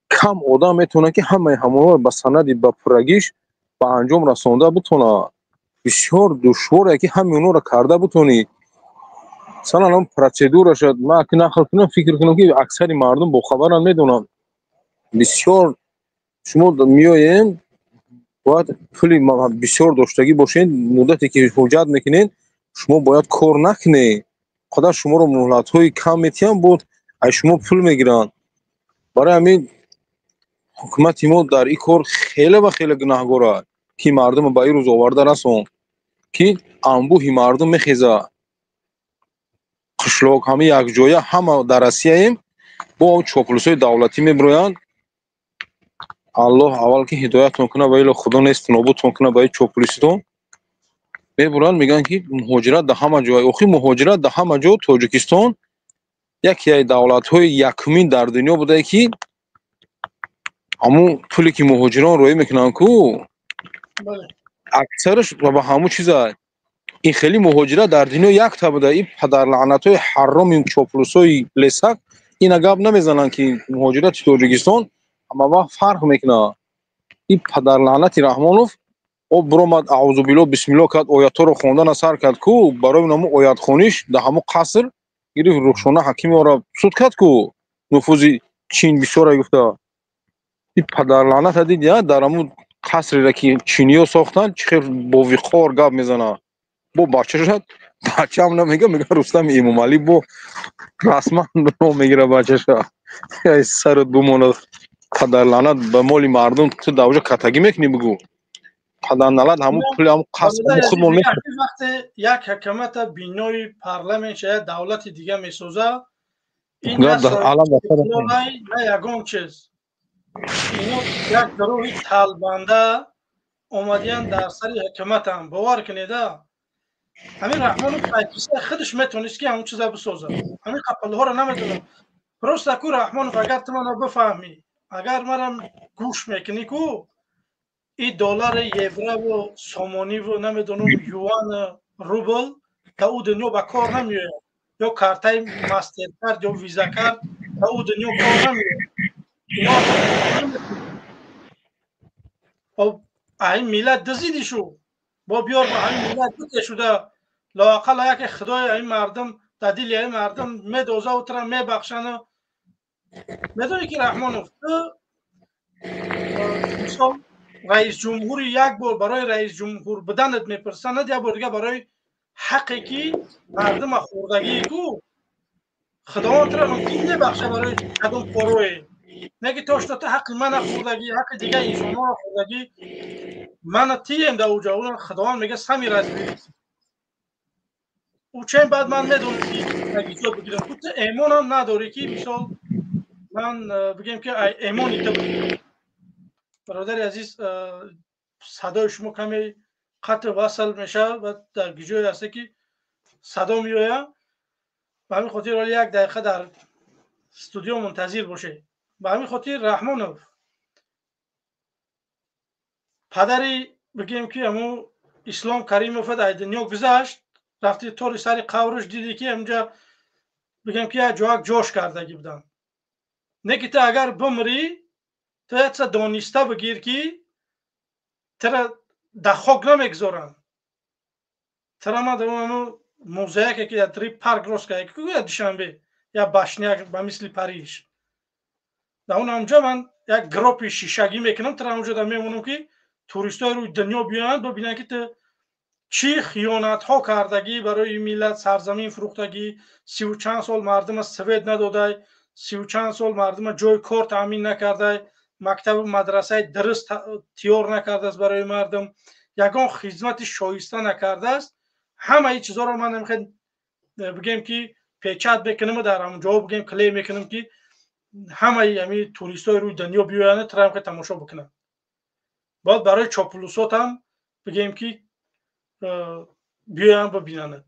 кам одам метавонад, ки ҳамаи ҳамонҳоро ба санади ба пуррагиш ба анҷом расонда битавонад. Бисёр душворе, ки ҳамаи онҳоро карда битавонӣ. Масалан, он процедура шуд, ман ки нақл кунам, фикр кунам, ки аксари мардум бохабаранд, медонанд. Бисёр шумо меоед, бояд пули бисёр доштагӣ бошед. Муддате ки ҳуҷҷат мекунед, шумо бояд кор накунед, қадар шуморо муҳлатҳои кам метиҳанд, буд аз шумо пул мегиранд. Барои ҳамин ҳукумати мо дар ин кор хеле ва хеле гунаҳгор аст, ки мардумро ба ин рӯз оварда расон, ки анбӯҳи мардум мехезад. Қишлоқ ҳама якҷоя, ҳама дар Россияем, бо чоплусҳои давлатӣ мебироянд. Аллоҳ аввал ки ҳидоятон кунад, ва ило худо нест нобудтон кунад. Ба ин чоплуситон мебуранд, мегӯянд, ки муҳоҷират дар ҳама ҷой. Охи, муҳоҷират дар ҳама ҷо. Тоҷикистон яке аз давлатҳои якумин дар дунё будае, ки ҳамун пуле ки муҳоҷирон роӣ мекунанд ку, аксараш ба ҳамун чиза. Ин хеле муҳоҷират дар дунё якта буда. Ин падарлаънатҳои ҳароми чоплусҳои лесак ина гап намезананд, ки муҳоҷирати Тоҷикистон ҳамавақт фарқ мекунад. Ин падарлаънати Раҳмонов о биромад, аъузубилло бисмилло кард, оятҳоро хондана сар кард ку, барои ҳамун оятхониш дар ҳамун қаср гирифт, Рухшона Ҳакимоваро суд кард ку, нуфузи Чин бисёре гуфта. Ин падарлаъната дид, я дар ҳамун қасреро, ки чиниҳо сохтанд, чӣ хел бовиқор гап мезанад. Бо бачаша, бачаам намега, мега Рустами Эмомалӣ, бо расман ном мегира бачаша. Сарат бимонад, падарлаънат, ба моли мардум ту давҷа катагӣ мекунӣ, бигӯ. Падарналат, ҳамун пули ҳамун қаср худмон. Вақте як ҳакамата бинои парламент як давлати дига месоза, ин на ягон чиз, ино як гурӯҳи талбанда омадиян дар сари ҳакаматам. Бовар кунеда, ҳамин Раҳмонов пайкиса худаш метавонист, ки ҳамун чиза бисозад. Ҳамин қапалҳоро намедонам просто ку. Раҳмонов, агар ту мана бифаҳмӣ, агар марам гӯш мекунӣ ку, и доллари, еврову, сомониву, намедонам, юан, рубл та ӯ дунё ба кор намеояд, ё картаи Мастеркард ё Визакард та ӯ дунё кор намеояд. Ҳамин миллат дизиди шу, бо биёр ба ҳамин миллат бите шуда, лоақал яке худои ҳамин мардум дар дили ҳамин мардум медозаву тура мебахшану. Медонӣ ки, Раҳмонов, ту мисол раисҷумҳури, як бор барои раисҷумҳур буданат мепурсанд, як бор дига барои ҳақе ки мардума хӯрдагии ку, худованд тура мумкин мебахша барои кадом корое, не ки то что ту ҳаққи мана хӯрдагӣ, ҳаққи дигар инсонҳоро хӯрдагӣ, мана тием дар уҷа, худованд мега, сами разберись. Учен баъд ман медонам, ки нагиҷот бигирам. Ту эмонам надорӣ, ки мисол ман бигем, ки эмони ту. Бародари азиз, садои шумо каме қатъ васл мешавад ва дар ҷое ҳасте, ки садо меояд. Ба ҳамин хотир ҳоли як дақиқа дар студио мунтазир бошед. Ба ҳамин хотир, Раҳмонов, падари бигем, ки ҳамун Ислом Каримов дар дунё гузашт, рафти тори сари қабрш дидӣ, ки ҳамҷа бигем, ки як ҷоак ҷош кардагӣ буданд. Не ки ту агар бимрӣ, ту якса дониста бигир, ки тура дар хок намегузоранд. Тура ман дар музеяке, ки дар три парк рост карда Душанбе, як башняк ба мисли Париж, дар он ҳамҷа ман як гроби шишагӣ мекунам, тура ҳамҷо дар мемонам, ки туристҳои рӯи дунё биёянд, бибинанд, ки ту чӣ хиёнатҳо кардагӣ барои миллат, сарзамин фурӯхтагӣ, сиву чанд сол мардума свет надодай, сиву чанд сол мардума ҷои кор таъмин накардай, мактабу мадрасаи дуруст тиёр накардааст барои мардум, ягон хизмати шоиста накардааст. Ҳамаи чизҳоро ман намехоҳам бигем, ки печать мекунам, дар ҳамон ҷо бигем, клей мекунам, ки ҳамаи ҳамин туристҳои рӯи дунё биёянд, тура ҳам тамошо бикунанд. Бояд барои чоплусотам бигем, ки биёянд, бибинанд.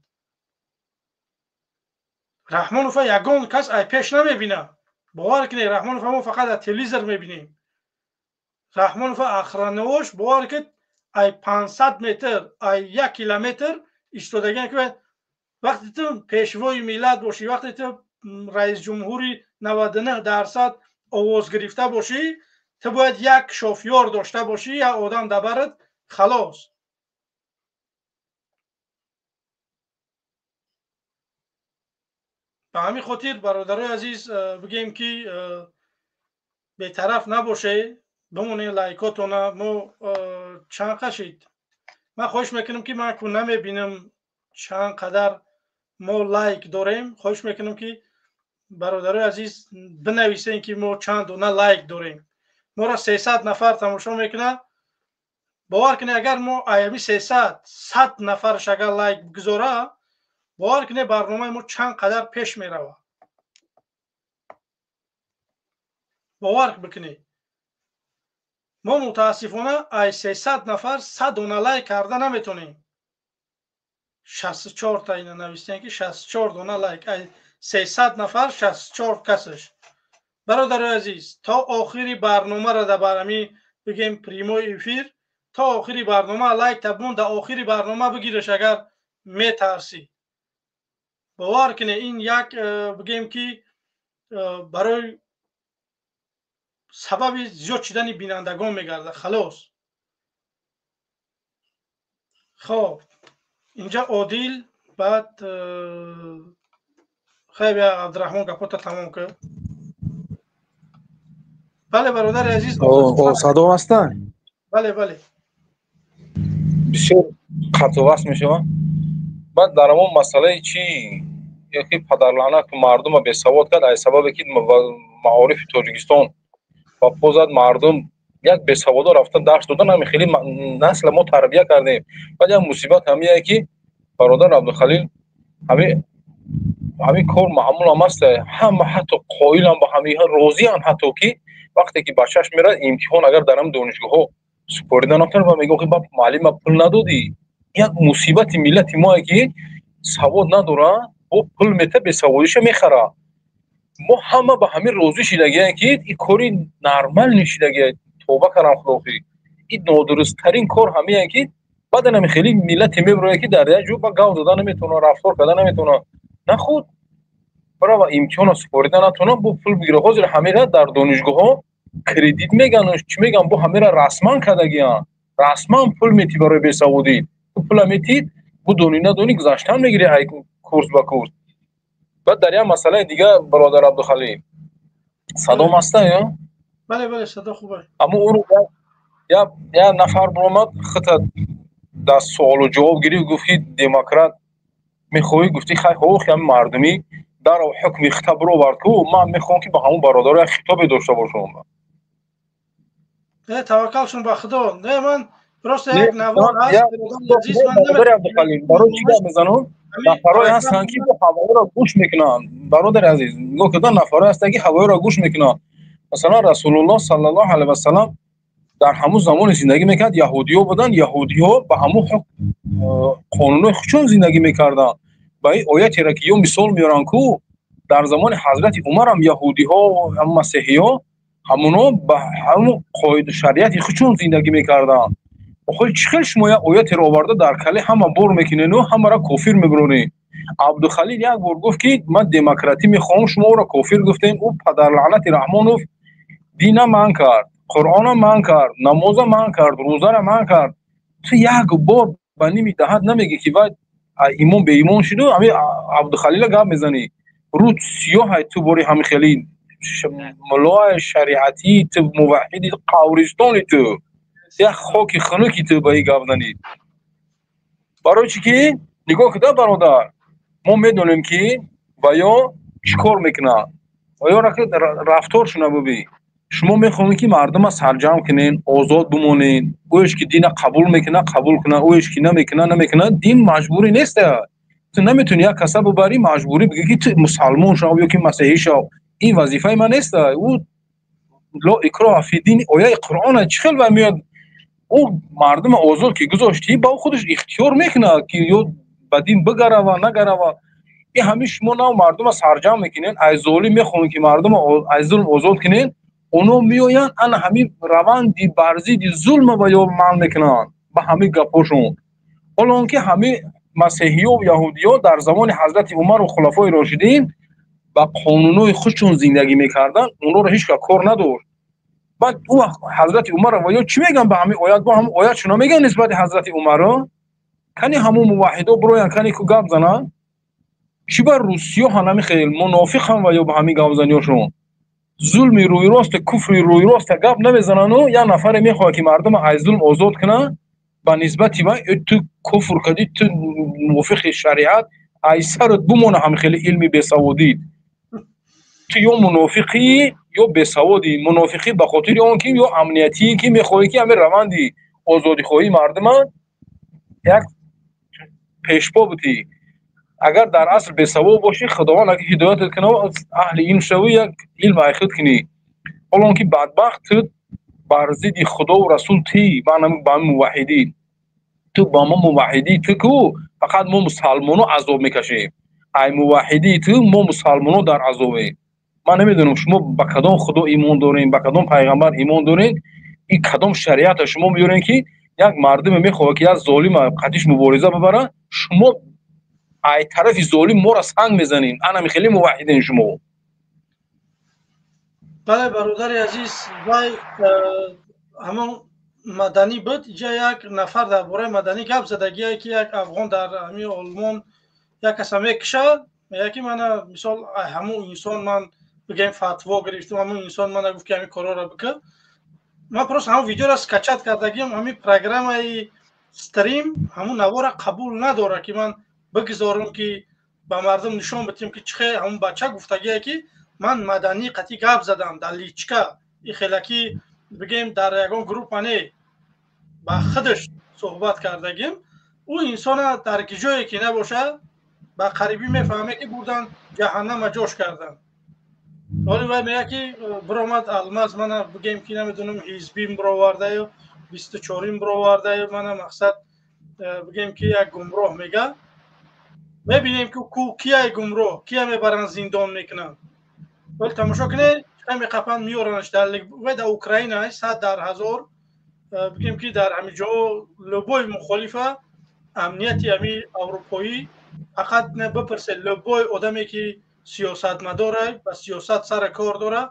Раҳмонова ягон кас ай пеш намебинад. Бовар кунед, Раҳмонова мо фақат аз телевизор мебинем. Раҳмонова охранаош, бовар кунед, ай 500 метр, ай 1 километр истодагиан, ки вақте ту пешвои миллат бошӣ, вақте ту раисҷумҳури 99% овоз гирифта бошӣ, ту бояд як шофёр дошта бошӣ, як одам дабарат, халос. Ба ҳамин хотир, бародарои азиз, бигем ки бетараф набоше, бимонед лайкотона. Мо чанд қашид? Ман хоҳиш мекунам, ки ман ку намебинам чанд қадар мо лайк дорем. Хоҳиш мекунам, ки бародарои азиз бинависем, ки мо чанд дона лайк дорем. Моро 300 нафар тамошо мекунад. Бовар кунед, агар мо аями 300 100 нафараш агар лайк бигузора, бовар кунед, барномаи мо чанд қадар пеш меравад. Бовар бикунед, мо мутаассифона ай 300 нафар 100 дона лайк карда наметонем. 64 та ина навистем, ки 64 дона лайк, ай 300 нафар 64 касаш. Бародарои азиз, то охири барномаро да барами бигем прямой эфир, то охири барнома лайк табун, да охири барнома бигираш, агар метарсӣ. Бовар кунед, ин як бигем ки барои сабаби зиёд шудани бинандагон мегардад. Халос. Хоб, инҷа Одил, баъд хайр, Абдураҳмон, гапота тамом кар. Бале, бародари азиз. Садо ҳаста? Бале, бале. Бисёр қатъу васл мешавад. Баъд дар ҳамон масъалаи чи яки падарлаънат мардума бесавод кард, аз сабабе ки маорифи Тоҷикистон ба по зад, мардум як бесаводо рафта дарс додан, ҳами хеле насла мо тарбия кардем. Баъд як мусибат ҳамие ки, бародар Абдухалил, ҳамин кор маъмулам аст, ҳама ҳатто қоилам ба ҳамиҳа розиам, ҳатто ки вақте ки бачааш мерад имтиҳон, агар дар ҳам донишгоҳҳо супорида натавонад, ва мегӯ, ба муаллима пул надодӣ. Як мусибати миллати мое ки савод надора, бо пул мета бесаводиша мехара. Мо ҳама ба ҳамин розӣ шидагием, ки ин кори нормал нешидагия. Тавба кардам, худофӣ, ин нодурусттарин кор ҳамие ки баъдан ҳами хеле миллате мебирояд, ки дар як ҷо ба гав дода наметавонад, рафтор карда наметавонад, нахуд барава имтиҳона супорида натавонад, бо пул бигира. Ҳозир ҳамера дар донишгоҳҳо кредит меган, чӣ меган, бо ҳамера расман кардагиянд. Расман пул метӣ барои бесаводӣ, ту пула метӣ, бу донӣ надонӣ гузаштан мегирӣ ай курс ба курс. Баъд дар як масъалаи дига, бародар Абдухалил, садом ҳаста ё? Бале, бале, садо хуб. Аммо ӯро як нафар биромад, хита дар суолу ҷавоб гирифт, гуфт ки демократ мехоҳӣ? Гуфти хай, ҳоқи ҳами мардумӣ дар ҳукми хита бировард ку. Ман мехоҳам, ки ба ҳамон бародаро як хитобе дошта бошам. Не, таваккалшон ба Худо. Не, ман просто як навор Абдухалил, барои чӣ гап мезанам? Нафарое ҳастанд, ки ҳавоиро гӯш мекунанд. Бародари азиз, нигоҳ кардан, нафарое ҳастанд, ки ҳавоиро гӯш мекунанд. Масалан, Расулуллоҳ саллаллоҳу алайҳи васаллам дар ҳамун замоне зиндагӣ мекард, яҳудиҳо буданд, яҳудиҳо ба ҳамун қонунҳои худшон зиндагӣ мекарданд. Ба ин оятеро ки ё мисол меоранд ку, дар замони ҳазрати Умарам яҳудиҳо, масеҳиҳо ҳамуно ба ҳамун қоиду шариати худшон зиндагӣ мекарданд. Охир чӣ хел шумо як оятеро оварда дар кале ҳама бор мекунену ҳамаро кофир мебиронед? Абдухалил як бор гуфт, ки ман демократӣ мехоҳам, шумо ӯро кофир гуфтем. Ӯ падарлаънати Раҳмонов дина манъ кард, Қуръона манъ кард, намоза манъ кард, рӯзара манъ кард. Ту як бор ба ними даҳат намегӣ, ки вай имон беимон шуду. Ҳами Абдухалила гап мезанӣ, рӯ сиёҳай ту бори ҳами хели муллои шариатӣ, ту муваҳҳиди қавристони, ту як хоки хунуки, ту ба ин гап занӣ. Барои чӣ ки нигоҳ куда, бародар, мо медонем, ки ва ё чӣ кор мекунад, ва ё рафторшуна бубин. Шумо мехоҳед, ки мардума сарҷамъ кунен, озод бимонед. Ӯеш ки дина қабул мекунад, қабул кунад, ӯеш ки намекунад, намекунад. Дин маҷбурӣ нест. Ту наметавонӣ як каса бубарӣ, маҷбурӣ бигӯӣ, ки ту мусалмон шав ё ки масеҳӣ шав. Ин вазифаи ман нест. Ӯ ло икроҳа фи дин, ояи Қуръона. Чӣ хел ва меояд? Ӯ мардума озод ки гузоштӣ, ба ӯ худаш ихтиёр мекунад, ки ё ба дин бигарава, нагарава. Ин ҳамин шумо нав мардума сарҷамъ мекунед, аз золим мехоҳед, ки мардума аз зулм озод кунед. Оно меоянд, ана ҳамин раванди бар зидди зулма ва ё манъ мекунанд ба ҳамин гапҳошон. Ҳоло он ки ҳамин масеҳиё яҳудиё дар замони ҳазрати Умару хулафои рошидин ба қонунҳои худшон зиндагӣ мекарданд, онҳоро ҳеҷ кас кор надошт. Баъд ӯ вақт ҳазрати Умар ва ё чӣ мегӯянд ба ҳамин оят? Бо ҳамон оят шуно мегӯянд нисбати ҳазрати Умаро? Кани ҳамон муваҳҳидо бироянд, кани ку гап зананд. Чӣ ба русиё ҳанами хел мунофиқам ва ё ба ҳамин гапзаниёшон зулми рӯйрост, куфри рӯйроста гап намезанану як нафаре мехоҳад, ки мардума аз зулм озод кунад, ба нисбати вай ту куфр кардӣ, ту мувофиқи шариат, ай сарат бумона ҳами хели илми бесаводӣ. Ту ё мунофиқӣ, ё бесаводӣ. Мунофиқӣ ба хотири он ки ё амниятие, ки мехоҳӣ, ки ҳамин раванди озодихоҳии мардума як пешпо бутӣ. Агар дар асл бесавоб бошӣ, Худованд агар ҳидоятат кунад, аҳли илм шавӣ, як илм айхид кунӣ. Ҳоло он ки бадбахт, ту бар зидди Худову Расул, ти ба муваҳҳидӣ, ту ба мо муваҳҳидӣ, ту ку фақат мо мусалмоно азоб мекашем. Ай муваҳҳидии ту мо мусалмоно дар азобем. Ман намедонам, шумо ба кадом Худо имон дорем, ба кадом пайғамбар имон дорем, ин кадом шариата шумо меёрем, ки як мардуме мехоҳад, ки як золима қатиш мубориза бибарад, шумо ай тарафи золим моро санг мезанем. Анами хеле муваҳҳидин шумо. Бале, бародари азиз, вай ҳамон Маданӣ буд. Иҷа як нафар дар бораи Маданӣ гап задагие, ки як афғон дар ҳамин Олмон як каса мекушад, мегӯяд, ки мана мисол ҳамун инсон ман бигӯем фатво гирифтам, ҳамун инсон мана гуфт, ки ҳамин корҳоро бикун. Ман просто ҳамун видеоро скачать кардагиам, ҳамин программаи стрим ҳамун навора қабул надорад, ки ман бигзорам, ки ба мардум нишон бидиҳем, ки чихе ҳамун бача гуфтагие, ки ман Маданӣ қатъи гап задам дар личка и хелаки бигем дар ягон группа не, ба худаш суҳбат кардагим. Ӯ инсона дар ҷое ки набошад, ба қарибӣ мефаҳме, ки бурдан ҷаҳаннама ҷош кардан. Ҳоли вай мегӯяд, ки биромад Алмаз мана бигем, ки намедонам, ҳизбим бировардаю, 24-им бировардаю, мана мақсад бигем, ки як гумроҳ мега. Мебинем, ки кияй гумроҳ, кия мебаранд, зиндон мекунанд. Вале тамошо кунед, меқапанд, меоранаш вай дар Украина 100 дар 1000. Бигем, ки дар ҳамин ҷо любой мухолифа амнияти ҳами аврупоӣ фақат бипурсе, любой одаме, ки сиёсатмадора, ба сиёсат сара кор дора,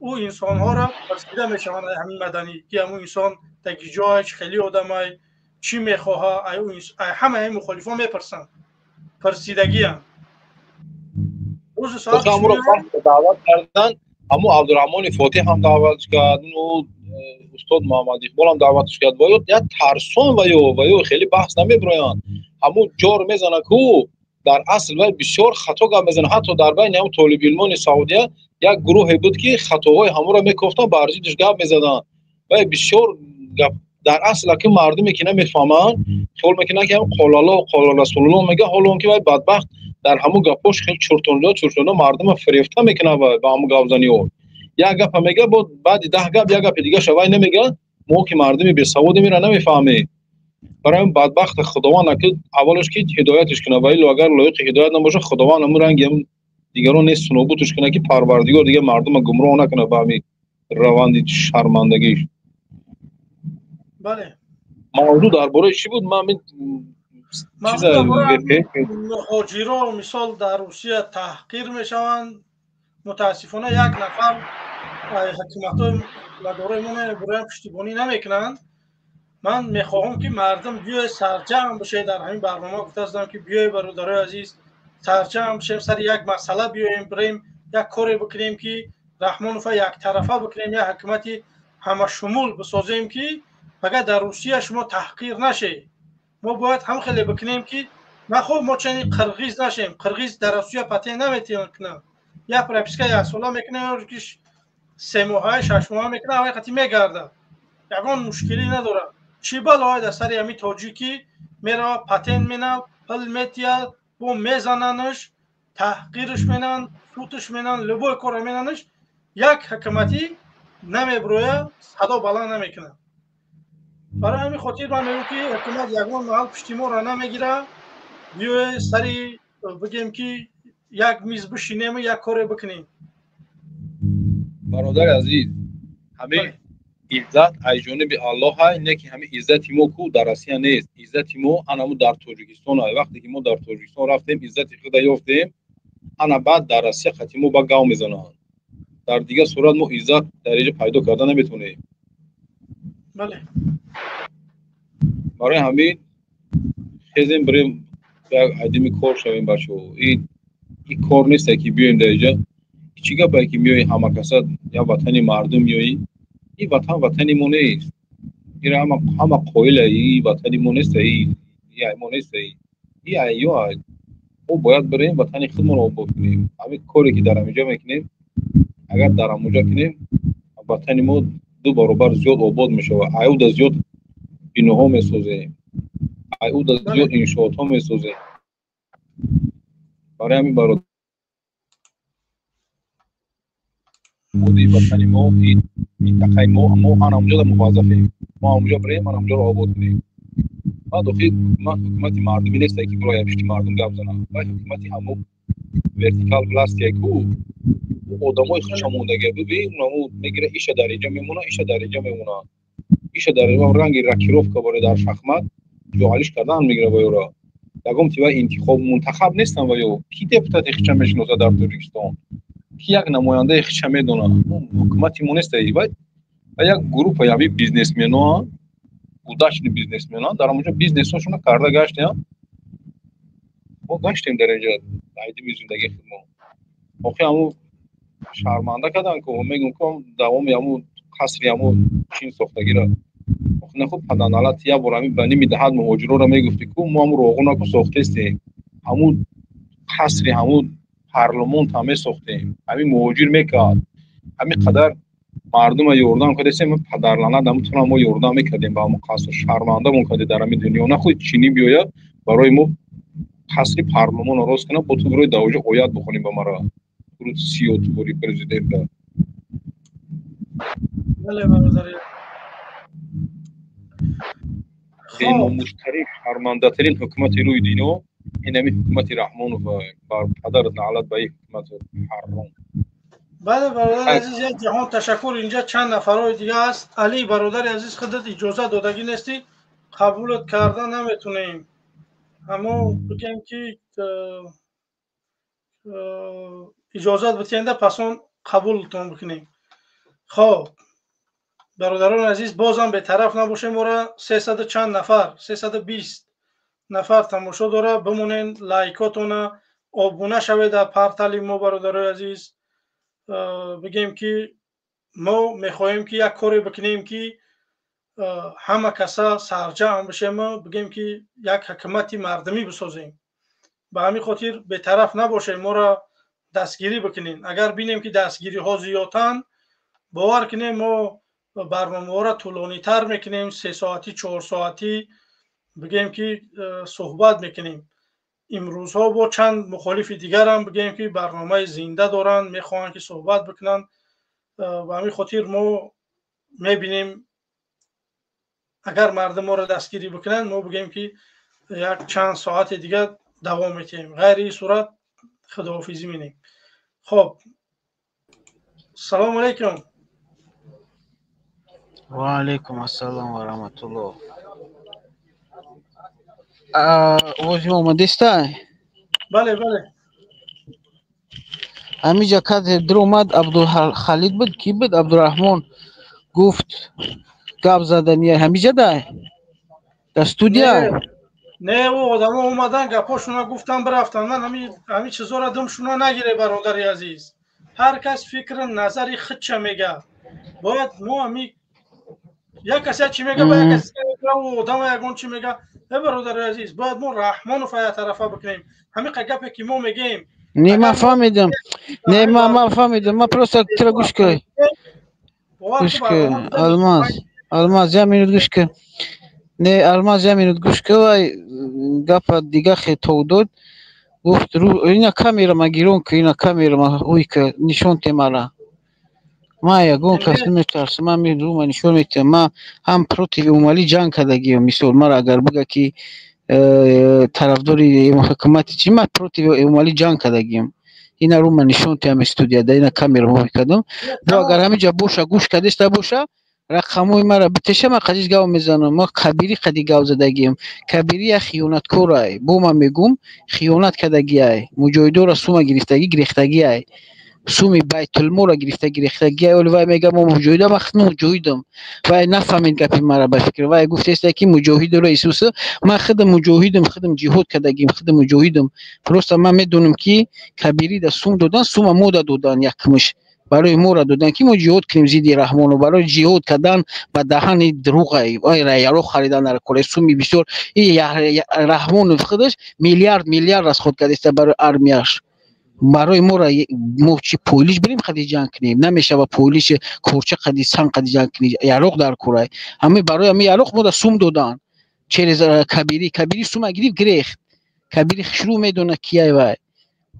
ӯ инсонҳоро пурсида мешаванд ҳамин Маданӣ, ки ҳамун инсон таги ҷоаш хеле одамай, чӣ мехоҳа. Ҳамаи мухолифон мепурсанд, пурсидагиам. Даъват кардан, ҳамун Абдураҳмони Фотиҳ ҳам даъватш кард, устод Муҳаммад Иқбол ҳам даъватш кард. Ва ё як тарсон, ва ё хеле баҳс намебироянд. Ҳамун ҷор мезана ку дар асл вай бисёр хато гап мезана. Ҳатто дар байни ҳамун толибилмони Саудия як гурӯҳе буд, ки хатоҳои ҳамонро мекофтанд, бар зиддиш гап мезаданд. Вай бисёр гап дар асл аки мардуме, ки намефаҳманд, хиёл мекунанд, ки ҳам қолалло, қола Расулулло мега. Ҳоло он ки вай бадбахт дар ҳамун гапош хеле чуртонло чуртонло мардума фирефта мекунад. Вай ба ҳамун гапзаниҳо як гапа мега, бо баъди 10 гап як гапи дигаша вай намега. Мо ки мардуми бесаводе мера намефаҳмем. Барои ҳамин бадбахта Худованд аки аввалаш ки ҳидояташ кунад, ва илло агар лоиқи ҳидоят набошад, Худованд ҳамун ранги ҳам дигарон нест нобудаш кунад, ки Парвардигор дигар мардума гумроҳ накунад ба ҳамин раванди шармандагиш. Бале. Мавзӯъ дар бораи чӣ буд? Ман Муҳоҷиро мисол дар Русия таҳқир мешаванд. Мутаассифона, як нафар ҳукуматҳои ладораи мо намебуроянд, пуштибонӣ намекунанд. Ман мехоҳам, ки мардум биёй сарҷамъ бошед. Дар ҳамин барнома гуфтаастам, ки биёй, бародарои азиз, сарҷамъ бишем, сари як масъала биёем, бирем, як коре бикунем, ки Раҳмонова яктарафа бикунем, як ҳукумати ҳамашумул бисозем, ки фақат дар Русия шумо таҳқир нашед. Мо бояд ҳам хеле бикунем, ки нахоб мо чунин қирғиз нашем. Қирғиз дар Русия патент наметавонад, як прописка яксола мекунад, ки 3 моҳа, 6 моҳа мекунад, ҳамаи қати мегардад, ягон мушкилӣ надорад. Чӣ балое дар сари ҳамин тоҷикӣ меравад, патент менад, пул метиҳад, бо мезананаш, таҳқирш менанд, сутш менанд, любой корро менанаш. Як ҳукуматӣ намеброя, садо баланд намекунад. Барои ҳамин хотир ман мегӯям, ки ҳукумат ягон маҳал пушти моро намегирад. Биёе сари бигем, ки як миз бишинему як коре бикунем. Бародари азиз, ҳамин иззат аз ҷониби Аллоҳ ай, не ки ҳамин иззати мо ку дар Россия нест. Иззати мо анаму дар Тоҷикистон ай. Вақте ки мо дар Тоҷикистон рафтем, иззати худа ёфтем, ана баъд дар Россия қати мо ба гав мезананд. Дар дигар сурат мо иззат дар инҷо пайдо карда наметавонем. Барои ҳамин хезем, бирем, як айдими кор шавем, бачаҳо. Ин Ин кор несте ки биёем дар инҷа. Чӣ гапае ки меои ҳама каса як ватани мардум меоӣ? Ин ватан ватани мо нест. Ира ҳама қоила, ин ватани мо нест, ин мо нест, ин айё. Мо бояд бирем ватани худмонро обод кунем. Ҳамин коре ки дар ҳаминҷо мекунем, агар дар ҳамонҷо кунем, ватани мо ду баробар зиёд обод мешавад. Аюда зиёд биноҳо месозем, аюда зиёд иншоотҳо месозем. Барои ҳамин бародар, ватани мо, ин минтақаи мо, мо ҳамонҷо муваззафем. Мо ҳамонҷо бирем, ҳамонҷоро обод кунем. Баъд охир ҳукумат ҳукумати мардумӣ нест, ки бирояд пишти мардум гап занад. Баъд ҳукумати ҳамо вертикал властие ку одамои хушамондагия бибин, ҳамо мегира, иша дар инҷа мемона, иша дар инҷа мемона, иша дар ранги рокировка боре дар шахмат ҷоалиш кардан мегира. Ва ёра ягон тива интихоб мунтахаб нестан. Ва ё ки депутати хича мешиносад дар Тоҷикистон? Ки як намояндаи хича медонад? Ҳукумати мо нест. Ва як группа яви бизнесмено, удачный бизнесмена, дар ҳамонҷо бизнесҳошона карда гаштем. Мо гаштем дар инҷа айдими зиндагии худмо. Охи ҳамун шарманда кардан ку, мегӯм ку давоми ҳамун қасри ҳамун чин сохтагира. Охи нахуд паданалат, як бор ҳамин ба ними даҳат муҳоҷироро мегуфти ку мо ҳамун роғунаку сохтестем, ҳамун қасри ҳамун парлумонт ҳам месохтем, ҳамин муҳоҷир мекард, ҳамин қадар мардума ёрдам кардесем, падарланат ҳамутона мо ёрдам мекардем ба ҳамун қаср. Шармандамон карде дар ҳамин дунё. Нахуд чинӣ биёяд барои мо қасри парлумонро рост кунад, бо ту бирои дар оҷо оят бихонем ба мара сиётубори президента. Беномустарин, шармандатарин ҳукумати рӯи дунё ин ҳамин ҳукумати Раҳмонов. Бар падарат наълат ба ин ҳукумати ҳаром. Бале, бародари азиз, як ҷаҳон ташаккур. Инҷа чанд нафарҳои дига аст. Али, бародари азиз, худат иҷозат додагӣ нестӣ, қабулат карда наметунем. Аммо бигем ки иҷозат битиҳенда, пас он қабултон бикунем. Хоб, бародарони азиз, бозам бетараф набошем. Ора 300 чанд нафар, 320 нафар тамошо дора. Бимонен, лайкотона, обуна шавед дар портали мо. Бародарои азиз, бигем ки мо мехоҳем ки як коре бикунем ки ҳама каса сарҷамъ бишем, бигем ки як ҳукумати мардумӣ бисозем. Ба ҳамин хотир бетараф набошем, моро дастгирӣ бикунем. Агар бинем ки дастгириҳо зиёдтанд, бовар кунем, мо барномаҳоро тӯлонитар мекунем, 3 соатӣ, 4 соатӣ бигем ки суҳбат мекунем. Имрӯзҳо бо чанд мухолифи дигарам бигем ки барномаи зинда доранд, мехоҳанд ки суҳбат бикунанд. Ба ҳамин хотир мо мебинем, агар мардум моро дастгирӣ бикунанд, мо бигем ки як чанд соати дигар давом метиҳем. Ғайри ин сурат худоҳофизӣ менем. Хоб, салому алайкум. Ва алайкум ассалом ва раҳматуллоҳ. Овози омадеста? Бале, бале. Ҳамиҷа касе дуромад, Абдулхалид буд, ки буд, Абдураҳмон гуфт гап задания ҳамиҷа дар студия? Не, ӯ одамо омадан, гапҳошуна гуфтан, бирафтан. Ман ҳамин чизҳоро думшуна нагире, бародари азиз. Ҳар кас фикри назари худша мега. Бояд мо ҳами як кас як чӣ мега, ба як кас одама ягон чӣ мега. Э, бародари азиз, бояд мо Раҳмонов як тарафа бикунем. Ҳамин гапе ки мо мегӯем. Не, ман фаҳмидам. Не, ман фаҳмидам. Ман просто туро гӯш кун. Гӯш кун, Алмаз. Алмаз, як минут гӯш кун. Не, Алмаз, як минут гӯш кун. Вай гапа дига хетов дод. Гуфт, ина камера ма гирон ку, ина камера ма ӯй ку, нишон те мара. Ман ягон кас наметарсам, ман рума нишон метиҳам. Ман ҳам против Эмомалӣ ҷанг кардагиам. Мисол, мара агар бига ки тарафдори ҳукумати чи, ман против Эмомалӣ ҷанг кардагиам. Ина рума нишон теҳам студияда, ина камера мо кардам. Бо агар ҳаминҷа боша, гӯш кардеста боша, рақамҳои мара битеша, ман қадиш гав мезанам. Ман Кабирӣ қади гав задагиам. Кабирӣ як хиёнаткорай. Бо ман мегӯм, хиёнат кардагиай. Муҷоҳидора сума гирифтагӣ, гирехтагиай. Суми байтулмолро гирифта гирехтагия. Оли вай мега мо муҷоҳидам, ман худам муҷоҳидам. Вай нафаҳмид гапи мара ба фикр. Вай гуфтеста ки муҷоҳидро Исус, ман худам муҷоҳидам, худам ҷиҳод кардагим, худам муҷоҳидам. Просто ман медонам ки Кабирида сум додан, сума мода додан якмиш. Барои моро додан ки мо ҷиҳод кунем зидди Раҳмону. Барои ҷиҳод кардан ба даҳани дурӯғай яроқ харидан дар кора суми бисёр. И Раҳмонов худаш миллиард миллиард расход кардааст барои армияш. Барои моро мо чи пойлиш бирем қади ҷанг кунем? Намешава пойлиш корча қади сан қади ҷанг кунӣ, яроқ дар корай. Ҳами барои ҳами яроқ мода сум додан через Кабири. Кабири сума гирифт гирехт. Кабири хушрӯ медона кияй вай.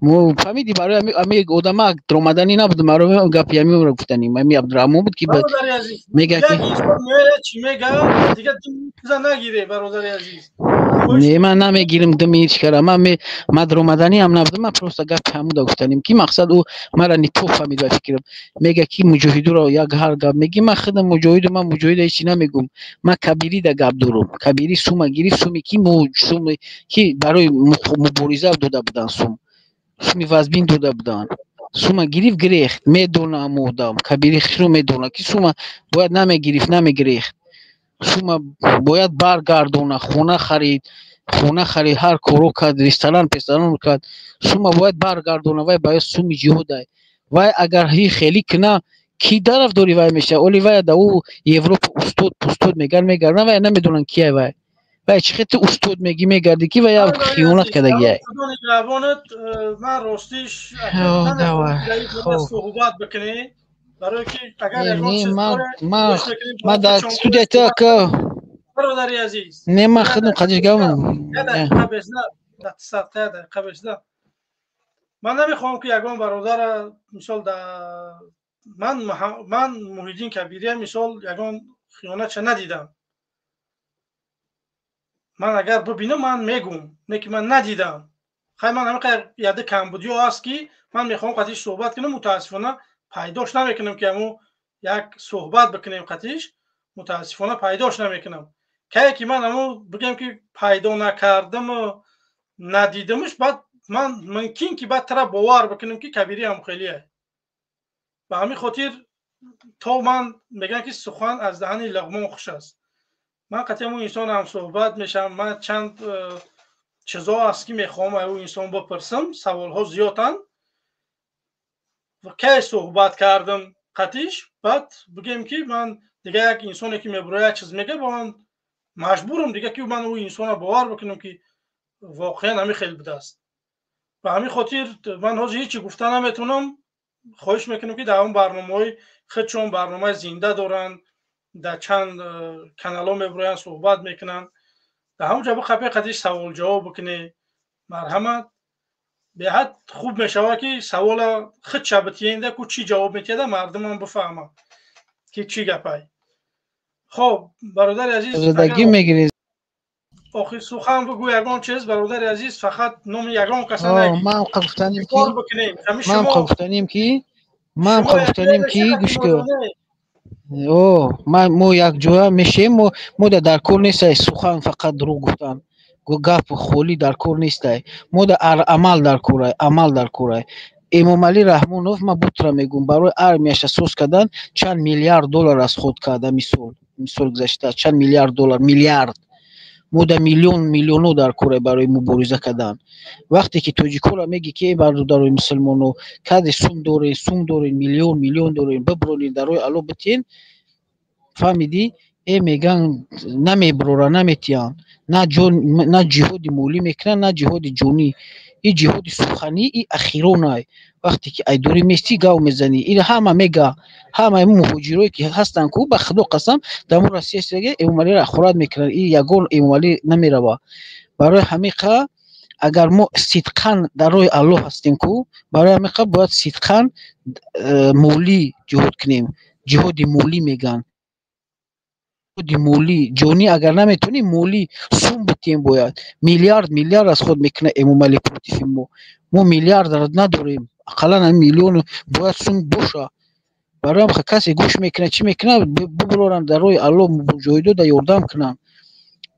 Мо фаҳмидӣ, барои ҳами одама даромаданӣ набуд, барои гапи ҳамиро гуфтанем. Ҳами Абдураҳмон буд ки мега ки чӣ мега, дига чиза нагире, бародари азиз. Не, ман намегирим дими ҳеҷ кара. Ман даромаданӣ ҳам набудам, ман просто гапи ҳамуда гуфтанем ки мақсад ӯ мара не то фаҳмид ба фикрам. Мега ки муҷоҳидуро як ҳар гап мегӣ, ман худам муҷоҳиду, ман муҷоҳида ҳеҷ чӣ намегум. Ман Кабирида гап дорум. Кабири сума гирифт, суми ки суми ки барои мубориза дода буданд, сум суми вазбин дода буданд. Сума гирифт гирехт. Медона ҳамун одам. Кабири хушрӯ медона ки сума бояд намегирифт, намегирехт. Сума бояд баргардона, хона харид, хона харид, ҳар коро кард, ресторан, песторан кард. Сума бояд баргардона, вай бояд суми ҷиҳодай. Вай агар ҳи хелӣ кина, ки тарафдори вай мешавад? Оли вай да ӯ Европа устод, пустод мегар, мегарданд, вай намедонанд кияй вай. Вай чӣ хел ту устод мегӣ, мегардӣ ки вай хиёнат кардагиай. Равонат, ман ростиш суҳбат бикунӣ, барои ки агар ягон чиз ман дар студия ту ака бародари азиз. Не, ман худам қадиш гавам. Як дақиқа безна, дақиқа безна. Ман намехоҳам ки ягон бародара мисол да ман Муҳиддин Кабирия мисол ягон хиёнатша надидам. Ман агар бибинам, ман мегум, не ки ман надидам. Хай, ман ҳамин қадар яде камбудиҳо аст ки ман мехоҳам қатиш суҳбат кунам, мутаассифона пайдош намекунам ки ҳамун як суҳбат бикунем қатиш, мутаассифона пайдош намекунам. Кае ки ман ҳамун бигем ки пайдо накардаму надидамш, баъд ман мумкин ки баъд тара бовар бикунам ки Кабири ҳам хелие. Ба ҳамин хотир то ман мегӯям ки сухан аз даҳани лағмон хуш аст. Ман қатъи ҳамун инсон ҳам суҳбат мешавам. Ман чанд чизо аст ки мехоҳам аз ӯ инсон бипурсам, саволҳо зиёданд. Кай суҳбат кардам қатиш, баъд бигем ки ман дига як инсоне ки мебурояд як чиз мега, ба ман маҷбурам дига ки ман ӯ инсонро бовар бикунам ки воқеан ҳамин хел будааст. Ба ҳамин хотир ман ҳозир ҳеҷ чи гуфта наметавонам. Хоҳиш мекунам ки дар ҳамон барномаҳои худшон барномаи зинда доранд, дар чанд каналҳо мебуроянд, суҳбат мекунанд, дар ҳамон ҷо биқапе қатиш савол ҷавоб бикунӣ, марҳамат. Беҳад хуб мешавад ки савола худша битиенда ку чӣ ҷавоб метиҳада, мардумам бифаҳмад ки чӣ гапай. Хоб, бародари азиз, Зиндагӣ мегирӣ. Охир сухан бигӯ ягон чиз, бародари азиз, фақат номи ягон каса нагӣ. Ман гуфтанем ки Кор бикунем. Ман гуфтанем ки ман гуфтанем ки гӯш кун. О, ман мо якҷоя мешем, мо дар кор нестай сухан фақат дурӯғ гуфтан. Гап холӣ дар кор нестай. Мо да амал дар корай, амал дар корай. Эмомалӣ Раҳмонов, ман бутра мегӯм, барои армияша соз кардан чанд миллиард доллар расход карда мисол. Мисол гузашта чанд миллиард доллар, миллиард. Мо да миллион миллионо дар корай барои мубориза кардан. Вақте ки тоҷикҳоро мегӣ ки эй бародарои мусулмоно, каде сум дорен, сум дорен, миллион миллион дорен, бибронен дар роҳи Аллоҳ битиен, фаҳмидӣ? Э меган намеброра, наметиҳанд. На ҷон, на ҷиҳоди молӣ мекунанд, на ҷиҳоди ҷонӣ. И ҷиҳоди суханӣ и ахиронай. Вақте ки айдорӣ местӣ, гав мезанӣ. Ин ҳама мега, ҳама муҳоҷирое ки ҳастанд ку, ба худо қасам, дар мо Россия истидаги Эмомалиро ахорат мекунанд. И ягон Эмомалӣ намерава. Барои ҳамиқа агар мо сидқан дар роҳи Аллоҳ ҳастем ку, барои ҳамиқа бояд сидқан молӣ ҷиҳод кунем. Ҷиҳоди молӣ мегӯянд. Ҷиҳоди молӣ, ҷонӣ агар наметавонӣ, молӣ сум битием бояд. Миллиард миллиард расход мекунад Эмомалӣ против мо. Мо миллиард надорем, ақаллан ҳамин миллион бояд сум боша. Барои ҳам касе гӯш мекунад, чӣ мекунад, бибуроранд дар роҳи Аллоҳ муҷоҳидо да ёрдам кунанд.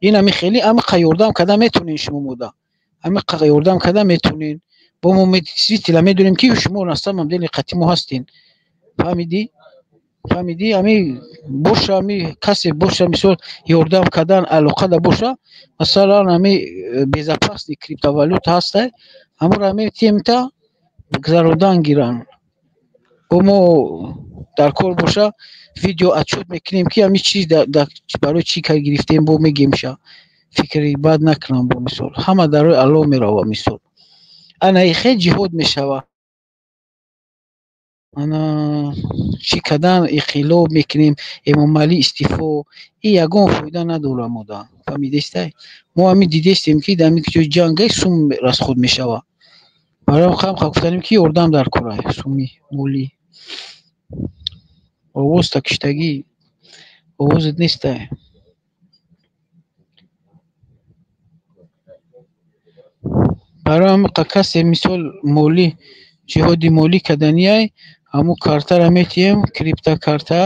Ин ҳами хеле ҳамиқа ёрдам карда метавонед шумо мода. Ҳамиқа ёрдам карда метавонед. Бо мо действительно медонем, ки шумо на самом деле қати мо ҳастин. Фаҳмидӣ? Фаҳмидӣ? Ами боша, ами касе боша, мисол, ёрдам кардан алоқа да боша, масалан, ами безопасный криптовалюта ҳастай, ҳамуро ами темта гузародан гиранд. Бо мо дар кор боша, видео отчёт мекунем, ки ами чиз барои чӣ кар гирифтем, бо мегемша. Фикри бад накунам. Бо мисол, ҳама дар роҳи Аллоҳ мерава. Мисол, ана ихе ҷиҳод мешава, ана чӣ кардан, инқилоб мекунем, Эмомалӣ истифо, и ягон фоида надора. Мода фаҳмидестай, мо ҳамин дидестем, ки дар ҷои ҷангай сум расход мешава. Барои ҳам гуфтанем, ки ёрдам дар кора, суми молӣ. Овозта киштагӣ, овозат нестай. Барои ҳамин касе, мисол, молӣ, ҷиҳоди молӣ каданиай, ҳамун картаро метиҳем, криптокарта,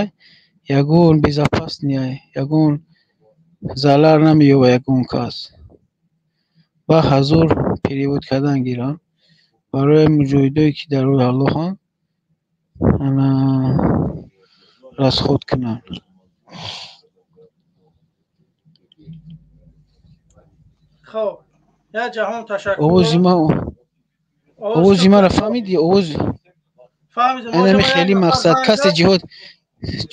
ягон безопасный, ягон залар намеёба ягон кас. Ба 1000 перевод кардан гиранд барои муҷоҳидое, ки дар роҳи Аллоҳанд, ана расход кунанд. Хоб, як ҷаҳон ташаккур. Овози ма, овози маро фаҳмидӣ? Овоз инами хеле мақсад, касе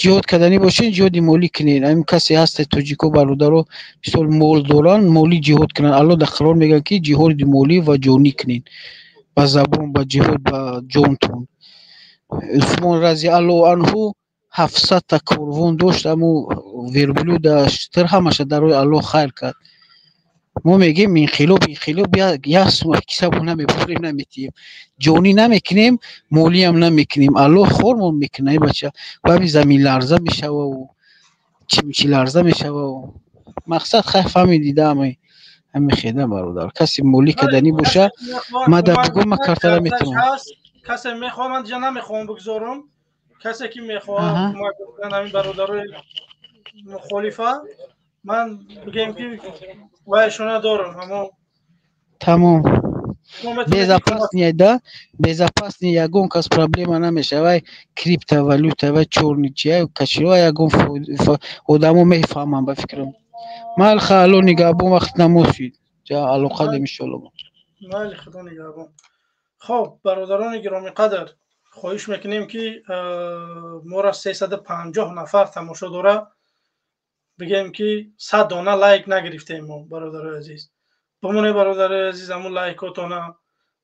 ҷиҳод карданӣ бошед, ҷиҳоди молӣ кунед. Ҳамин касе ҳаста, тоҷико, бародаро, мисол, мол доранд, молӣ ҷиҳод кунанд. Аллоҳ дар Қуръон мегӯяд, ки ҷиҳоди молӣ ва ҷонӣ кунед, ба забон, ба ҷиҳод, ба ҷонтон. Усмон разиаллоҳу анҳу 700-та корвон дошт, аммо верблюда, штыр, ҳамаша дар роҳи Аллоҳ хайр кард. Мо мегӯем инқилоб, инқилоб, як сума кисабо намебурем, наметиҳем, ҷонӣ намекунем, молиам намекунем. Аллоҳ хормон мекунад, бача. Баъди заминларза мешававу чимчи ларза мешававу мақсад хай фаҳмиди да. Ами хеда, бародар, касе молӣ карданӣ боша, ма дар бугӯ, ма картара метавонам. Касе мехоҳад, ман диҷа намехоҳам бигзорам, касе ки мехоҳад кӯмак кунад ҳамин бародарои мухолифа, ман бигем, ки вайшона дорам, аммо Тамом, безопасный да, безопасный, ягон кас проблема намешава. Криптовалюта ва чёрный чия кашила, ягон одамо мефаҳмам, ба фикрам. Майли, Алло нигаҳбон, вақт намоз шид, алоқа дем, иншоалло. Майли, Худо нигаҳбон. Хоб, бародарони гиромиқадр, хоҳиш мекунем, ки моро 350 нафар тамошо дора, бигем, ки 100 дона лайк нагирифтем мо. Бародарои азиз, бимоне, бародарои азиз, ҳамун лайкотона,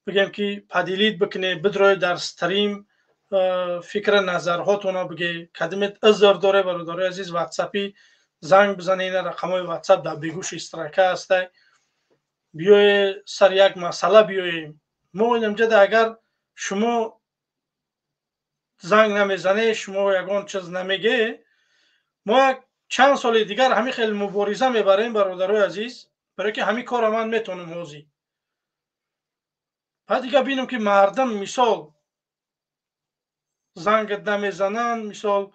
бигем, ки поделить бикунед, бидроед дар стрим, фикра назарҳотона биге. Кадимет узр доре, бародарои азиз, ватсапи занг бизанед, рақамҳои ватсап дар бегӯши строка ҳастай. Биёе сар як масъала биёем. Мо инамҷада, агар шумо занг намезане, шумо ягон чиз намеге, мо як чанд соли дигар ҳамин хел мубориза мебарем, бародарои азиз, барое ки ҳамин корро ман метавонам ҳозир. Баъд дига бинем, ки мардам, мисол, зангат намезананд, мисол,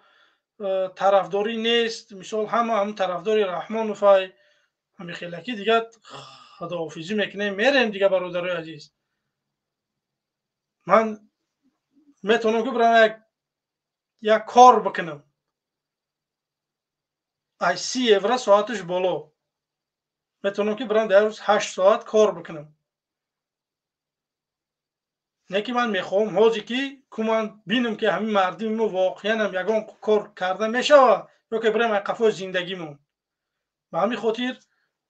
тарафдорӣ нест, мисол, ҳама ҳам тарафдори Раҳмоновай, ҳамин хелакӣ дига худоҳофизӣ мекунем, мерем дига. Бародарои азиз, ман метавонам, ки бирам як кор бикунам, ай 30 евро соаташ боло, метавонам, ки бирам дар рӯз 8 соат кор бикунам. Не ки ман мехоҳам ҳозир, ки ку ман бинам, ки ҳамин мардуми мо воқеанам ягон кор карда мешава ё ки бирем ай қафои зиндагимон. Ба ҳамин хотир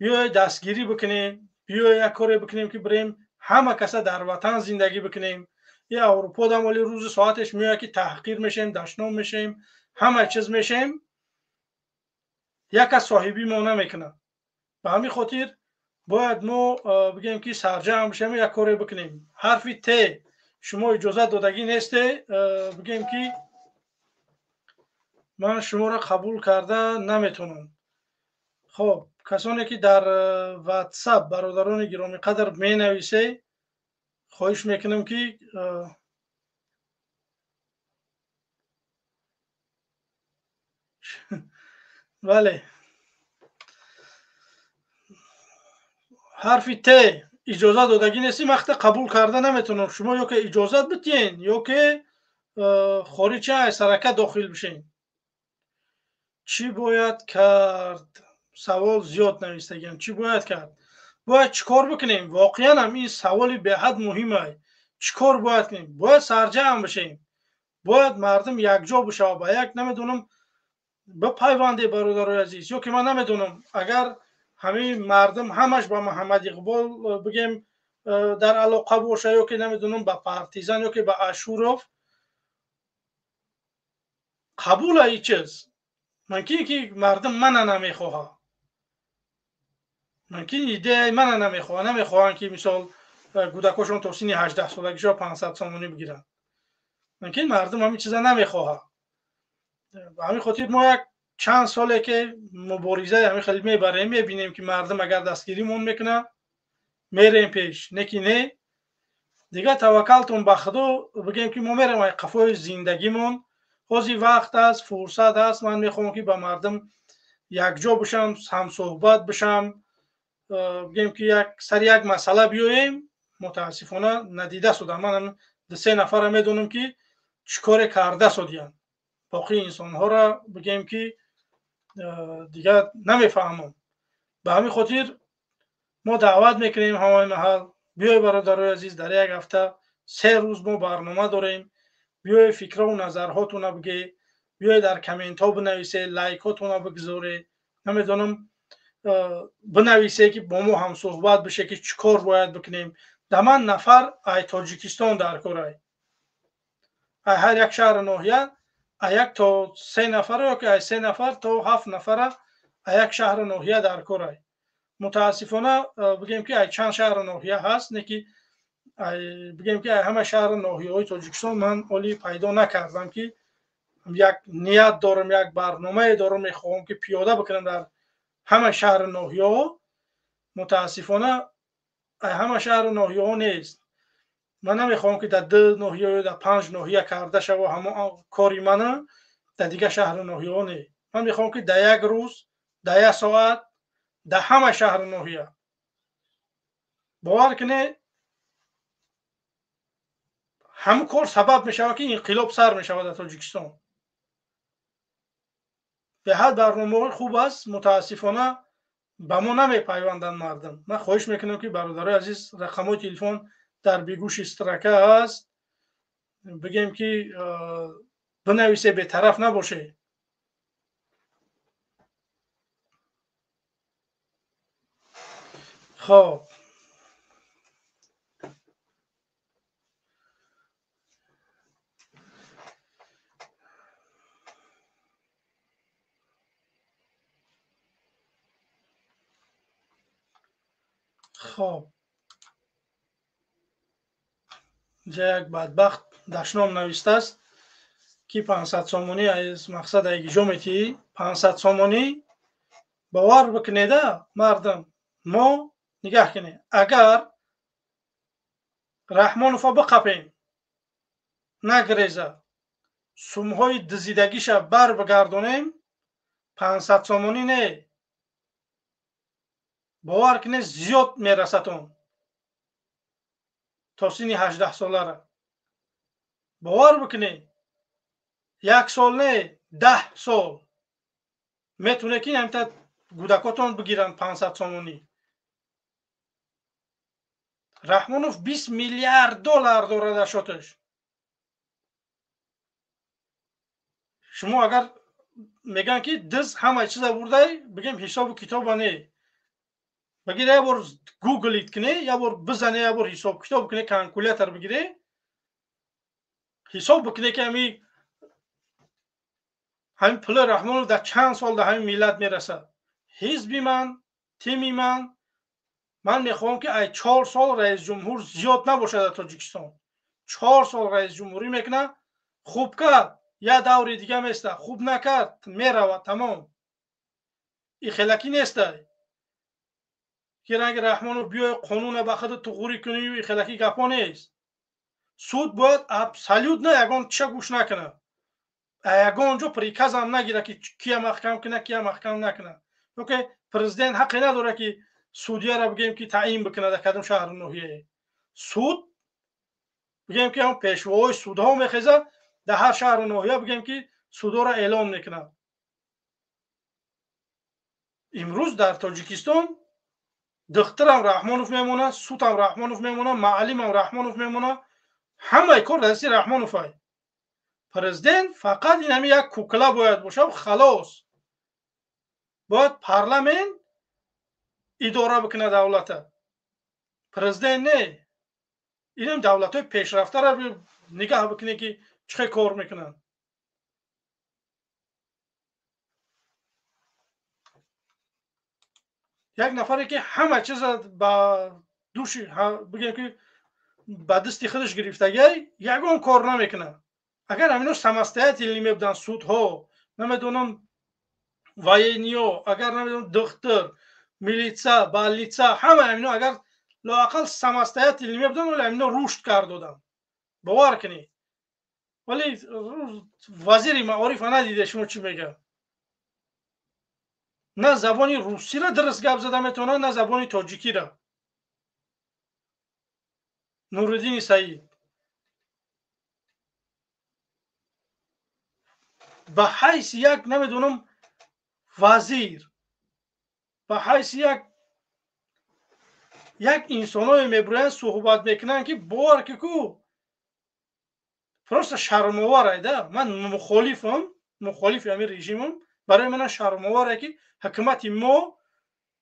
биёед дастгирӣ бикунем, биёед як коре бикунем, ки бирем ҳама каса дар ватан зиндагӣ бикунем. Я Аврупо дам оли рӯзи соатеш меояд, ки таҳқир мешавем, дашном мешавем, ҳама чиз мешавем, як кас соҳибӣ мо намекунад. Ба ҳамин хотир бояд мо бигем, ки сарҷамъ бишавем, як коре бикунем. Ҳарфи Т, шумо иҷозат додагӣ несте, бигем, ки ман шуморо қабул карда наметавонам. Хоб, касоне ки дар ватсап, бародарони гиромиқадр, менависе, хоҳиш мекунам, ки бале, ҳарфи Т. Иҷозат додагӣ нестӣ, ман хата қабул карда наметавонам. Шумо ё ки иҷозат битиҳен, ё ки хориҷа аз сарака дохил бишен. Чӣ бояд кард? Савол зиёд навистагиам. Чӣ бояд кард? Бояд чӣ кор бикунем? Воқеан ҳам ин саволи беҳад муҳим ай. Чӣ кор бояд кунем? Бояд сарҷамъ бишем. Бояд мардум якҷо бишавад, ба як намедонам бипайванде, бародарои азиз, ё ки ман намедонам, агар ҳамин мардум ҳамаш ба Муҳаммад Иқбол бигем дар алоқа боша, ё ки намедонам ба Партизан, ё ки ба Ашуров, қабул ай чиз. Мумкин ки мардум мана намехоҳад, мумкин идеяи мана намехоҳад, намехоҳанд ки мисол кӯдакошон то синни 18 солагишо 500 сомонӣ бигиранд. Мумкин мардум ҳамин чиза намехоҳад. Ба ҳамин хотир мо як чанд соле ки муборизаи ҳамин хеле мебарем, мебинем ки мардум агар дастгиримон мекунад, мерем пеш, не ки не, дигар таваккалтон ба Худо, бигем ки мо мерем ай қафои зиндагимон. Ҳозир вақт аст, фурсат аст. Ман мехоҳам ки ба мардум якҷо бишам, ҳамсӯҳбат бишам, бигем ки як сари як масъала биёем. Мутаассифона надида шудам. Ман ду се нафарро медонам ки чӣ коре карда шудиянд. Боқӣ инсонҳоро бигем ки дигар намефаҳмам. Ба ҳамин хотир мо даъват мекунем ҳамаи маҳал. Биёй бародарои азиз, дар як ҳафта 3 рӯз мо барнома дорем. Биёй фикру назарҳотонро бигӯ, биёй дар комментҳо бинависе, лайкҳотонро бигзоре, намедонам бинависе ки бо мо ҳамсӯҳбат бише ки чӣ кор бояд бикунем. Да ман нафар ай Тоҷикистон дар кор ай. Ай ҳар як шаҳру ноҳия ай 1 то 3 нафар ё ки ай 3 нафар то 7 нафара ай як шаҳру ноҳия дар кор ай. Мутаассифона бигем ки ай чанд шаҳру ноҳия ҳаст, не ки бигем ки ҳама шаҳру ноҳияҳои Тоҷикистон ман оли пайдо накардам ки як ният дорам, як барномае дорам, мехоҳам ки пиёда бикунам дар ҳама шаҳру ноҳияҳо. Мутаассифона ҳама шаҳру ноҳияҳо нест. Ман намехоҳам ки дар 2 ноҳия ё дар 5 ноҳия карда шава ҳамон кори мана дар дигар шаҳру ноҳияҳо не. Ман мехоҳам ки дар як рӯз, дар як соат, дар ҳама шаҳру ноҳия. Бовар кунед, ҳамон кор сабаб мешавад ки инқилоб сар мешавад дар Тоҷикистон. Беҳад барномаҳои хуб аст, мутаассифона ба мо намепайванданд мардум. Ман хоҳиш мекунам ки бародарои азиз, рақамҳои телефон дар бегӯши строка аст, бигем ки бинависе, бетараф набоше. Хоб, хоб, инҷа як бадбахт дашном навистааст ки 500 сомонӣ аз мақсад айгиҷо метиҳӣ. 500 сомонӣ бовар бикунеда мардум, мо нигаҳ кунед, агар Раҳмонова биқапем, нагреза, сумҳои дизидагиша бар бигардонем, 500 сомонӣ не, бовар кунед зиёд мерасад он то синни 18 солара. Бовар бикунед, 1 сол не, 10 сол метавонед ки ҳамта кӯдакотон бигиранд 500 сомонӣ. Раҳмонов 20 миллиард доллар дорад дар шоташ. Шумо агар мегӯянд ки диз ҳама чиза бурдай, бигем ҳисобу китоба не. Бигир як бор гуглит кунӣ, як бор бизанӣ, як бор ҳисоб китоб кунӣ, калкулятор бигирӣ, ҳисоб бикунӣ ки ҳамин пули Раҳмонов дар чанд сол дар ҳамин миллат мерасад. Ҳизби ман, тими ман, ман мехоҳам ки ай 4 сол раисҷумҳур зиёд набошад дар Тоҷикистон. 4 сол раисҷумҳурӣ мекунад, хуб кард, як даври дига места, хуб накард, меравад, тамом. И хелакӣ нестай ки ранги Раҳмонов биёй қонуна ба худ туғурӣ кунӣ, и хелакӣ гапҳо нест. Суд бояд абсолютно ягон чиша гӯш накунад, ягон ҷо приказам нагирад ки кия маҳкам кунад, кия маҳкам накунад. Ёки президент ҳаққе надорад ки Судьяра бигем ки таъин бикунад дар кадом шаҳру ноҳияе. Суд бигем ки ҳам пешвоҳои судҳо мехезад дар ҳар шаҳру ноҳия, бигем ки судҳоро эълон мекунад. Имрӯз дар Тоҷикистон духтарам Раҳмонов мемонад, судам Раҳмонов мемонад, маълимам Раҳмонов мемонад, ҳамаи кор дар дасти Раҳмоновай. Президент фақат ин ҳами як кукла бояд бошад, халос. Бояд парламент идора бикунад давлата, президент не. Инам давлатҳои пешрафтаро нигаҳ бикунед ки чӣ хел кор мекунанд. Як нафаре ки ҳама чиза ба души, бигем ки ба дасти худаш гирифтагиай, ягон кор намекунад. Агар ҳамино самостоятельно мебуданд, судҳо, намедонам, военниё, агар намедонам, духтур, милица, больница, ҳама ҳамино агар лоақал самостоятельно мебуданд, вале ҳамино рушд кард доданд, бовар кунед. Вале вазири маорифа надиде шумо чӣ мегӯяд? На забони русиро дуруст гап зада метавонад, на забони тоҷикиро. Нуриддини Саид ба ҳайси як, намедонам, вазир, ба ҳайси як инсоное мебироянд, суҳбат мекунанд ки бовар ки ку просто шармовар да. Ман мухолифам, мухолифи ҳамин режимам, барои ман шармоваре ки ҳукумати мо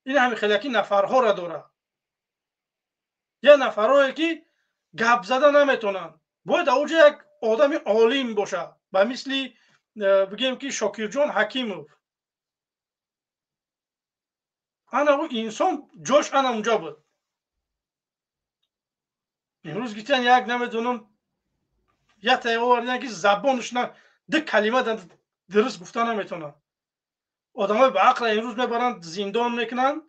ин ҳамин хелаки нафарҳоро дорад. Я нафарҳое ки гап зада наметавонанд. Бояд ауҷа як одами олим бошад, ба мисли бигем ки Шокирҷон Ҳакимов. Ана ӯ инсон ҷош ана унҷо буд. Имрӯз гитан як, намедонам, ятае овардан ки забонаш на ду калима дуруст гуфта наметавонад. Одамои ба ақла имрӯз мебаранд, зиндон мекунанд.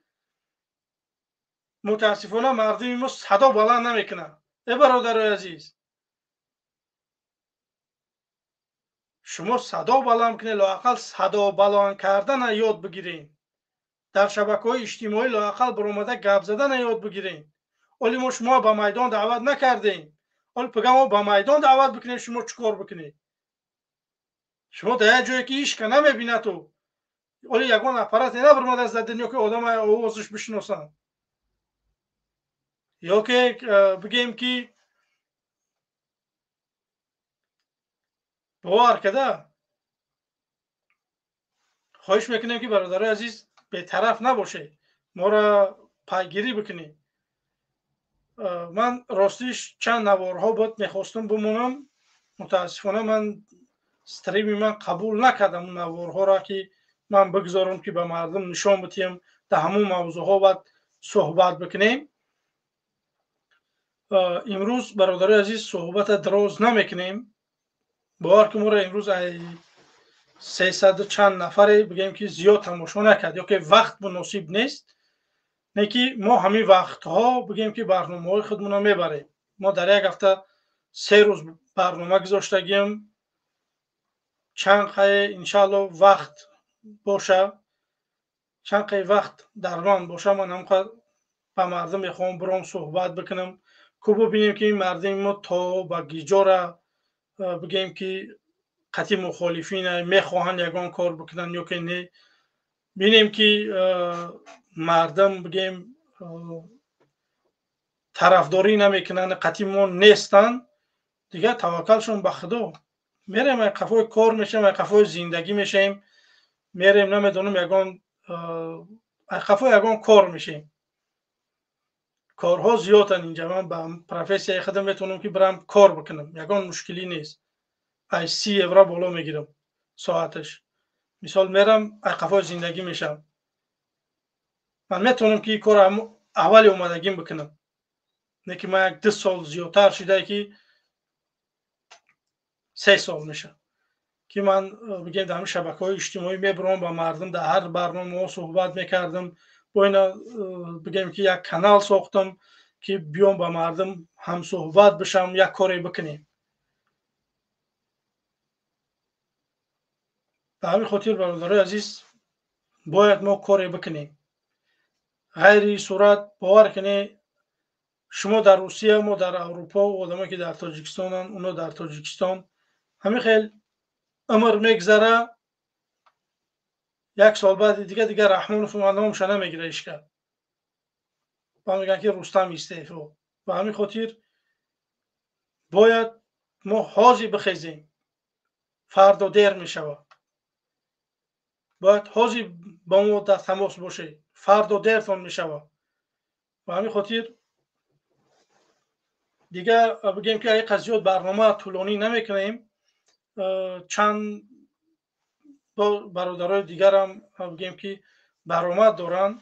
Мутаассифона мардуми мо садо баланд намекунад. Э бародарои азиз, шумо садо баланд кунед, лоақал садо баланд кардана ёд бигиред. Дар шабакаҳои иҷтимоӣ лоақал баромада гап задана ёд бигиред. Оли мо шумо ба майдон даъват накардем. Оли пага мо ба майдон даъват бикунем, шумо чӣ кор бикунед? Шумо дар як ҷое ки ҳичка намебинаду, оли ягон аппарате набаромадааст дар дунё ки одам овозаш бишиносанд. Ё ки бигем ки бовар када. Хоҳиш мекунем ки бародарои азиз бетараф набошед, моро пайгирӣ бикунед. Ман ростиш чанд наворҳо буд мехостум бимонам, мутаассифона ман стрими ман қабул накардам он наворҳоро ки ман бигзорам ки ба мардум нишон бидиҳам, дар ҳамон мавзӯъҳо баъд суҳбат бикунем. Имрӯз бародарои азиз суҳбата дароз намекунем. Бовар ки моро имрӯз ай 300 чанд нафаре бигем ки зиёд тамошо накард ё ки вақт муносиб нест. Не ки мо ҳамин вақтҳо бигем ки барномаҳои худмонро мебарем. Мо дар як ҳафта 3 рӯз барнома гузоштагием. Чанд қае иншаалло вақт боша, чанд қае вақт дар ман боша, ман ҳамқа ба мардум мехоҳам биром суҳбат бикунам, ку бубинем ки ин мардуми мо то ба гиҷора бигем ки қатъи мухолифин мехоҳанд ягон кор бикунанд ё ки не. Бинем ки мардум бигем тарафдорӣ намекунанд, қатъи мо нестанд, дигар таваккалшон ба Худо. Мерем ай қафои кор мешавем, ай қафои зиндагӣ мешавем, мерем, намедонам, ягон ай қафои ягон кор мешавем. Корҳо зиёданд инҷа. Ман ба профессияи худам метавонам ки бирам кор бикунам, ягон мушкилӣ нест. Ай 30 евро боло мегирам соаташ. Мисол мерам ай қафои зиндагӣ мешавам. Ман метавонам ки ин корро аввали омадагим бикунам. Не ки ман як 2 сол зиёдтар шудае ки 3 сол мешавад ки ман бигем дар ҳамин шабакаҳои иҷтимоӣ мебурам, ба мардум дар ҳар барномаҳо суҳбат мекардам. Бо ина бигем ки як канал сохтам ки биём ба мардум ҳамсуҳбат бишам, як коре бикунем. Ба ҳамин хотир бародарои азиз бояд мо коре бикунем. Ғайри сурат бовар кунед, шумо дар Русия, мо дар Аврупо, одамое ки дар Тоҷикистонанд, оно дар Тоҷикистон, ҳамин хел умр мегзара. Як сол баъди дига Раҳмонов номша намегира ишка, ба мегӯянд ки Рустам истеъфо. Ба ҳамин хотир бояд мо ҳозир бихезем, фардо дер мешавад. Бояд ҳозир ба мо дар тамос бошед, фардо дертон мешавад. Ба ҳамин хотир дига бигем ки аиқа зиёд барнома тӯлонӣ намекунем. Чанд бародарои дигарам бигем ки баромад доранд.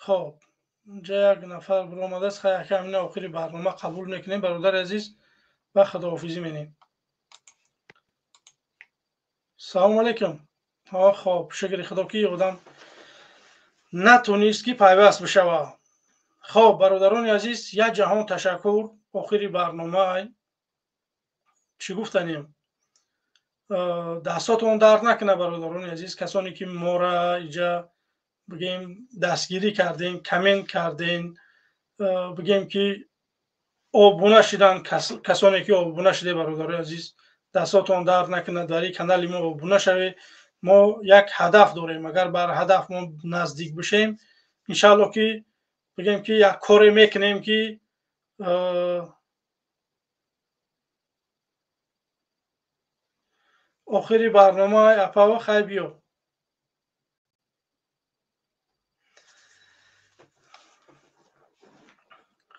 Хоб, инҷа як нафар биромадааст. Хай, ака, ҳамина охири барнома қабул мекунем, бародари азиз, ва худоҳофизӣ менем. Салому алайкум. Хоб, шукри худо ки одам натонист ки пайваст бишавад. Хоб, бародарони азиз, як ҷаҳон ташаккур. Охири барнома чӣ гуфтанем? Дастотон дард накунад, бародарони азиз, касоне ки мора иҷа бигем дастгирӣ кардем, коммент кардем, бигем ки обуна шидан, касоне ки обуна шуде, бародарони азиз, дастотон дард накунад, дар ин канали мо обуна шавед. Мо як ҳадаф дорем, агар бар ҳадаф мо наздик бишем, иншаалло ки бигем ки як коре мекунем ки охири барнома. Апава, хай, биё.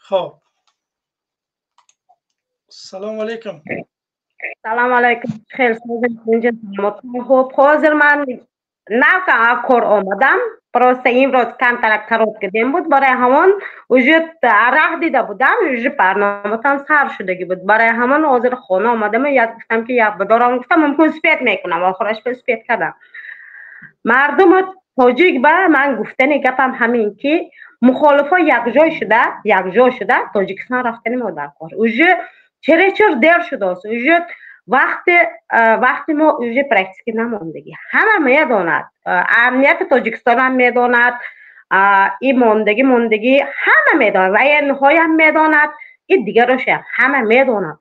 Хоб, салому алайкум. Салому алайкум. Хеле хуб. Ҳозир ман нав кор омадам. Просто имрӯз камтарак короткий день буд, барои ҳамон уже раҳ дида будам, уже барноматон сар шудагӣ буд. Барои ҳамон ҳозир хона омадам, як гуфтам ки як бидорам, гуфтам мумкин успеть мекунам, охираш успеть кардам. Мардуми тоҷик ба ман гуфтани гапам ҳамин ки мухолифо якҷой шуда Тоҷикистон рафтани мо дар кор. Уже чересчур дер шудааст, уже вақти мо уже практически намондагӣ. Ҳама медонад, амнияти Тоҷикистонам медонад, и мондагӣ ҳама медонад, военный ҳоям медонад, и дигарошам ҳама медонад.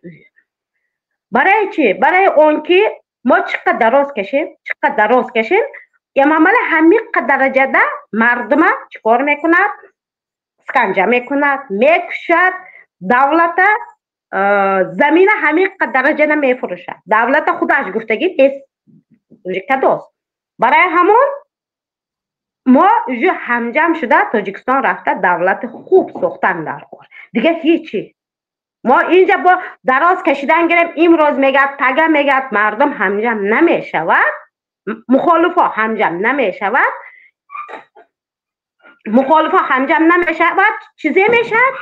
Барои чӣ? Барои он ки мо чӣ қадр дароз кашем, чӣ қадр дароз кашем, Эмомалӣ ҳамин қадр дараҷада мардума чӣ кор мекунад? Шиканҷа мекунад, мекушад, давлата замина ҳамин қадр дараҷада мефурӯшад. Давлата худаш гуфтагӣ нест, уже кадост. Барои ҳамон мо уже ҳамҷам шуда Тоҷикистон рафта давлати хуб сохтан дар кор. Дига ҳечи. Мо инҷа бо дароз кашидан гирем, имрӯз мегӯяд, пага мегӯяд, мардум ҳамҷам намешавад, мухолифо ҳамҷам намешавад, мухолифо ҳамҷам намешавад, чизе мешавад?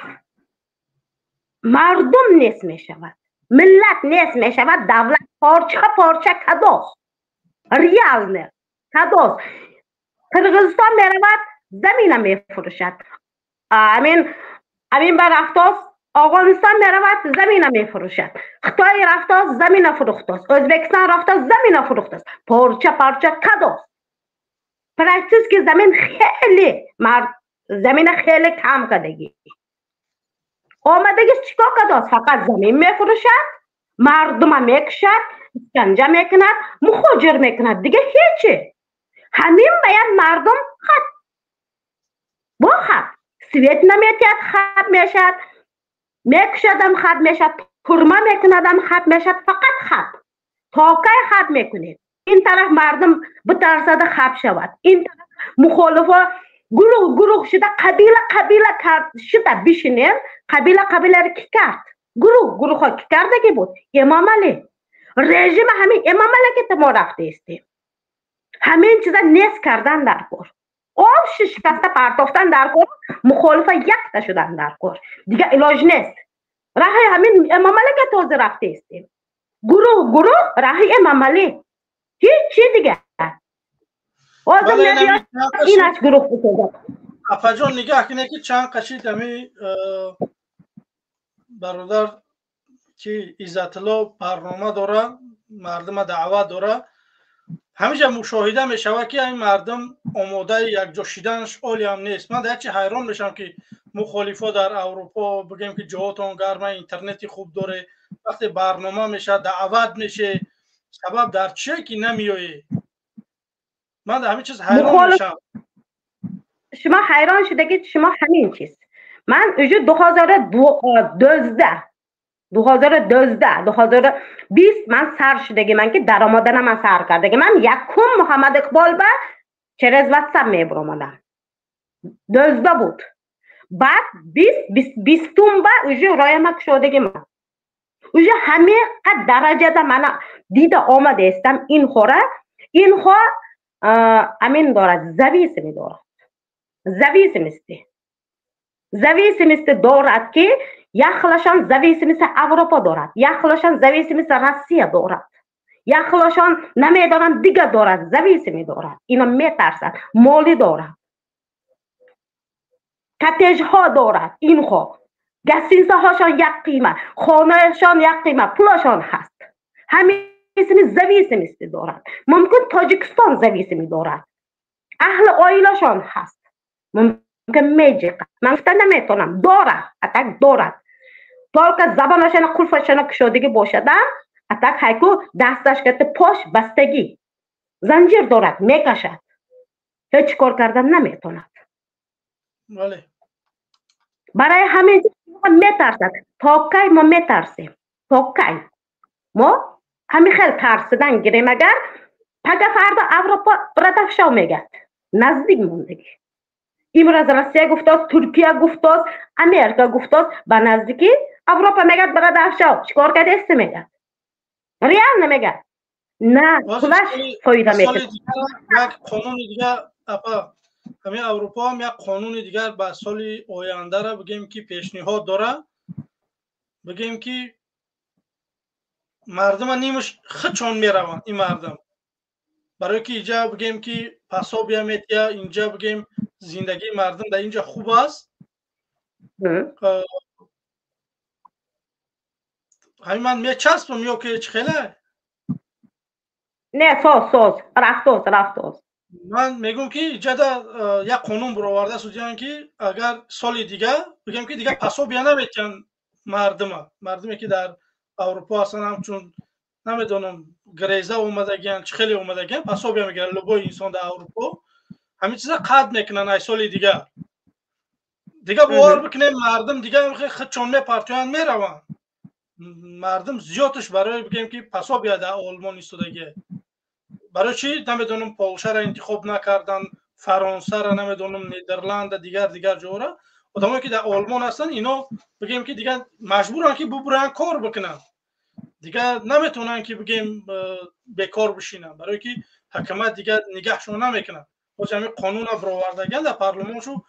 Мардум нест мешавад, миллат нест мешавад, давлат порча порча кадост, реально кадост. Қирғизистон меравад, замина мефурӯшад, амин ба рафтост. Афғонистон меравад, замина мефурӯшад. Хитой рафтост, замина фурӯхтост. Ӯзбекистон рафтост, замина фурӯхтост. Порча парча кадост. Практически замин хеле замина хеле кам кардагӣ. Омадагиш чӣ кор кардааст? Фақат замин мефурӯшад, мардума мекушад, шиканҷа мекунад, мухоҷир мекунад, дига ҳечи. Ҳамин баяд мардум хат бо хат свет наметиҳад, хат мешавад, мекушадам хат мешавад, турма мекунадам хат мешавад, фақат хат. То кай хат мекунед? Ин тараф мардум битарсада хат шавад, ин тараф мухолифо гурӯҳ гурӯҳ шуда, қабила қабила шуда бишинем. Қабила қабиларо ки кард? Гурӯҳ гурӯҳҳо ки кардагӣ буд? Эмомалӣ. Режими ҳамин Эмомалӣ ки мо рафтаистем. Ҳамин чиза нест кардан дар кор, обши шикаста партофтан дар кор, мухолифа якта шудан дар кор, дига илоҷ нест. Раҳи ҳамин Эмомалӣ ки тоза рафтаистем, гурӯҳ гурӯҳ раҳи Эмомалӣ, ҳеҷ чи дига. Ҳозир мебиёд, инаш гурӯҳ бисозад. Апаҷон, нигаҳ кунед ки чанд қашид ами бародар ки Иззатулло барнома дора, мардума даъват дора. Ҳамиҷа мушоҳида мешавад, ки ин мардум омодаи якҷо шиданаш олиам нест. Ман дар чӣ ҳайрон мешавам, ки мухолифо дар Аврупо, бигем ки ҷоҳотон гарма, интернети хуб доре, вақте барнома мешавад, даъват меше, сабаб дар чие ки намеоӣ? Ман дар ҳамин чиз ҳайрон мешавам. Шумо ҳайрон шудагид, шумо ҳамин чиз. Ман уже 2012, 2012, 2020 ман сар шудагиман, ки даромадана ман сар кардагиман. Якум Муҳаммад Иқбол ба через WhatsApp мебуромадам. 12 буд. Баъд 20 ба уже рояма кушодагиман. Уже ҳамиқа дараҷада мана дида омадаистам. Инҳора, инҳо амин дорад, зависимый дорад, зависимости дорад, ки яхлашон зависимости Аврупо дорад, яхлашон зависимости Россия дорад, яхлашон намедонам дига дорад, зависимый дорад. Ино метарсад, моли дорад, коттеҷҳо дорад, инҳо гостиницаҳошон як қимат, хонаашон як қимат, пулашон ҳаст. Ҳамисини зависимости дорад. Мумкин Тоҷикистон зависимый дорад, аҳли оилашон ҳаст, мумкин меҷиқа, ман гуфта наметавонам, дорад, атак дорад, только забонашона қулфашона кушодагӣ бошада, атак ҳайку дасташ гирифта, пош бастагӣ, занҷир дорад, мекашад, ҳеҷ кор кардан наметавонад. Барои ҳамин метарсад. То кай мо метарсем? То кай мо ҳамин хел тарсидан гирем? Агар пага фардо Аврупо бирадафшав мегӯяд, наздик мондагӣ. Имрӯз Россия гуфтааст, Туркия гуфтааст, Америка гуфтааст, ба наздикӣ Аврупо мегӯяд бирадафшав, чӣ кор кардасти мегӯяд, реально мегӯяд, на пулаш фоида мекунад. Як қонуни дигар, апа, ҳамин Аврупо ҳам як қонуни дигар ба соли ояндара, бигем ки пешниҳод дора, бигем ки мардума нимаш худшон мераванд. Ин мардум барое ки инҷа, бигем ки пособия метия, инҷа, бигем, зиндагии мардум дар инҷа хуб аст. Ҳамин ман мечаспам ё ки чӣ хеле? Не, соз, соз, рафтоз, рафтоз. Ман мегӯм, ки иҷада як қонун бароварда судиян, ки агар соли дигар, бигем ки дигар пособия наметиҳанд мардума, мардуме ки дар Аврупо ҳастанд, ҳамчун намедонам греза омадагиян, чӣ хеле омадагиян, пособия мегиранд. Любой инсон дар Аврупо ҳамин чиза қатъ мекунанд ай соли дигар. Дигар бовар бикунем, мардум дигар худшон мепартоянд, мераванд. Мардум зиёдаш барои, бигем ки пособия дар Олмон истодагия. Барои чӣ намедонам Полшаро интихоб накардан, Фаронсаро, намедонам Нидерланда, дигар дигар ҷоро? Одамое ки дар Олмон ҳастанд, ино, бигем ки дигар маҷбуранд ки бубуранд, кор бикунанд. Дигар наметавонанд ки, бигем, бекор бишинанд, барое ки ҳукумат дигар нигаҳшон намекунад. Ҳозир ҳамин қонунро баровардагианд дар парлумоншу,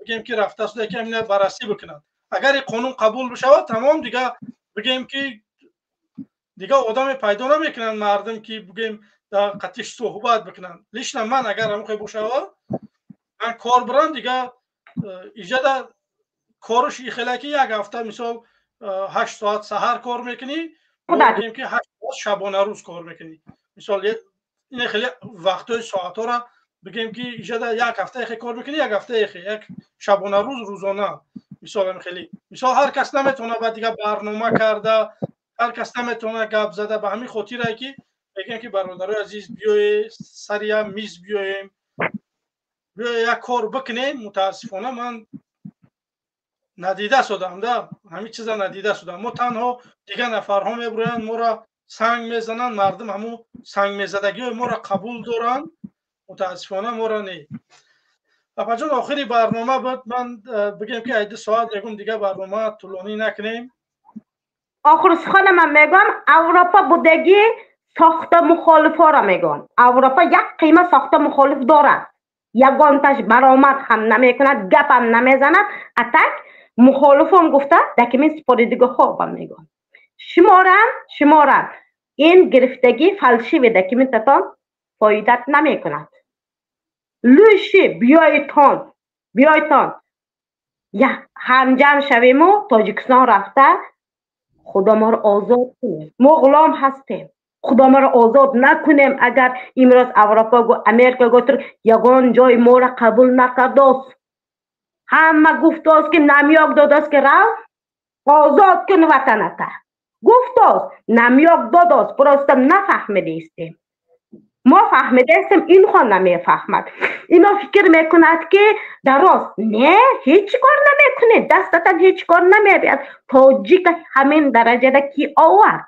бигем ки рафта шуда ки ҳамина баррасӣ бикунанд. Агар ин қонун қабул бишавад, тамом, дигар, бигем ки дигар одаме пайдо намекунанд мардум, ки, бигем, дар қатиш суҳбат бикунанд. Лично ман агар ҳамон бошава, ман кор бирам, дигар иҷада корш ихела ки як ҳафта, мисол, 8 соат саҳар кор мекунӣ, бигем ки 8 соат шабонарӯз кор мекунӣ. Мисол, ин хеле вақтҳои соатҳоро, бигем ки иҷада як ҳафта эхе кор мекунӣ, як ҳафта эхе, як шабонарӯз, рӯзона. Мисол, хеле, мисол, ҳар кас наметавонад ба дигар барнома карда, ҳар кас наметавонад гап зада. Ба ҳамин хотире ки мегӯям, ки бародарои азиз, биёе сари як миз, биёем, биёе як кор бикунем. Мутаассифона, ман надида шудам да, ҳамин чиза надида шудам. Мо танҳо дигар нафарҳо мебурӯянд, моро санг мезананд, мардум ҳамун сангмезадагиҳои моро қабул доранд, мутаассифона моро не. Апаҷон, охири барнома буд. Ман, бигем ки ай 2 соат мегум, дигар барнома тӯлонӣ накунем. Охири сухана ман мегӯям: Аврупо будагӣ сохта мухолифҳоро мегӯям. Аврупо як қима сохта мухолиф дорад, ягонташ баромад ҳам намекунад, гапам намезанад. Атак мухолифон гуфта документ супоридигиҳо мегӯям, шуморам, шуморам ин гирифтагӣ фальшивый документатон фоидат намекунад. Лучше биёйтон, биёйтон, ҳамҷамъ шавему Тоҷикистон рафта худоморо озод кунем. Мо ғулом ҳастем. Худо моро озод накунем, агар имрӯз Аврупо гу, Америка гу, ягон ҷой моро қабул накардост. Ҳама гуфтост, ки намёк додост, ки рав, озод кун ватаната. Гуфтост, намёк додост, просто нафаҳмидистем. Мо фаҳмидаистем, инҳо намефаҳмад. Ино фикр мекунад, ки дароз не, ҳеҷ кор намекунед, дастатан ҳеҷ кор намебиёд. Тоҷика ҳамин дараҷада ки овард?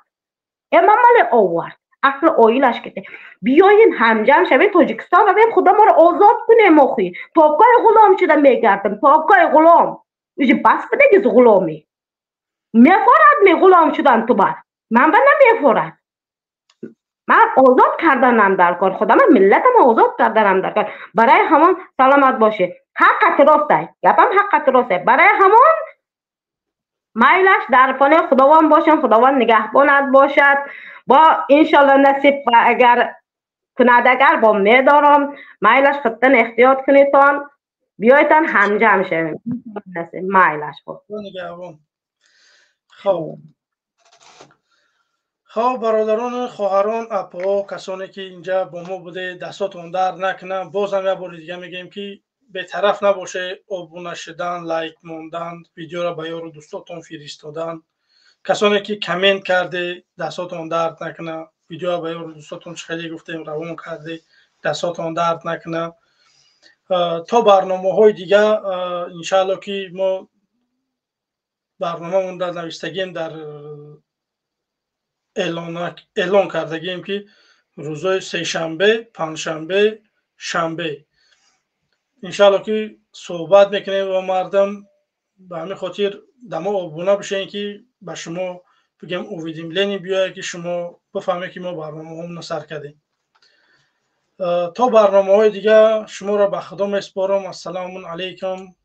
Эмомалӣ овард, асли оилаш кете. Биёин, ҳамҷам шавем, Тоҷикистон равем, худо моро озод кунем. Охи, то кай ғулом шуда мегардем? То кай ғулом? Уже бас будагиз ғуломӣ. Мефорад ми ғулом шудан ту бар? Ман ба намефорад. Ман озод карданам дар кор, худама, миллатама озод карданам дар кор. Барои ҳамон саломат бошед. Ҳаққати ростай гапам, ҳаққати ростай. Барои ҳамон майлаш, дар паноҳи Худованд бошем, Худованд нигаҳбонат бошад. Бо иншолло насиб агар кунад, агар бо медорам. Майлаш, худтон эҳтиёт кунедтон, биёйтон, ҳамҷам шавем. Майлаш, хуб. Хоб, бародарону хоҳарон, апаҳо, касоне ки инҷа бо мо будед, дастотон дард накунам. Бозам як бори дига мегӯем, ки бетараф набоше. Обуна шудан, лайк мондан, видеоро ба ёру дӯстотон фиристодан. Касоне ки коммент карде, дастотон дард накуна. Видеоро ба ёру дӯстотон, чӣ хеле гуфтем, равон карде, дастотон дард накуна. То барномаҳои дига, иншаалло, ки мо барномамон дар навистагием, дар эълон кардагием, ки рӯзои сешанбе, панҷшанбе, шанбе, иншаалло, ки суҳбат мекунем бо мардум. Ба ҳамин хотир дамо обуна бишем, ки ба шумо бигем, уведомление биёяд, ки шумо бифаҳмед, ки мо барномаҳомона сар кардем. То барномаҳои дига шуморо ба Худо месупорам. Ассалому алайкум.